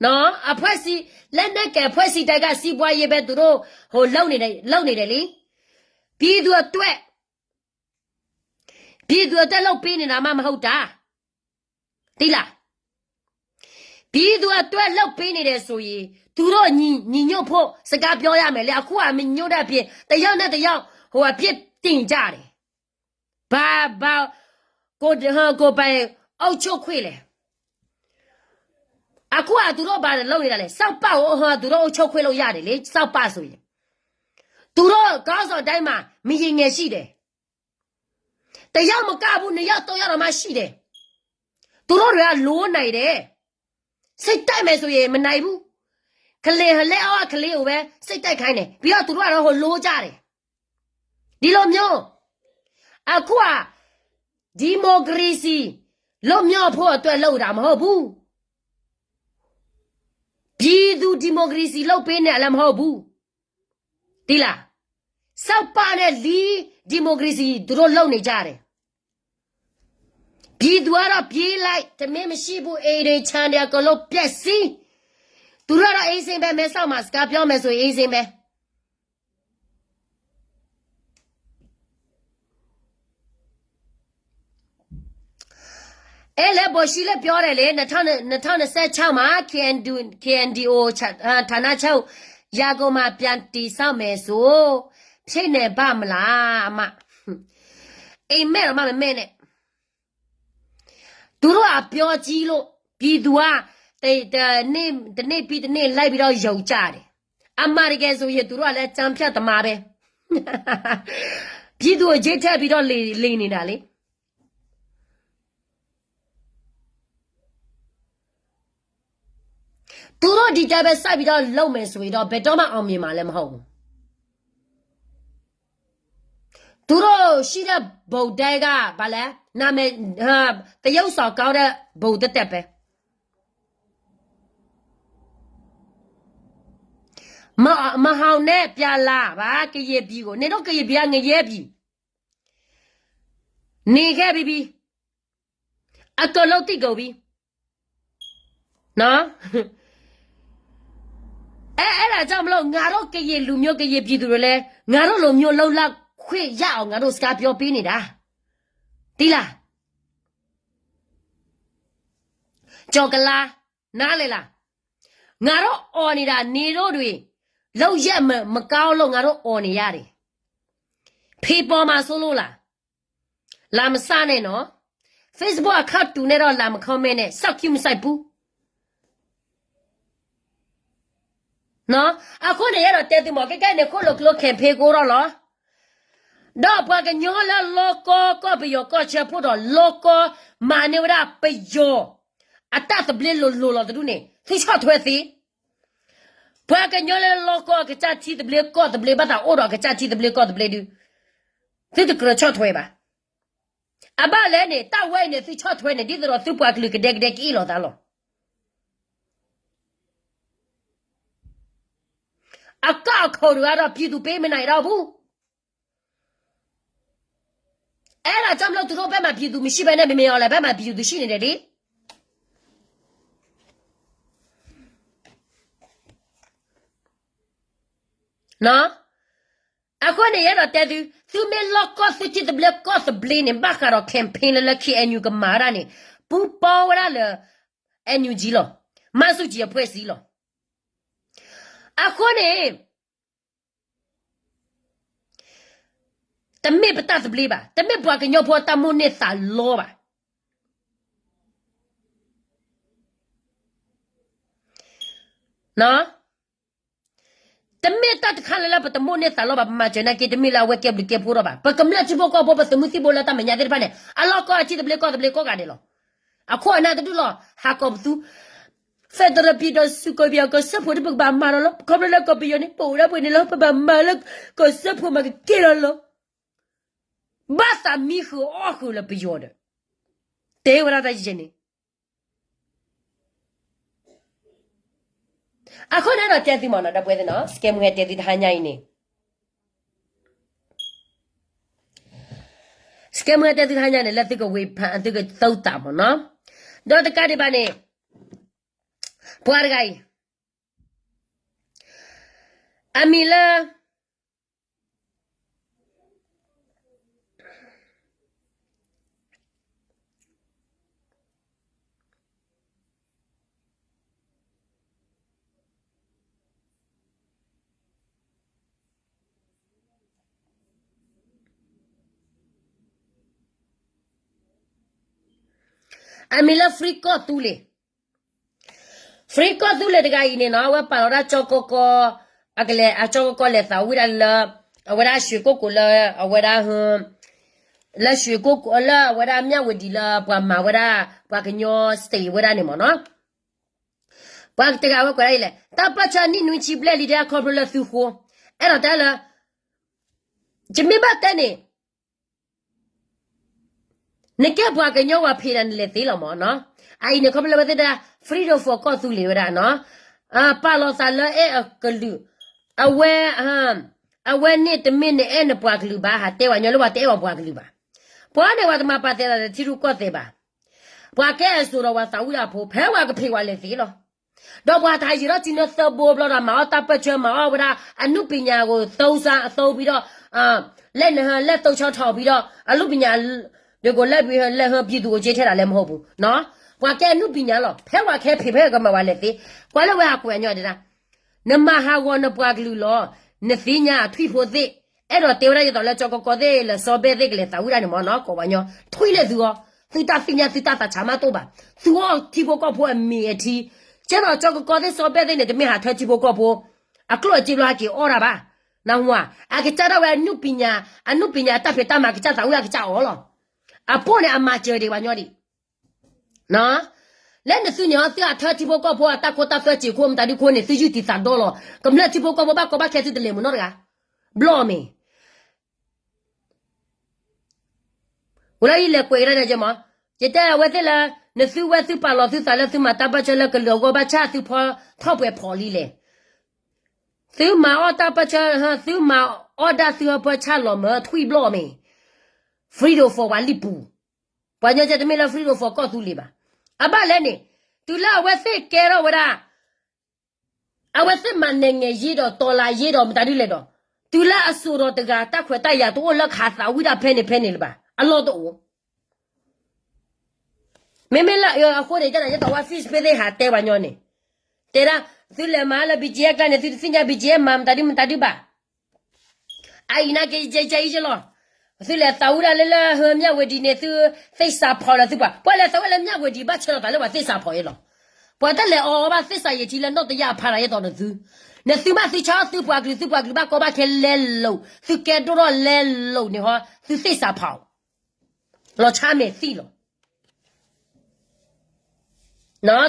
နော်, အဖွဲ့အစည်း, လက်နက်ကိုင်အဖွဲ့အစည်းတိုင်းက စီးပွားရေးပဲ သူတို့ ဟို လုပ်နေတယ်, လုပ်နေတယ်လေ. ပြည်သူအတွက်, ပြည်သူအတွက်လုပ်ပေးနေတာမှ မဟုတ်တာ. သိလား? ပြည်သူအတွက်လုပ်ပေးနေတယ်ဆိုရင် သူတို့ညီ, ညီညွတ်ဖို့ စကားပြောရမယ်လေ. အခုက မညီညွတ်တဲ့အပြင် တယောက်နဲ့တယောက် ဟို အပြစ်တင်ကြတယ်. ဘာ, ဘာ, ကိုယ်, ကိုယ်ပိုင်အုပ်ချုပ်ခွင့်လဲ. အခုက သူတို့ဘာလုပ်နေတာလဲ. စောက်ပကို သူတို့အုပ်ချုပ်ခွင့်လုပ်ရတယ်လေ. စောက်ပဆိုရင် သူတို့ခေါင်းဆောင်တိုင်းမှာ မရင်ငယ်ရှိတယ်. တစ်ယောက်မကဘူး, နှစ်ယောက်, သုံးယောက်တောင်မှရှိတယ်. သူတို့တွေက လိုနိုင်တယ်. စိတ်တိုက်မယ်ဆိုရင် မနိုင်ဘူး. ကလေး, လက်အောက်ကလေးကိုပဲ စိတ်တိုက်ခိုင်းတယ်. ပြီးတော့ သူတို့ကတော့ ဟို လိုကြတယ်. ဒီလိုမျိုး. အခုက ဒီမိုကရေစီ လွတ်မြောက်ဖို့အတွက် လုပ်တာမဟုတ်ဘူး. ပြည်သူ ဒီမိုကရေစီ လုပ်ပေးနေတာလည်း မဟုတ်ဘူး. သိလား? စောက်ပနဲ့ လီ ဒီမိုကရေစီ သူတို့လုပ်နေကြတယ်. ပြည်သူကတော့ ပြေးလိုက်, တမင်းမရှိဘူး, အိမ်တွေခြံတွေအကုန်လုံးပျက်စီး. သူတို့ကတော့ အေးစိမ်းပဲ, မဲဆောက်မှာ စကားပြောမယ်ဆိုရင် အေးစိမ်းပဲ. အဲလဲ ဗိုလ်ရှုလတ် ပြောတယ်လေ, နှစ်ထောင့်နှစ်ဆယ့်ခြောက်မှာ KNDO, KNDO ဌာနချုပ် ရန်ကုန်မှာ ပြန်တည်ဆောက်မယ်ဆို ဖြစ်နေပါ့မလား, အမ. အိမ်မက်တော့မှ မမ့ၢ်နဲ့. သူတို့က ပြောကြီးလို့ ပြည်သူက တ, တနေ့, တနေ့ပြီးတနေ့ လိုက်ပြီးတော့ ယုံကြတယ်. အမှန်တကယ်ဆိုရင် သူတို့ကလည်း အကြမ်းဖက်သမားပဲ. ပြည်သူကို ကြေးထည့်ပြီးတော့ လီ, လီနေတာလေ. သူတို့ ဒီတိုင်းပဲ ဆက်ပြီးတော့ လုပ်မယ်ဆိုရင်တော့ ဘယ်တော့မှ အောင်မြင်မှာလည်း မဟုတ်ဘူး. သူတို့ရှိတဲ့ ဘုံတိုင်းက ဘာလဲ, နာမည်, သရုပ်ဆောင်ကောင်းတဲ့ ဘုံသက်သက်ပဲ. မ, မဟောင်နဲ့ ပြန်လာပါ, ကရင်ပြည်ကို. နင်တို့ ကရင်ပြည်က ငရဲပြည် နေခဲ့ပြီးပြီ. အကုန်လုံးသိကုန်ပြီ. နော်. အဲ, အဲဒါကြောင့်မလို့ ငါတို့ ကရင်လူမျိုး ကရင်ပြည်သူတွေလည်း ငါတို့လိုမျိုး လုပ်လာခွင့်ရအောင် ငါတို့ စကားပြောပေးနေတာ. သိလား? ကျော်ကလား, နားလည်လား? ငါတို့ အော်နေတာ နေတို့တွေ လုပ်ရက်မ, မကောင်းလို့ ငါတို့ အော်နေရတယ်. ဖေပေါ်မှာ စိုးလို့လား? လာမစနဲ့နော်. Facebook account တူနဲ့တော့ လာမ comment နဲ့, စောက်ကျူမစိုက်ဘူး. နော်. အဃိန့ၣ် အဲၣ်ဒိးတဲသုမး, ခဲကနံၣ်န့ၣ် ခိၣ်လိာ်ကျိ campaign ကအိၣ်ထီၣ်လီၤ. ဒီးပှၤကညီလၢလီၢ်ကီၢ် ကီၢ်ပယီၤကီၢ်ဆၢဖှိၣ်ဒီး လီၢ်ကီၢ်မၤန့ၢ်ဝဲဒၣ်ပယီၤ အတၢ်သဘျ့လိၤလိၤလီၤတဒူၣ်န့ၣ် သုဆီၣ်ထွဲသ့. ပှၤကညီလၢလီၢ်ကီၢ် ကစၢ်ထံသဘျ့ကီၢ်သဘျ့ ဘၣ်သးအိၣ်ဒီး ကစၢ်ထံသဘျ့ကီၢ်သဘျ့ဒုး သုတကြၢးဆီၣ်ထွဲဘၣ်. အဘၣ်လဲၣ်န့ၣ် တၢ်ဝဲအံၤန့ၣ် သုဆီၣ်ထွဲန့ၣ် ဒ်သိးဒီးသုပှၤကလုာ်ကဒဲကဒဲကအ့ၣ်လိာ်သးလီၤ. အကီၢ်အခိၣ်တဂၤဒီး ပြည်သူပေးမနိုင်တော့ဘူး. အဲဒါကြောင့်မလို့ သူတို့ဘက်မှာ ပြည်သူမရှိဘဲနဲ့ မင်းအောင်လှိုင်ဘက်မှာ ပြည်သူရှိနေတယ်လေ. အဃိန့ၣ် ယအဲၣ်ဒိးတဲသု, သုမ့ၢ်လီၢ်ကီၢ်သုထံသဘျ့ကီၢ်သဘျ့န့ၣ် ဘၣ်ဃးဒီး campaign လၢလၢ K N U ကမၤဝဲဒၣ်န့ၣ် ပူပီဝဲဒၣ်လၢ N U G လီၤ, မၤဆူၣ်ကၠံအဖှဲးစံလီၤ. အဃိန့ၣ် တမ့ၢ်ပတၢ်သဘျ့ဘၣ်, တမ့ၢ်ပှၤကညီဖိအတၢ်မိၣ်န့ၢ်သးလီဘၣ်. တမ့ၢ်တၢ်တခါလၢလၢပတမိၣ်န့ၢ်သးလီဘၣ်, ပမၤစၢၤနာ်က့ တမ့ၢ်လၢအဝဲကဲဘျုးကဲဖှိၣ်ထီၣ်ဘၣ်. ပကမျၢၢ်ထံဖိကီၢ်ဖိ ပသုးမုၢ်သံၣ်ဘိလၢတၢ်မဲာ်ညါသ့ၣ်တဖၣ်န့ၣ် အလီၢ်ကီၢ်အထံသဘျ့ကီၢ်သဘျ့ကိးဂၤဒဲးလီၤ. အခိၣ်အနၢ်တဒူၣ်လီၤ, ဟးကိးပသူ federal ပြည်ထောင်စု ကီၢ်ပယီၤကီၢ်စၢဖှိၣ်တပကဘၣ်မၤဒီးလီၤ, ခီဖျိလၢကီၢ်ပယီၤန့ၣ် ပအိၣ်ဒၣ်ပှဲၤန့ၣ်လီၤ, ပဘၣ်မၤလၢကီၢ်စၢဖှိၣ်မၤကကဲလီၤလီၤ. ဘၣ်သးမံဃုာ်အီၣ်ဃုာ်လၢပယီၤဒီး တဲဝဲဒၣ်တၢ်ယဲန့ၣ် အဃိန့ၣ်ဒီးတဲသုမ့ၢ်နီၤ ဒီပုၢ်ဝဲၢ်သ့ၣ်နီၤ, စကဲမုၢ်ဟဲတဲသုတဟါညါအံၤန့ၣ်, စကဲမုၢ်ဟဲတဲသုတဟါညါန့ၣ် လၢသုကဝ့ၤဖး သုကသုတးမ့ၢ်နီၤ, ဒီးတကးဒံးဘၣ်န့ၣ် ပှၤတဂၤအံၤ အမံၤလၢ အမံၤလၢ Free ကီၢ်သူလ့ၤ Free ကီၢ်သူလ့ၤတဂၤအံၤန့ၣ်နီၤ အဝဲပာ်လီၤဒၣ်ကၠီကီကီ, အကလဲၤ အကၠီကီကီလဲၤသးဝံၣ်ဒၣ်လၢ အဝဲဒၣ်ရွှေကုက္ကိုလၢ အဝဲဒၣ် လၢရွှေကုက္ကို လၢအဝဲဒၣ် မြဝတီ လၢပှၤမၤဝဲဒၣ် ပှၤကညီ state ဝဲဒၣ်န့ၣ်မ့ၢ်နီၤ, ပှၤတဂၤဝဲကွဲးဒၣ်အံၤလဲၣ် တၢ်ပၢၢ်ဆၢနံၣ်နွံဆံဘျဲၣ်လံဒၣ် ခီဖျိလၢသုဃိ, အဲၣ်ဒိးတဲလၢ ယမ့ၢ်ဘၣ်တဲန့ၣ် နကဲပှၤကညီဝဲဖံးဒၣ်နလဲၤသ့လီၤမ့ၢ်နီၤ, အအံၤန့ၣ် ခီဖျိလၢဝဲသ့ၣ်ဒၣ် Freedom for ကီၢ်သူလ့ၤဝဲဒၣ်နီၤ, ပာ်လီၤသးလၢအဲၣ်အကလုာ်, အဝဲ အဝဲန့ၣ်တမ့ၢ်နအဲၣ်နပှၤကလုာ်ဘၣ် ဟးတဲဝဲညီလၢပှၤတအဲၣ်ဝဲပှၤကလုာ်ဘၣ်, ပှၤန့ၣ်ဝဲတမၤပာ်သဲးသးဒီးထံရူၢ်ကီၢ်သဲးဘၣ်, ပှၤကဲအစိၤဒီးပှၤသးဝံၣ်ဒၣ်ဖိ ဖဲဝဲကဖံးဝဲလဲၤသ့လီၤ. ဒီးပှၤတဟးယံၤထီၣ်စုနၢသၢဘိဘျီဒီး မၤအီၣ်တၢ်ပၢၢ်ဆၢ မၤအီၣ်ဝဲဒၣ် အနုပညာကို သုံးစားအသုံးပြီးတော့ လဲၣ်နဟၢ လဲၣ်သုံးချောင်းထောင်ပြီးတော့ အနုပညာ တွေကို လက်ပြီး လက်ဟန်းပြည်သူကို ကြည့်ထဲတာလည်း မဟုတ်ဘူးနော်, ပှၤကဲအနုပညာလီၤ, ဖဲပှၤကဖံးဖဲကမၤဝဲလဲၤသ့, ကွၢ်လၢဝဲဟးကွဲးညီဒၣ်, နမၤဟးဂီၤနပှၤကလုာ်လီၤ, နသ့ၣ်ညါအထွံၣ်ဖိသ့ၣ်, အဲၣ်ဒိးတဲဝဲဒၣ်ဒ်သိးလၢ ကၠီကီကီသ့ၣ် လၢစီၤဘဲသ့ၣ်ကလဲၤသးဝံၣ်ဒၣ်န့ၣ်မ့ၢ်နီၤ, ကိးဝဲညီ ထွံၣ်လၢသုဂီၢ်, သုတၢ်သ့ၣ်ညါသုတၢ်သးဆးမးတအိၣ်ဘၣ်, သုအီၣ်ထံဖိကီၢ်ဖိအမ့ၤအထံ, ကဲသိးကၠီကီကီသ့ၣ်စီၤဘဲသ့ၣ်န့ၣ် တမ့ၢ်ဟးထၢထံဖိကီၢ်ဖိ အကျိၣ်အစ့ဘျီဟဲက့ၤအီၣ်တၢ်ဘၣ်, နၢ်ဟူဧါ, အကစၢ်ဒၣ်ဝဲအနုပညာ, အနုပညာတၢ်ဖံးတၢ်မၤကစၢ်သးဝံၣ်အကစၢ်အီၣ်လီၤ, အပိၢ်န့ၣ်အမၤစၢၤဒံးဝဲညီဒံး လၢနသုန့ၣ်အီၤ သုဟးထၢထံဖိကီၢ်ဖိအတၢ်ခိတၢ်သွဲစ့ၢ်ခိၣ်မတၤဒုခိၣ်န့ၣ် သုယုၢ်တံာ်သးဒီလီၤ, ကမျၢၢ်ထံဖိကီၢ်ဖိဘၣ်ကီဘၣ်ခဲသုတလဲၤမုာ်နီတဂၤ, ဘျီၣ်မ့ၢ် ဝဲလၢယလဲၤကွဲးကဒါန့ၣ်ကဲမး, ယတဲအဝဲသ့ၣ်လၢ နသုဝဲသုပာ်လီၤသုသးလၢသုမၤတၢ်ပၢၢ်ဆၢလၢကလုာ်အဂီၢ်ဘၣ်ဆၣ်သုဖီထီၣ်ပှဲၤဖီးလံလဲၣ်, သုမၤအီၣ်တၢ်ပၢၢ်ဆၢ, သုမၤအီၣ်ဒၣ်သုဟၢဖၢဆၣ်လီၤမၢထွံၣ်ဘျီၣ်မ့ၢ်, Freedom for ဝၤလံပူၤ, ပှၤညီကဲတမ့ၢ်လၢ Freedom for ကီၢ်သူလ့ၤဘၣ်, အဘၣ်လဲၣ်န့ၣ်, တုၤလၢအဝဲသ့ၣ်ကဲထီၣ်ဝဲဒၣ် အဝဲသ့ၣ်မၤနဲၣ်ငဲၤယ့ဒီး တီၤလၤယ့ဒီး မတၤဒုလဲၣ်ဒီး, တုၤလၢအစိၤဒီးတဂၤ တၢ်ခွဲးတၢ်ယာ်တအိၣ်လၢကဟးသးဝံၣ်ဒၣ်ဖဲန့ၣ်ဖဲန့ၣ်လၢၤဘၣ်, အလီၢ်တအိၣ်, မ့မ့ၢ်လၢအဃိန့ၣ် ယသးဝဲ Fish ဖဲသ့ၣ်ဟးတဲပှၤညီန့ၣ်, တဲဒၣ်, သုလဲၤမၤလၢ ဘီကၠံအဲၣ်ကျါန့ၣ် သုတသ့ၣ်ညါ ဘီကၠံအဲၣ် မၤမတၤဒုမတၤဒုဘၣ် အအံၤနာ်က့ ယဲယဲအံၤလီၤ, သုလဲၤသးဝံၣ်ဒၣ်လၢလၢဟၢ မြဝတီ န့ၣ် သုသ့ၣ်စးဖီၣ်လၢသုပှၤ, ပှၤလဲၤသးဝံၣ်လၢ မြဝတီ ဘၣ်ဆၢထီၣ်သးလၢပှၤသ့ၣ်စးဖီၣ်အံၤလီၤ, ပှၤတလဲၤအီၤဘၣ်သ့ၣ်စးယံာ်ထံလၢနီၢ်တယၢ်အဖါတၢ်ယဲသိးနသု, နသုမ့ၢ်သုဆါအီၣ်သုပှၤကလုာ် သုပှၤကလုာ်ဘၣ်ကီဘၣ်ခဲလဲလိာ် သုကဲဒိၣ်ထီၣ်လဲလိာ်န့ၣ်ဟီ သုသ့ၣ်စးဖီၣ် လီၤဆါမဲာ်သံလီၤ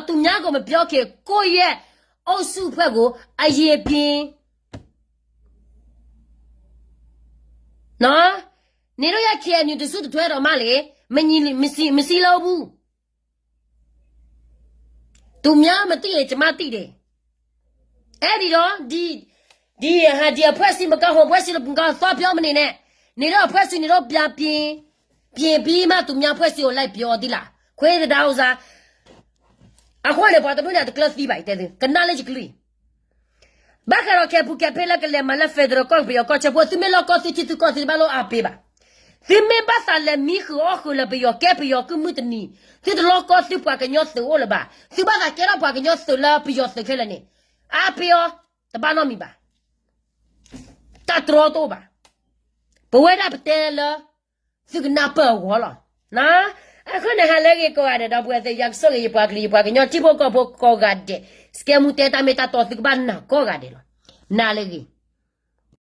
သူများကိုမပြောခင် ကိုယ့်ရဲ့အုပ်စုအဖွဲ့ကို အရင်ပြင်နော်, န့ၣ်ဒိၣ်ယဲ ခ့ၣ်အဲၣ်ယူၣ် တစုတထွဲဒီးမးလံ, မ့ၢ်မစံလၢအူပူၤ, သူများမသိရင် ကျွန်မသိတယ်. အဲၣ်ဒိး, ဒ်ဟးဒံးအဖွဲ့အစည်းမက ဟိုအဖွဲ့အစည်းလၢပကသီပျီမန့ၣ်န့ၣ်, န့ၣ်ဒိၣ်အဖွဲ့အစည်းန့ၣ်ဒိၣ် ပြင်ပြီးမှ သူများအဖွဲ့အစည်းကို လိုက်ပြောသီးလီၤ. ခွဲးတဒါအိၣ်စါ, အဃိန့ၣ် ပှၤတဒိၣ်န့ၣ် အတကျၢၤသံဘၣ် ယတဲသု, ကနၣ်လၢယကလုၢ်အံၤ ဘၣ်ဃးဒီးခဲပူၤကဲဖဲလၢကလဲၤမၤလၢ federal ကီၢ်ပယီၤကီၢ်ဆၢဖိ သုမ့ၢ်လီၢ်ကီၢ်သုထံသုကီၢ်သု တဘၣ်လိၣ်အါပ့ၤဘၣ်. သုမ့ၢ်ဘၣ်သးလဲၤမံဃုာ်အီၣ်ဃုာ်လၢပယီၤ ကဲပယီၤကုၢ်မုၢ်တနံၤ, သုတလီၢ်ကီၢ်သုပှၤကညီသုးအိၣ်လၢၤဘၣ်. သုဘၣ်သးကဲထီၣ်ပှၤကညီသုးလၢပယီၤသုးခဲလၢာ်န့ၣ်, အါပ့ၤအီၤ, တဘၣ်နီတမံၤဘၣ်. တၢ်တြီတအိၣ်ဘၣ်. ပဝဲဒၣ်ပတဲလၢ သုကနၢ်ပၢၢ်အဂီၢ်လီၤ. အဃိန့ၣ် ဟါလၢအဂ့ၤကိးဂၤဒဲး ဒီပုၢ်ဝဲၢ်သ့ၣ် ယွၤကဆိၣ်ဂ့ၤယပှၤကလုာ် ယပှၤကညီထံဖိကီၢ်ဖိကိးဂၤဒဲး, စကဲမူတဲတၢ်မ့ၢ်တၢ်တီ သုကဘၣ်နာ်ကိးဂၤဒဲးလီၤ. နၤလၢအဂ့ၤ.